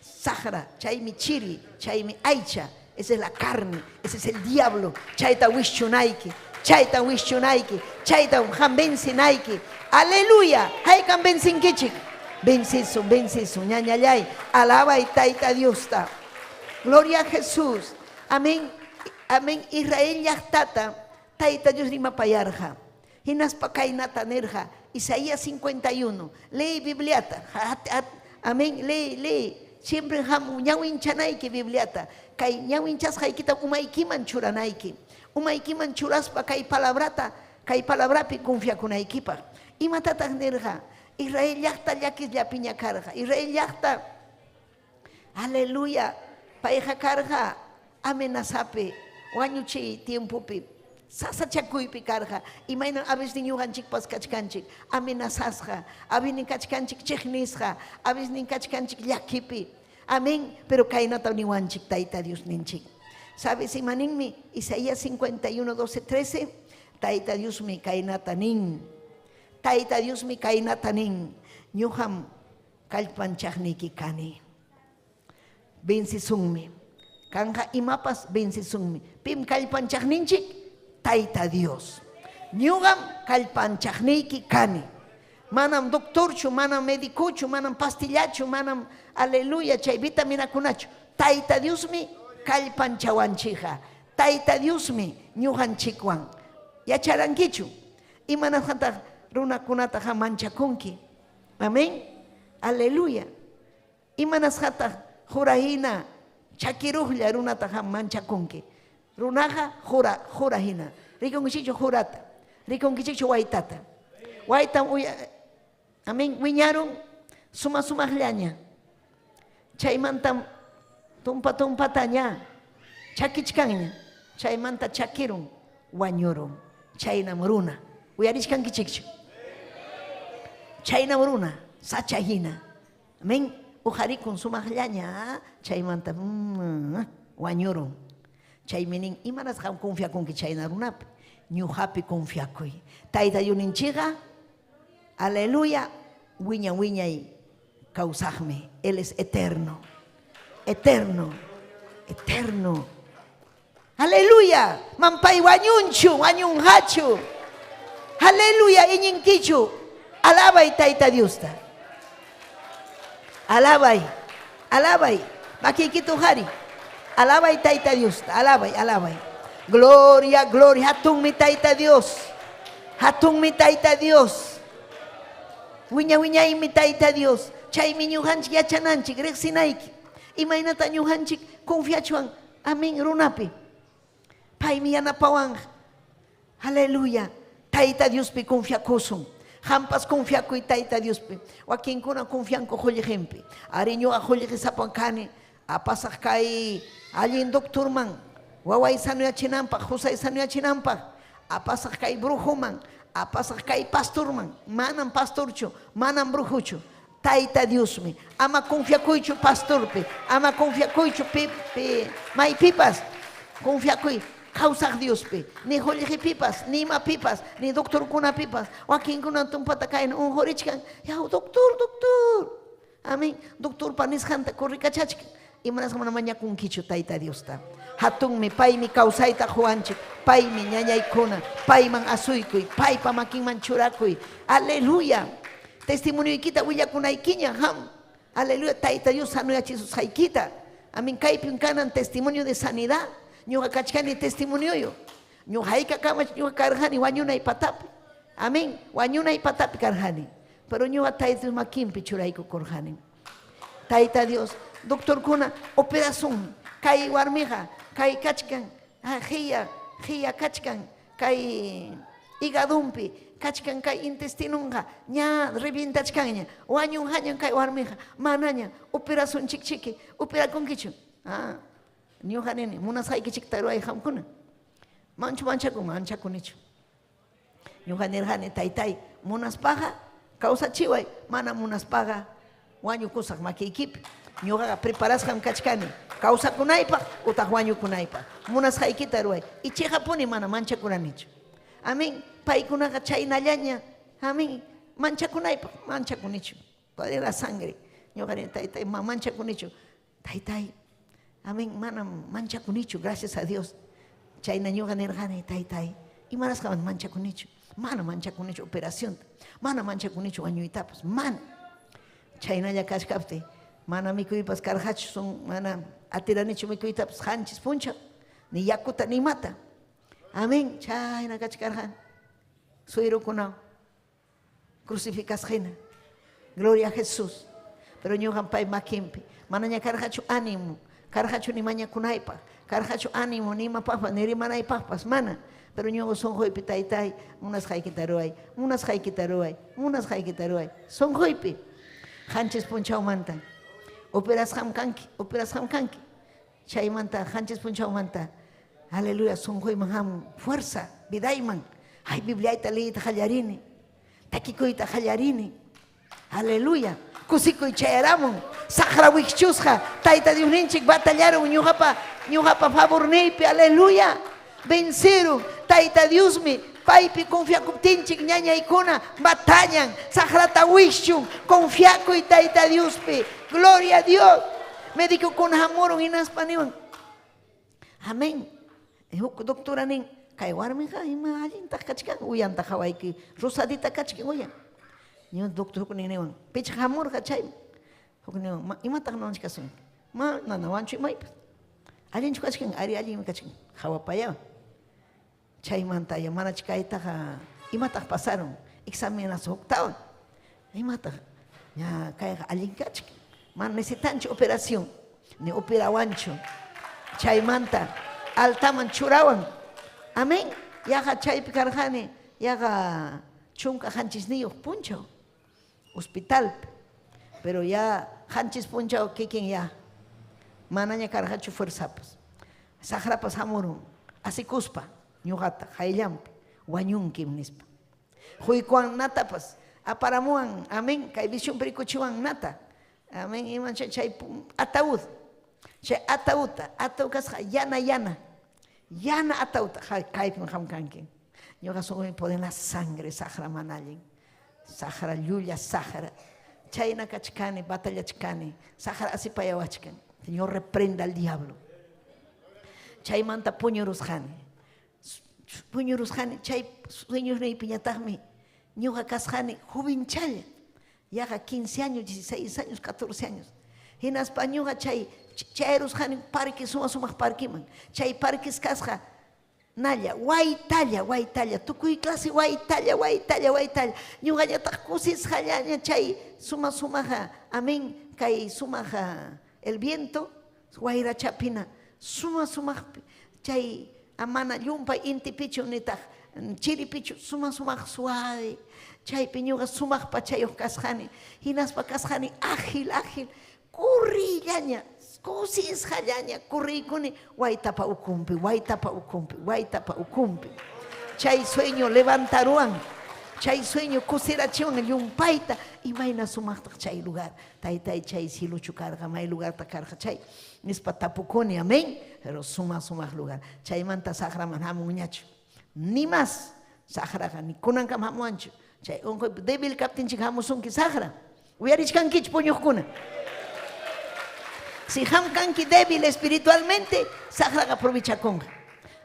saqra, chaymi chiri, chaymi aycha, esa es la carne, ese es el diablo. Chayta wischunayki, chayta wischunayki, chayta qam vencinayki. Aleluya, haykam vencinkichik. Vencisun, vencisun, ñañallay, alabay Tayta Diosta. Gloria a Jesús. Amén, amén. Israel llaqtata Tayta Dios rimapayarqa. Hinaspa kaynata nirqa. Isaías 51. Ley Bibliata. Amén, ley, ley. Siempre hamu ñawinchanayki Bibliata. Kay ñawinchasqaykita umaykiman churanayki. Umaykiman churaspa kay palabrata, kay palabrapi confiakunaykipaq. Imatataq nirqa? Israel llaqta llakisllapiña karqa. Israel llaqta, aleluya, payqa karqa amenazapi, wañuchiy tiempopi, sasachakuypi karqa. Imaynam aveces ñuqanchikpas kachkanchik, amenazasqa, aveces kachkanchik chiqnisqa, aveces kachkanchik llakipi. Amén, pero kaynata niwanchik Tayta Dios ninchik. ¿Sabes imaninmi? Isaías 51, 12, 13. Tayta Dios mi kaynata nin. Tayta Dios mi kaynata nin. Ñuqam kallpanchaqniyki kani. Vencisunmi. Kanja imapas vencisunmi. Pim kallpanchaqninchik? Tayta Dios. Ñuqam kallpanchaqniyki kani. Manam doctorchu, manam medicochu, manam pastillachu, manam aleluya chay vitaminakunachu. Tayta Diosmi kallpanchawanchikqa. Tayta Diosmi ñuqanchikwan. Yacharankichu? Imanasqataq runakunataqa manchakunki? Amén. Aleluya. Imanasqataq qura hina chakiruqlla runataqa manchakunki? Runaqa qura qura hina. Rikunkichikchu qurata? Rikunkichikchu waytata? Waytam uya amén wiñarun suma sumaqllaña. Chaymantam tumpa tumpataña chakichkanña. Chaymanta chakirun wañurun. Chaynam runa. Uyarichkankichikchu? Chaynam runa sacha hina. Amén. Uqarikun sumaqllaña chaymanta wañurun. Chaymi nin imanasqam confiakunki chayna runapi? Ñuqapi confiakuy. Tayta Diosninchikqa, aleluya, wiña wiñay kawsaqmi. Él es eterno, eterno, eterno. Aleluya. Mampay wañunchu, wañunqachu. Aleluya, iñinkichu. Alabay Tayta Diosta. Alabay, alabay. Makiykita uqariy. Alabay Tayta Diosta, alabay, alabay. Gloria, gloria. Hatunmi Tayta Dios. Hatunmi Tayta Dios. Wiña wiñaymi Tayta Dios. Chaymi ñuqanchik yachananchik, riqsinayki. Imaynata ñuqanchik confiachwan amén runapi. Paymi yanapawanqa. Aleluya. Tayta Diospi confiakusun. Qampas confiakuy Tayta Diospi. Wakinkuna confianku qullqinpi. Ari ñuqa qullqisapan kani. Apasaq kay allin doctorman. Waway sanuyachinanpaq, qusay sanuyachinanpaq. Apasaq kay brujuman. Apasaq kay pastorman. Manam pastorchu, manam brujuchu. Tayta Diosmi. Ama confiakuychu pastorpi. Ama confiakuychu pi, pi, maypipas. Confiakuy kawsaq Diospi. Ni qullqipipas, ni imapipas, ni doctorkunapipas. Wakinkuna tumpata kayna unqurichkan. Yaw, doctor, doctor. Amén. Doctorpa nisqanta corrikachachkan. Imanasqa mana mañakunkichu Tayta Diosta. Hatunmi, paymi kawsayta quwanchik. Paymi ñañaykuna. Payman asuykuy. Paypa makinman churakuy. Aleluya. Testimonioykita willakunaykiña ham. Aleluya. Tayta Dios sanoyachisusqaykita. Amén. Kaypim kanan testimonio de sanidad. Ñuqa kachkani testimonioyo. Ñuqa hayk'akama ñuqa karqani wañunay patapi. Amén. Wañunay patapi karqani. Pero ñuqa Tayta Dios makinpi churaykukurqani. Tayta Dios, doctorkuna operasun kay warmiqa kay kachkan hiya hiya kachkan kay higadunpi kachkan kay intestinunqa ña revientachkanña wañunqaña kay warmiqa manaña operasun chikchiki operakunkichu. Ñuqa nini munasqaykichikta ruway qamkuna. Manchu manchakun manchakunichu. Ñuqa nirqani taytay munaspaqa kawsachiway mana munaspaqa wañukusaq makiykipi. Ñuqaqa preparasqam kachkani kawsakunaypaq utaq wañukunaypaq. Munasqaykita ruway. Ichiqapuni mana manchakuranichu. Amén. Paykunaqa chaynallaña. Amén. Manchakunaypaq manchakunichu. Todavía la sangre. Ñuqa nini taytay ma manchakunichu. Taytay. Amén. Manam manchakunichu. Gracias a Dios. Chayna ñuqa nirqani taytay. Imanasqa mana manchakunichu. Mana manchakunichu operacionta. Mana manchakunichu wañuytapas. Mana. Chaynalla kachkaptiy mana mikuypas karqachu son mana atiranichu mikuytapas qanchis punchaw ni yakuta ni imata. Amén. Chayna kachkarqani. Suirukunawan crucificasqa hina. Gloria a Jesús. Pero ñuqam pay makinpi. Manaña karqachu ánimo. Karqachu ni mañakunaypaq. Karqachu ánimo ni imapaqpas ni rimanaypaqpas. Mana. Pero ñuqa sunquypi taytay munasqaykita ruway. Munasqaykita ruway. Munasqaykita ruway. Sunquypi. Qanchis punchawmanta. Operasqam kanki, operasqam kanki. Chaymanta qanchis punchawmanta. Aleluya, sunquyman hamun fuerza, vidayman. Ay, Bibliayta liyta qallarini. Takikuyta qallarini. Aleluya. Kusikuy chayaramun. Saqra wikchusqa Tayta Diosninchik batallarun ñuqapa ñuqapa favorniypi. Aleluya. Vencerun. Tayta Diosmi paypi confiakuptinchik ñañaykuna batallan. Saqrata wikchun. Confiakuy Tayta Diospi. Gloria a Dios. Médicokuna hamurun hinaspa niwan. Amén. Huk doctora nin kay warmiqa ima allintaq kachkan uyanta qhawayki rosadita kachkan uyan. Ñuqa doctor huknin niwan pichqa hamurqa chayman. Huknin niwan imataq nanachkasunki? Ma nanawanchu imaypas. Allinchu kachkan? Ari allinmi kachkan. Hawapaya. Chaymanta ya manach kaytaqa imataq pasarun? Examinazo huktawan. Imataq? Ña kayqa allin kachkan. Mana necesitanchu operación, ni operawanchu. Chaymanta altaman churawan. Amén. Yaqa chaypi karqani, yaqa 17 punchaw hospitalpi. Pero ya 7 punchaw kikin ya manaña karqachu fuerzapas. Saqrapas hamurun, asikuspa ñuqata qayllanpi wañunkim nispa. Huykuwan natapas aparamuwan, amén, kay visión rikuchiwan nata. Amén, iman chay ataúd. Chay ataúdta, ataúd kasqa yana yana. Yana ataúdta, kaypim hamkanki. Ñuqa sunquymi poder la sangre saqra mana allin. Saqra llulla saqra. Chayna kachkani, batallachkani, saqra asipayawachkan. Señor reprenda al diablo. Chaymanta puñurusqani. Puñurusqani, chay sueñosniypiñataqmi ñuqa kasqani jovenchalla. Yaqa 15 años, 16 años, 14 años. Hinaspa ñuqa chay chayrusqani parque, suma sumaq parqueman. Chay parques kasqa nalla, waytalla, waytalla, tukuy clase waytalla, waytalla, waytalla. Ñuqañataq kusisqallaña chay suma sumaqa, amén, kay sumaqa el viento, wayrachapina, suma sumaq chay amana llumpay intipichu nitaq chiripichu, suma sumaq suave. Chaypi ñuqa sumaq pachayuq kasqani, hinaspa kasqani ágil, ágil, kurrillaña, kusisqallaña, kurriykuni waytapa ukumpi, waytapa ukumpi, waytapa ukumpi. Chay sueño levantaruwan, chay sueño kusirachiwan llumpayta, imayna sumaqtaq chay lugar. Taytay chay ciluchu karqa, may lugarta karqa chay, nispa tapukuni, amén, pero suma sumaq lugar. Chaymanta saqraman hamunñachu, ni más saqraqa, ni kunankama hamuwanchu. Chay unquy débil kaptinchik hamusunki saqra. Uyarichkankichu puñuqkuna. Si hamkanki débil espiritualmente, saqraqa aprovechakunqa.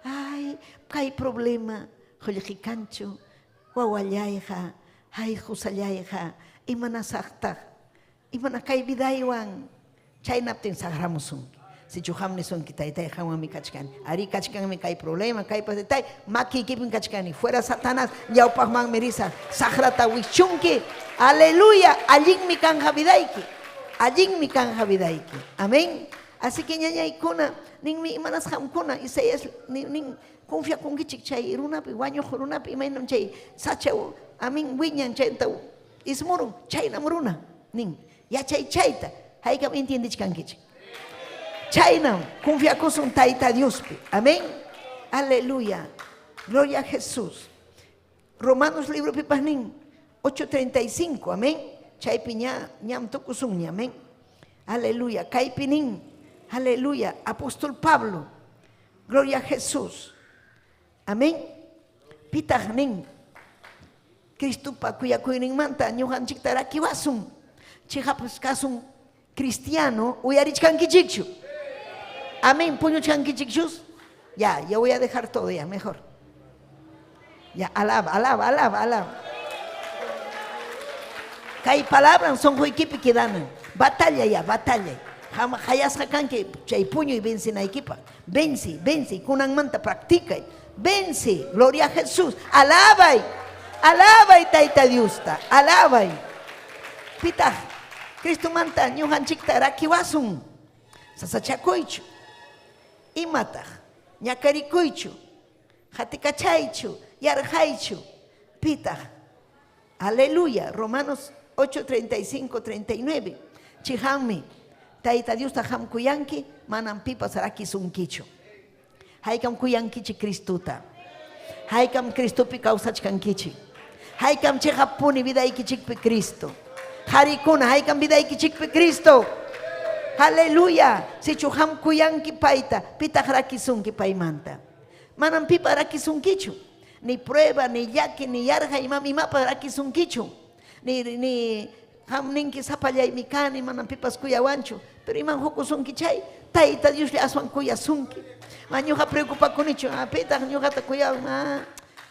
Ay, kay problema, qullqi kanchu, wawallayqa, ay qusallayqa, imanasaqtaq, imana kay vidaywan, chaynaptin saqramusunki. Sichu qam nisunki, taytay qanwanmi kachkani, ari kachkanmi kay problema, kay taytay, makiykipim kachkani, fuera Satanás, ñawpaqmanmi risaq, saqrata wichunki, aleluya, allinmi kanja vidayki, allinmi kanja vidayki, amén. Así que ñañaykuna, ninmi imanas qamkuna, Isaías nin confiakunkichik chay runapi, wañuq runapi, imaynam chay sacha, amén, wiñan chayta ismurun, chaynam runa, nin, yachay chayta, haykam entiendichkankichik. Chaynam confiakusun Tayta Diospi, amén, aleluya, gloria a Jesús. Romanos libro pipas nin 8:35, amén, chaypi ña ñam tukusunña, amén, aleluya, kaypi nin, aleluya, apóstol Pablo, gloria a Jesús, amén, pitaq nin, Cristopa kuyakuyninmanta ñuqanchikta rakiwasun, chiqapus kasun cristiano, uyarichkankichikchu. Amén, puñuchkankichikchus. Ya, ya voy a dejar todo ya, mejor. Ya, alaba, alaba, alaba, alaba. Kay palabran sunquykipi quedanan. Batalla ya, batalla. Hayasqa kanki chay puñuy vencinaykipa. Vence, vence, kunanmanta practicay. Vence, gloria a Jesús. Alabay, alabay Tayta Diosta, alabay. Pitaq, Cristomanta ñuqanchikta rakiwasun. Sasachakuychu. Imataq, ñakarikuychu, hatikachaychu, yarqaychu, pitaq. Aleluya, Romanos 8, 35, 39. Chihammi, Tayta Diosta ham kuyanki, manam pipas rakisunkichu. Haykam kuyankichi Cristuta. Haykam Cristopi kawsachkankichi. Haykam chiqapuni vidaykichikpi Cristo. Harikuna, haykam vidaykichikpi Cristo. Aleluya. Sichu ham kuyanki payta, pitaq rakisunki paymanta. Manam pipa rakisunkichu. Ni prueba, ni llaki, ni yarqa, imam imapa rakisunkichu. Ni ham ninki sapallaymi kani, manam pipas kuyawanchu. Pero iman hukusunki chay, Tayta Dioslla aswan kuyasunki. Ma ñuqa preocupakunichu, pitaq ñuqata kuyawan,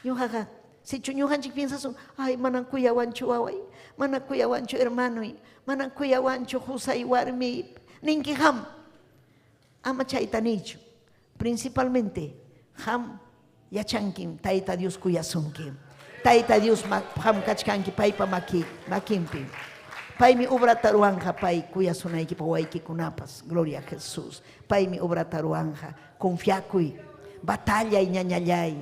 ñuqaqa. Sichu ñuqanchik piensasun, ay, manam kuyawanchu waway, manam kuyawanchu hermanoy, manam kuyawanchu qusay warmi, ninki ham. Ama chayta niychu. Principalmente, qam yachankim Tayta Dios kuyasunki. Tayta Dios qam kachkanki paypa makinpi. Paymi obrata ruwanqa pay kuyasunaykipaq wawaykikunapas. Gloria a Jesús. Paymi obrata ruwanqa. Confiakuy. Batallay ñañallay.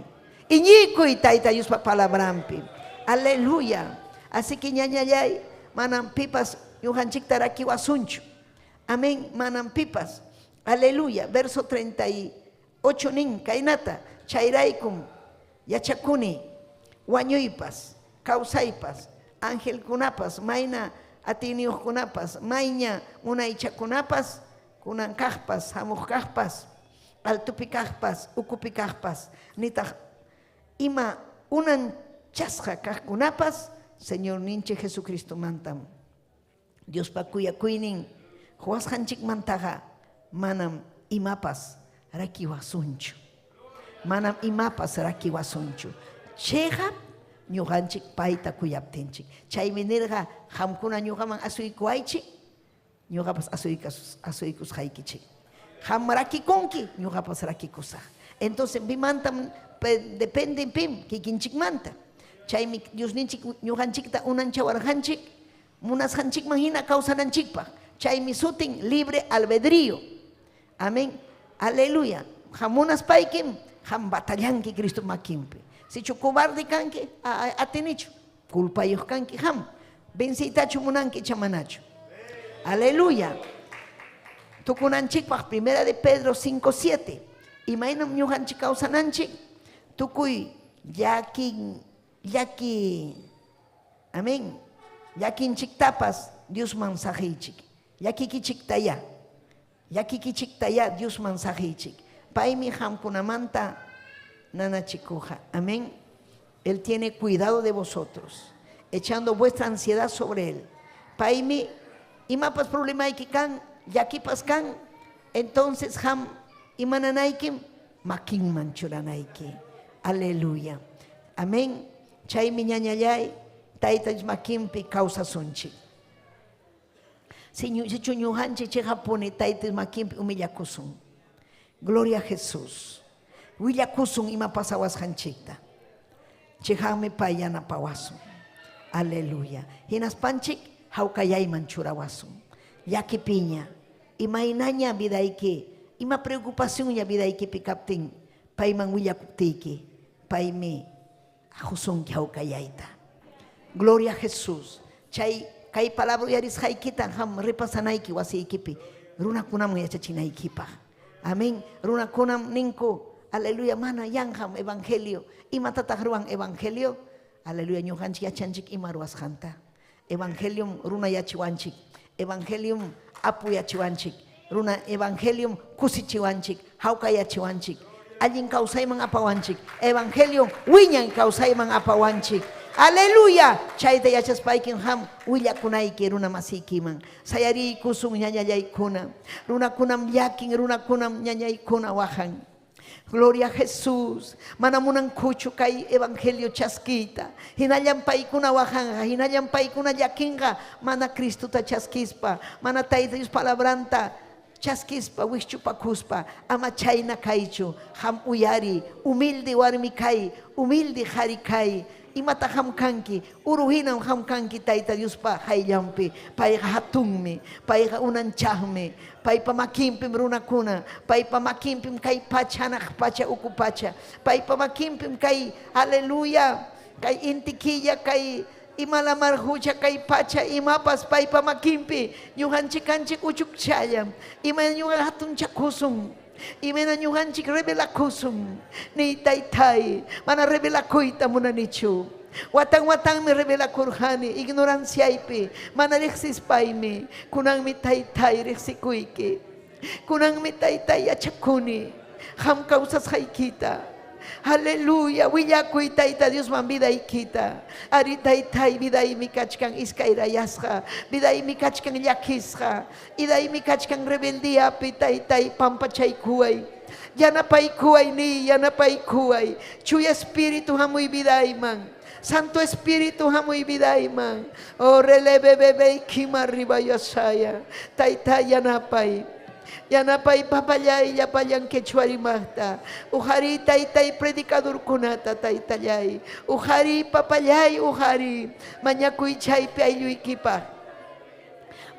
Iñikuy Tayta Diospa palabranpi. Aleluya. Así que ñañallay, manam pipas ñuqanchikta rakiwasunchu. Amén, manam pipas. Aleluya. Verso 38 nin kaynata, chayraykum yachakuni wañuypas, kawsaypas, angelkunapas, mayna atiyniyuqkunapas, mayña munaychakunapas, kunan kaqpas, hamuq kaqpas, altupi kaqpas, ukupi kaqpas, nitaq ima unanchasqa kaqkunapas, Señorninchik Jesucristomantam. Diospa kuyakuynin quwasqanchikmantaqa manam imapas rakiwasunchu. Manam imapas rakiwasunchu. Cheqap ñuqanchik payta kuyaptinchik. Chaymi nirqa, qamkuna ñuqaman asuykuwaychik, ñuqapas asuykusqaykichik. Qam rakikunki, ñuqapas rakikusaq. Entonces, pimantam depende pim? Kikinchikmanta. Chaymi Diosninchik ñuqanchikta unanchawarqanchik, munasqanchikman hina kawsananchikpaq. Chaymi sutin libre albedrío. Amén. Aleluya. Qam munaspaykim, qam batallanki Cristo makinpi. Sichu cobarde kanki, atinichu, culpayuq kanki qam. Venciytachu munanki icha manachu. Aleluya. Tukunanchikpaq primera de Pedro 5:7. Imaynam ñuqanchik kawsananchik? Tukuy llaki llaki amén. Llakinchiktapas Diosman saqiychik. Llakikichiktayá. Llakikichiktayá Diosman saqiychik. Paymi qamkunamanta nanachikuqa. Amén. Él tiene cuidado de vosotros, echando vuestra ansiedad sobre él. Paymi imapas problemayki kan, llakipas kan, entonces qam imananaykim makinman churanayki. Aleluya. Amén. Chaymi ñañallay, Tayta Dios makinpi kawsasunchik. Sichu ñuqanchik cheqapuni Tayta Dios makinpi humillakusun. Gloria a Jesús. Willakusun ima pasawasqanchikta. Cheqanmi pay yanapawasun. Aleluya. Hinaspanchik hawkayayman churawasun. Llakipiña, imaynaña vidayki, ima preocupacionña vidaykipi kaptin, payman willakuptiyki, paymi qusunki hawkayayta. Gloria a Jesús. Chay kay palabra uyarisqaykita qam repasanayki wasiykipi runakunaman yachachinaykipaq. Amén. Runakunam ninku, aleluya, mana yanqam evangelio. Imatataq ruwan evangelio? Aleluya, ñuqanchik yachanchik ima ruwasqanta. Evangelium runa yachiwanchik. Evangelium apu yachiwanchik. Runa evangelium kusichiwanchik, hawkayachiwanchik. Allin kawsayman apawanchik. Evangelium wiñay kawsayman apawanchik. Aleluya. Chayta yachaspaykim qam willakunayki runa masiykiman. Sayariykusun ñañallaykuna. Runakunam llakin, runakunam ñañaykuna waqan. Gloria a Jesús. Mana munankuchu kay evangelio chaskiyta. Hinallam paykuna waqanqa, hinallam paykuna llakinqa, mana Cristota chaskispa, mana Tayta Dios palabranta chaskispa, wikchupakuspa, ama chayna kaychu. Qam uyari, humilde warmi kay, humilde qhari kay. Imata qam kanki, uru hinam qam kanki Tayta Diospa qayllanpi. Payqa hatunmi, payqa unanchaqmi, paypa makinpim runakuna, paypa makinpim kay pacha, hanaq pacha, uku pacha, paypa makinpim kay, aleluya, kay inti killa, kay ima lamar hucha, kay pacha, imapas paypa makinpi. Ñuqanchik kanchik uchukchallam. Ima ñuqa hatunchakusun. Imayna ñuqanchik rebelakusun. Niy taytay, mana rebelakuyta munanichu. Watan watanmi rebelakurqani ignoranciaypi, mana riqsispaymi. Kunanmi taytay riqsikuyki. Kunanmi taytay yachakuni. Qam kawsasqaykita. Aleluya, willakuy Tayta Diosman vidaykita. Ari taytay, vidaymi kachkan iskayrayasqa, vidaymi kachkan llakisqa, idaymi kachkan rebeldiapi, taytay pampachaykuway. Yanapaykuway niy, yanapaykuway. Chuya Espíritu hamuy vidayman. Santo Espíritu hamuy vidayman. Oh, relebebebe kima ribayasaya. Taytay yanapay. Yanapay papallay llapallan quechua rimaqta. Uqariy taytay predicadorkunata taytallay. Uqariy papallay uqariy. Mañakuy chaypi aylluykipaq.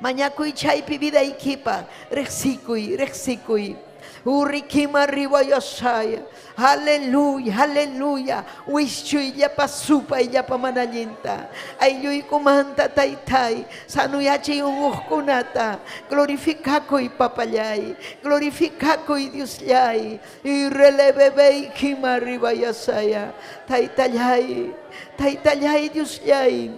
Mañakuy chaypi vidaykipaq. Riqsikuy, riqsikuy. Urikima riwayasaya. Aleluya, aleluya. Wischuy llapa supay llapa manallinta. Aylluykumanta taytay. Sanuyachiy unquqkunata. Glorificakuy papallay. Glorificakuy Diosllay. Y relebebey kima riwayasaya. Taytallay. Taytallay Diosllay.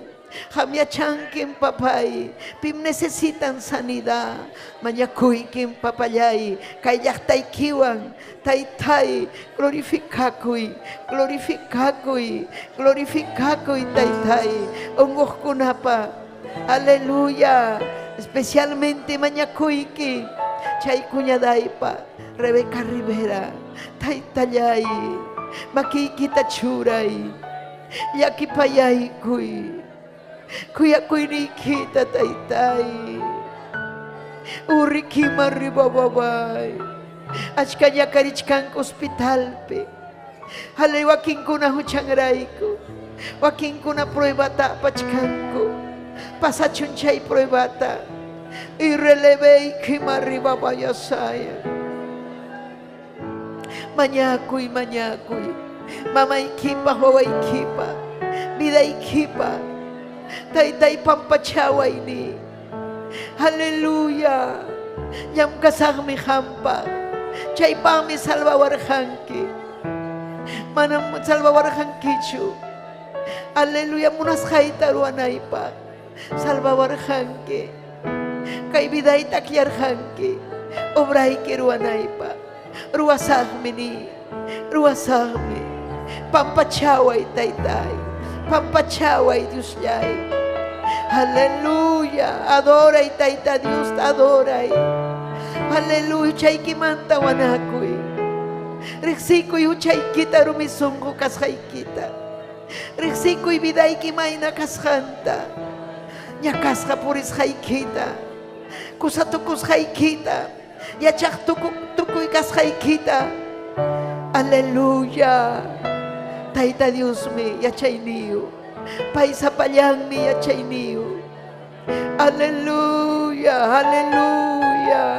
Qam yachankim papay. Pim necesitan sanidad. Mañakuykim papallay. Kay llaqtaykiwan. Taytay. Glorificakuy. Glorificakuy. Glorificakuy taytay. Unquqkunapa. Aleluya. Especialmente mañakuyki. Chay cuñadaypa. Rebeca Rivera. Taytallay. Makiykita churay. Llakipayaykuy. Kuyakuyniykita taytay. Urikima ribababay. Achka ñakarichkanku hospitalpi. Halay wakinkuna huchanrayku. Wakinkuna pruebata apachkanku. Pasachun chay pruebata. Y releveykima ribabayasaya. Mañakuy, mañakuy. Mamaykipa, wawaykipa. Vidaykipa. Taytay pampachawayni. Aleluya. Llamkasaqmi qampa. Chaypaqmi salvawarqanki. Manam salvawarqankichu. Aleluya. Munasqayta ruwanaypaq. Salvawarqanki. Kay vidayta akllarqanki. Obrayki ruwanaypaq. Ruwasaqmi ni. Ruwasaqmi. Pampachaway taytay. Pampachaway Diosllay. Aleluya. Adoray tayta Dios, adoray. Aleluya. Chaykimanta wanakuy. Riqsikuy huchaykita rumi sunqu kasqaykita. Riqsikuy vidayki mayna kasqanta. Ñakasqa purisqaykita. Kusa tukusqaykita. Yachaq tukuy kasqaykita. Aleluya. Tayta Diosmi yachayniyu. Pay sapallanmi yachayniyu. Aleluya, aleluya.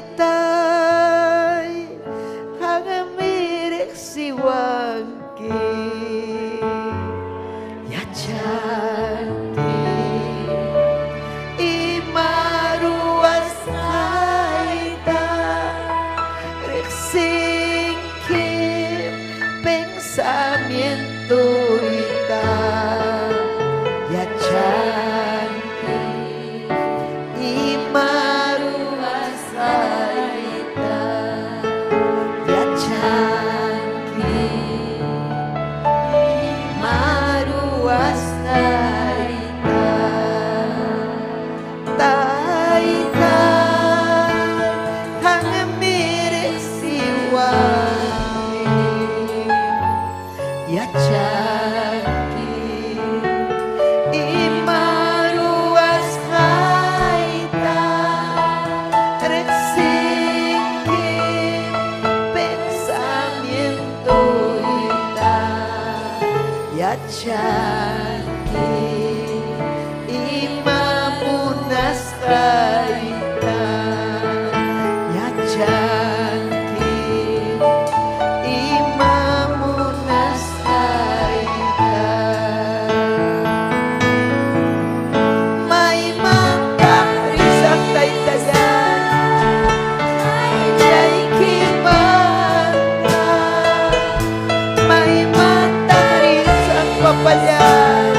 Taytay, qammi riqsiwanki. Yachanki ima ruwasqayta. Riqsinki pensamientoyta. Yachanki ima ruwasqayta. Yachanki ima ruwasqayta. Taytay, qammi riqsiwanki. Yachanki ima ruwasqayta. Riqsinki pensamientoyta. Yachanki ima munasqayta. Yachanki ima munasqayta. Maymantaq risaq taytallay. Chaykimanta. Maymantaq risaq papallay.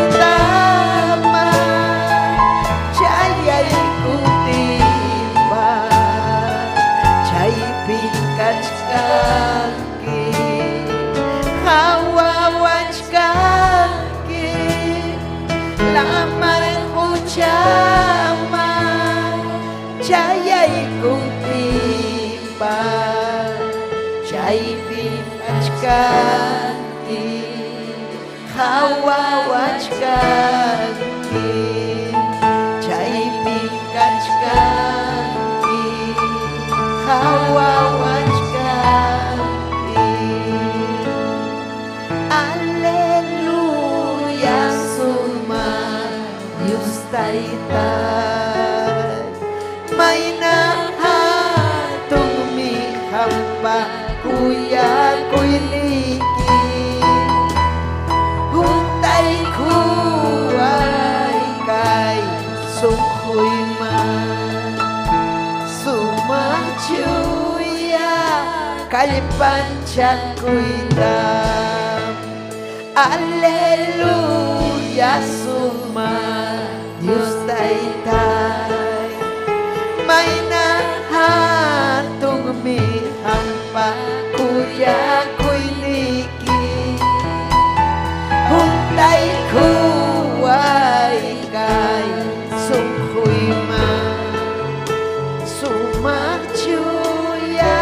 Urquputama chayaykuptinpa chaypim kachkanki. Qhawawachkanki lamar quchaman chayaykuptinpa chaypim kachkanki, qhawawachkanki, chaypi kachkanki, qhawawachkanki. Aleluya, sumaq Dios Taytay, mayna hatunmi qampa kuyakuyniyki, huntaykuway kay sunquyman, sumaq chuya kallpanchakuyta. Aleluya, sumaq Dios Taytay, mayna hatunmi qampa kuyakuyniyki, huntaykuway kay sunquyman, sumaq chuya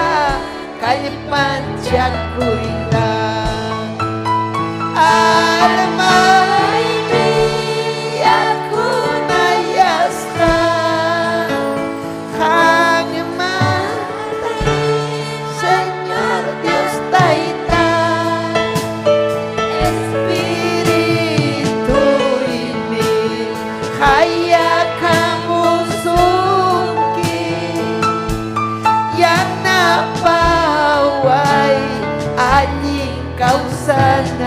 kallpanchakuyta. Almaymi yakunayasqa qanmanta, Señor Dios Tayta, Espirituymi qayakamusunki, yanapaway allin kawsanaypaq.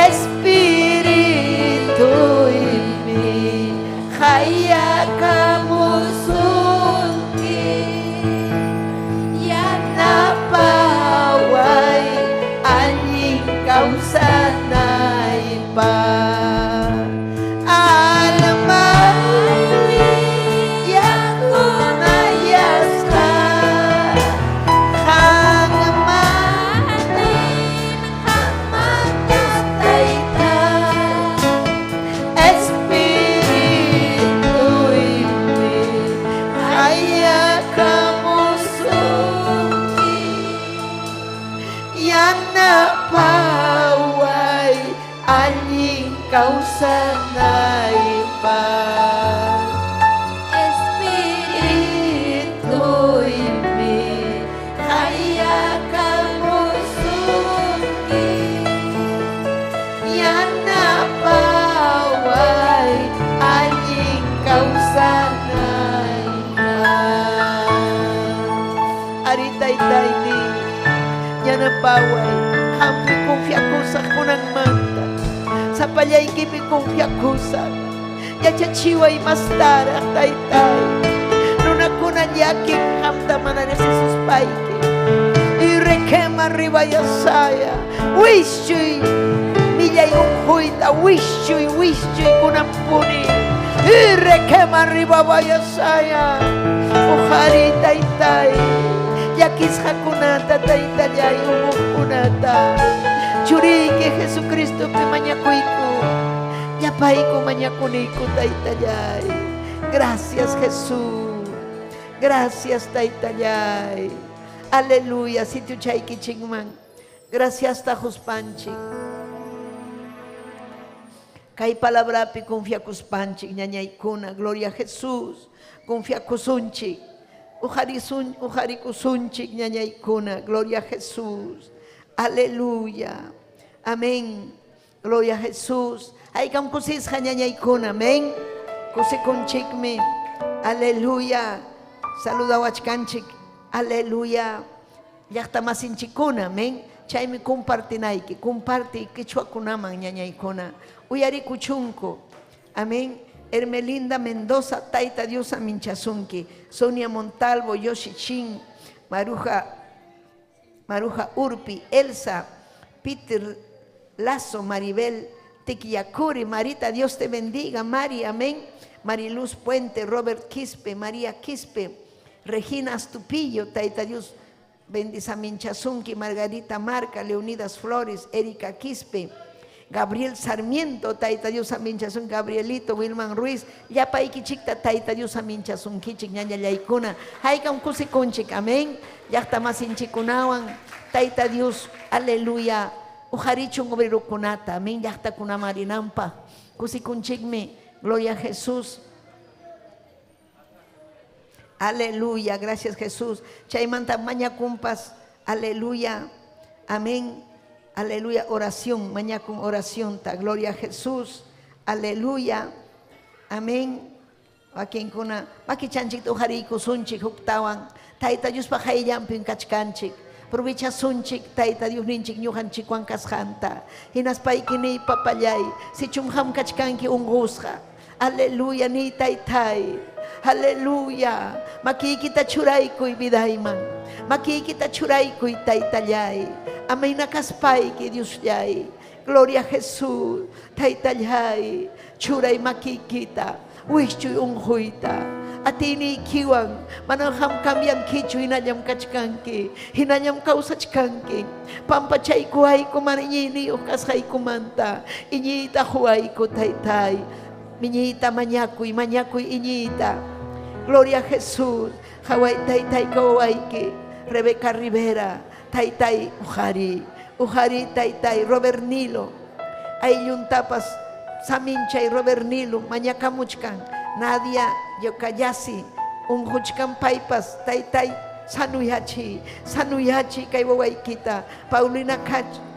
Espirituymi qayakamusunki, yanapaway allin kawsanaypaq. Almaymi yakunayasqa qanmanta, Dios Tayta, Espirituymi qayakamusunki, yanapaway allin kawsanaypaq. Espirituymi qayakamusunki, yanapaway allin kawsanaypaq. Ari taytayni, yanapaway, qampi confiakusaq kunanmanta, sapallaykipi confiakusaq, yachachiway mastaraq taytay, runakuna llakin qamta mana riqsisuspayki, irrequema ribayasaya, wischuy millay unquyta, wischuy, wischuy kunanpuni, irrequema ribabayasaya, uqari taytay, llakisqakunata taytallay unquqkunata, churiyki Jesucristopi mañakuyku, llapayku mañakuniku taytallay. Gracias Jesús, gracias taytallay. Aleluya, sitiuchaykichikman, gracias tajuspanchik. Kay palabrapi confiakuspanchik, ñañaykuna, gloria a Jesús, confiakusunchik, ujarikusunchik, ñañaykuna, gloria a Jesús, aleluya, amén, gloria a Jesús. Haykam kusisqa ñañaykuna, amén, kusikunchikmi, aleluya, saludawachkanchik, aleluya, llaqta masinchikkuna, amén. Chaymi compartinayki, comparti quichwakunaman ñañaykuna, uyarikuchunku, amén. Hermelinda Mendoza, Taita Dios aminchasunki, Sonia Montalvo, Yoshi Chin, Maruja Urpi, Elsa, Peter Lazo, Maribel Tiquiyacuri, Marita, Dios te bendiga, Mari, amén. Mariluz Puente, Robert Quispe, María Quispe, Regina Astupillo, Taita Dios bendice a Minchasunki, Margarita Marca, Leonidas Flores, Erika Quispe, Gabriel Sarmiento, Tayta Dios saminchasun, Gabrielito, Wilman Ruiz, llapaykichikta Tayta Dios saminchasunkichik, ñañallaykuna, haykam kusikunchik, amén. Llaqta masinchikunawan, Tayta Dios, aleluya, uqarichun obrerokunata, amén, llaqtakunaman rinanpaq, kusikunchikmi, gloria a Jesús. Aleluya, gracias Jesús. Chaymanta mañakumpas, aleluya, amén, aleluya, oración, mañakun oración, ta, gloria a Jesús, aleluya, amén. Wakinkuna, makichanchik uqariykusunchik huktawan, Tayta Diospa qayllanpim kachkanchik. Provechasunchik Tayta Diosninchik ñuqanchikwan kasqanta. Hinaspayki niy papallay, sichum qam kachkanki unqusqa. Aleluya, niy taytay. Aleluya. Makiykita churaykuy vidayman. Makiykita churaykuy taytallay. Amayna kaspayki Diosllay. Gloria a Jesús. Taytallay. Churay makiykita. Wischuy unquyta. Atiniykiwan manam qam cambiankichu hinallam kachkanki, hinallam kawsachkanki. Pampachaykuwayku mana iñiyniyuq kasqaykumanta. Iñiyta quwayku taytay. Iñiyta mañakuy, mañakuy iñiyta. Gloria a Jesús. Qhaway taytay kawawayki. Rebeca Rivera, taytay uqari, uqari taytay Robert Nilo. Aylluntapas saminchay Robert Nilo mañakamuchkan. Nadia Yocayasi, unquchkan paypas taytay sanuyachi, sanuyachi kay wawaykita. Paulina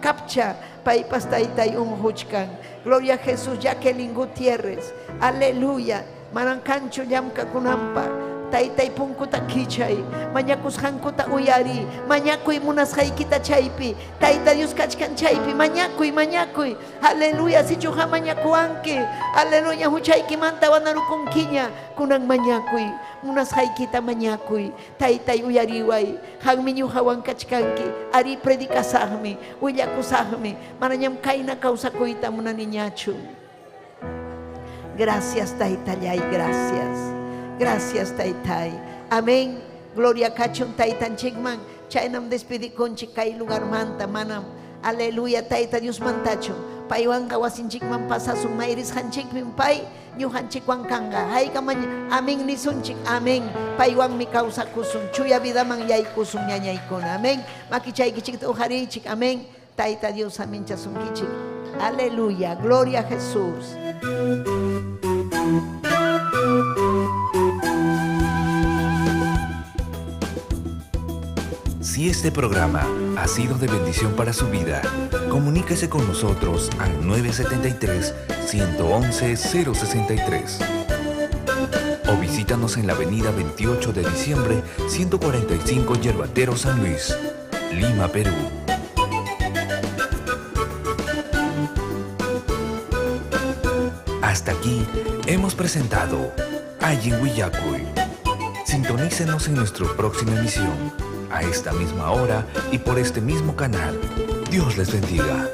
Capcha, paypas taytay unquchkan. Gloria a Jesús, Jacqueline Gutiérrez, aleluya. Manam kanchu llamkakunanpaq. Taytay punkuta kichay, mañakusqankuta uyari, mañakuy munasqaykita chaypi, Tayta Dios kachkan chaypi, mañakuy, mañakuy, aleluya, sichuqa mañakuwanki, aleluya, huchaykimanta wanarukunkiña, kunan mañakuy, munasqaykita mañakuy, taytay uyariway, qammi ñuqawan kachkanki, ari predicasaqmi, willakusaqmi, manañam kayna kawsakuyta munaniñachu. Gracias, taytallay, gracias. Gracias, taytay. Amén. Gloria kachun taytanchikman. Chaynam despedikunchik kay lugarmanta manam. Aleluya, tayta Dios mantachun. Paywanqa wasinchikman pasasun mayrisqanchikpim pay ñuqanchikwan kanqa. Haykam amén nisunchik. Amén. Paywanmi kawsakusun. Chuya vidaman yaykusun ñañaykuna. Amén. Makichaykichikta uqariychik. Amén. Tayta Dios aminchasunkichik. Aleluya. Gloria a Jesús. Si este programa ha sido de bendición para su vida, comuníquese con nosotros al 973-111-063. O visítanos en la avenida 28 de diciembre, 145 Yerbatero, San Luis, Lima, Perú. Hasta aquí hemos presentado Allin Willakuy. Sintonícenos en nuestra próxima emisión, a esta misma hora y por este mismo canal. Dios les bendiga.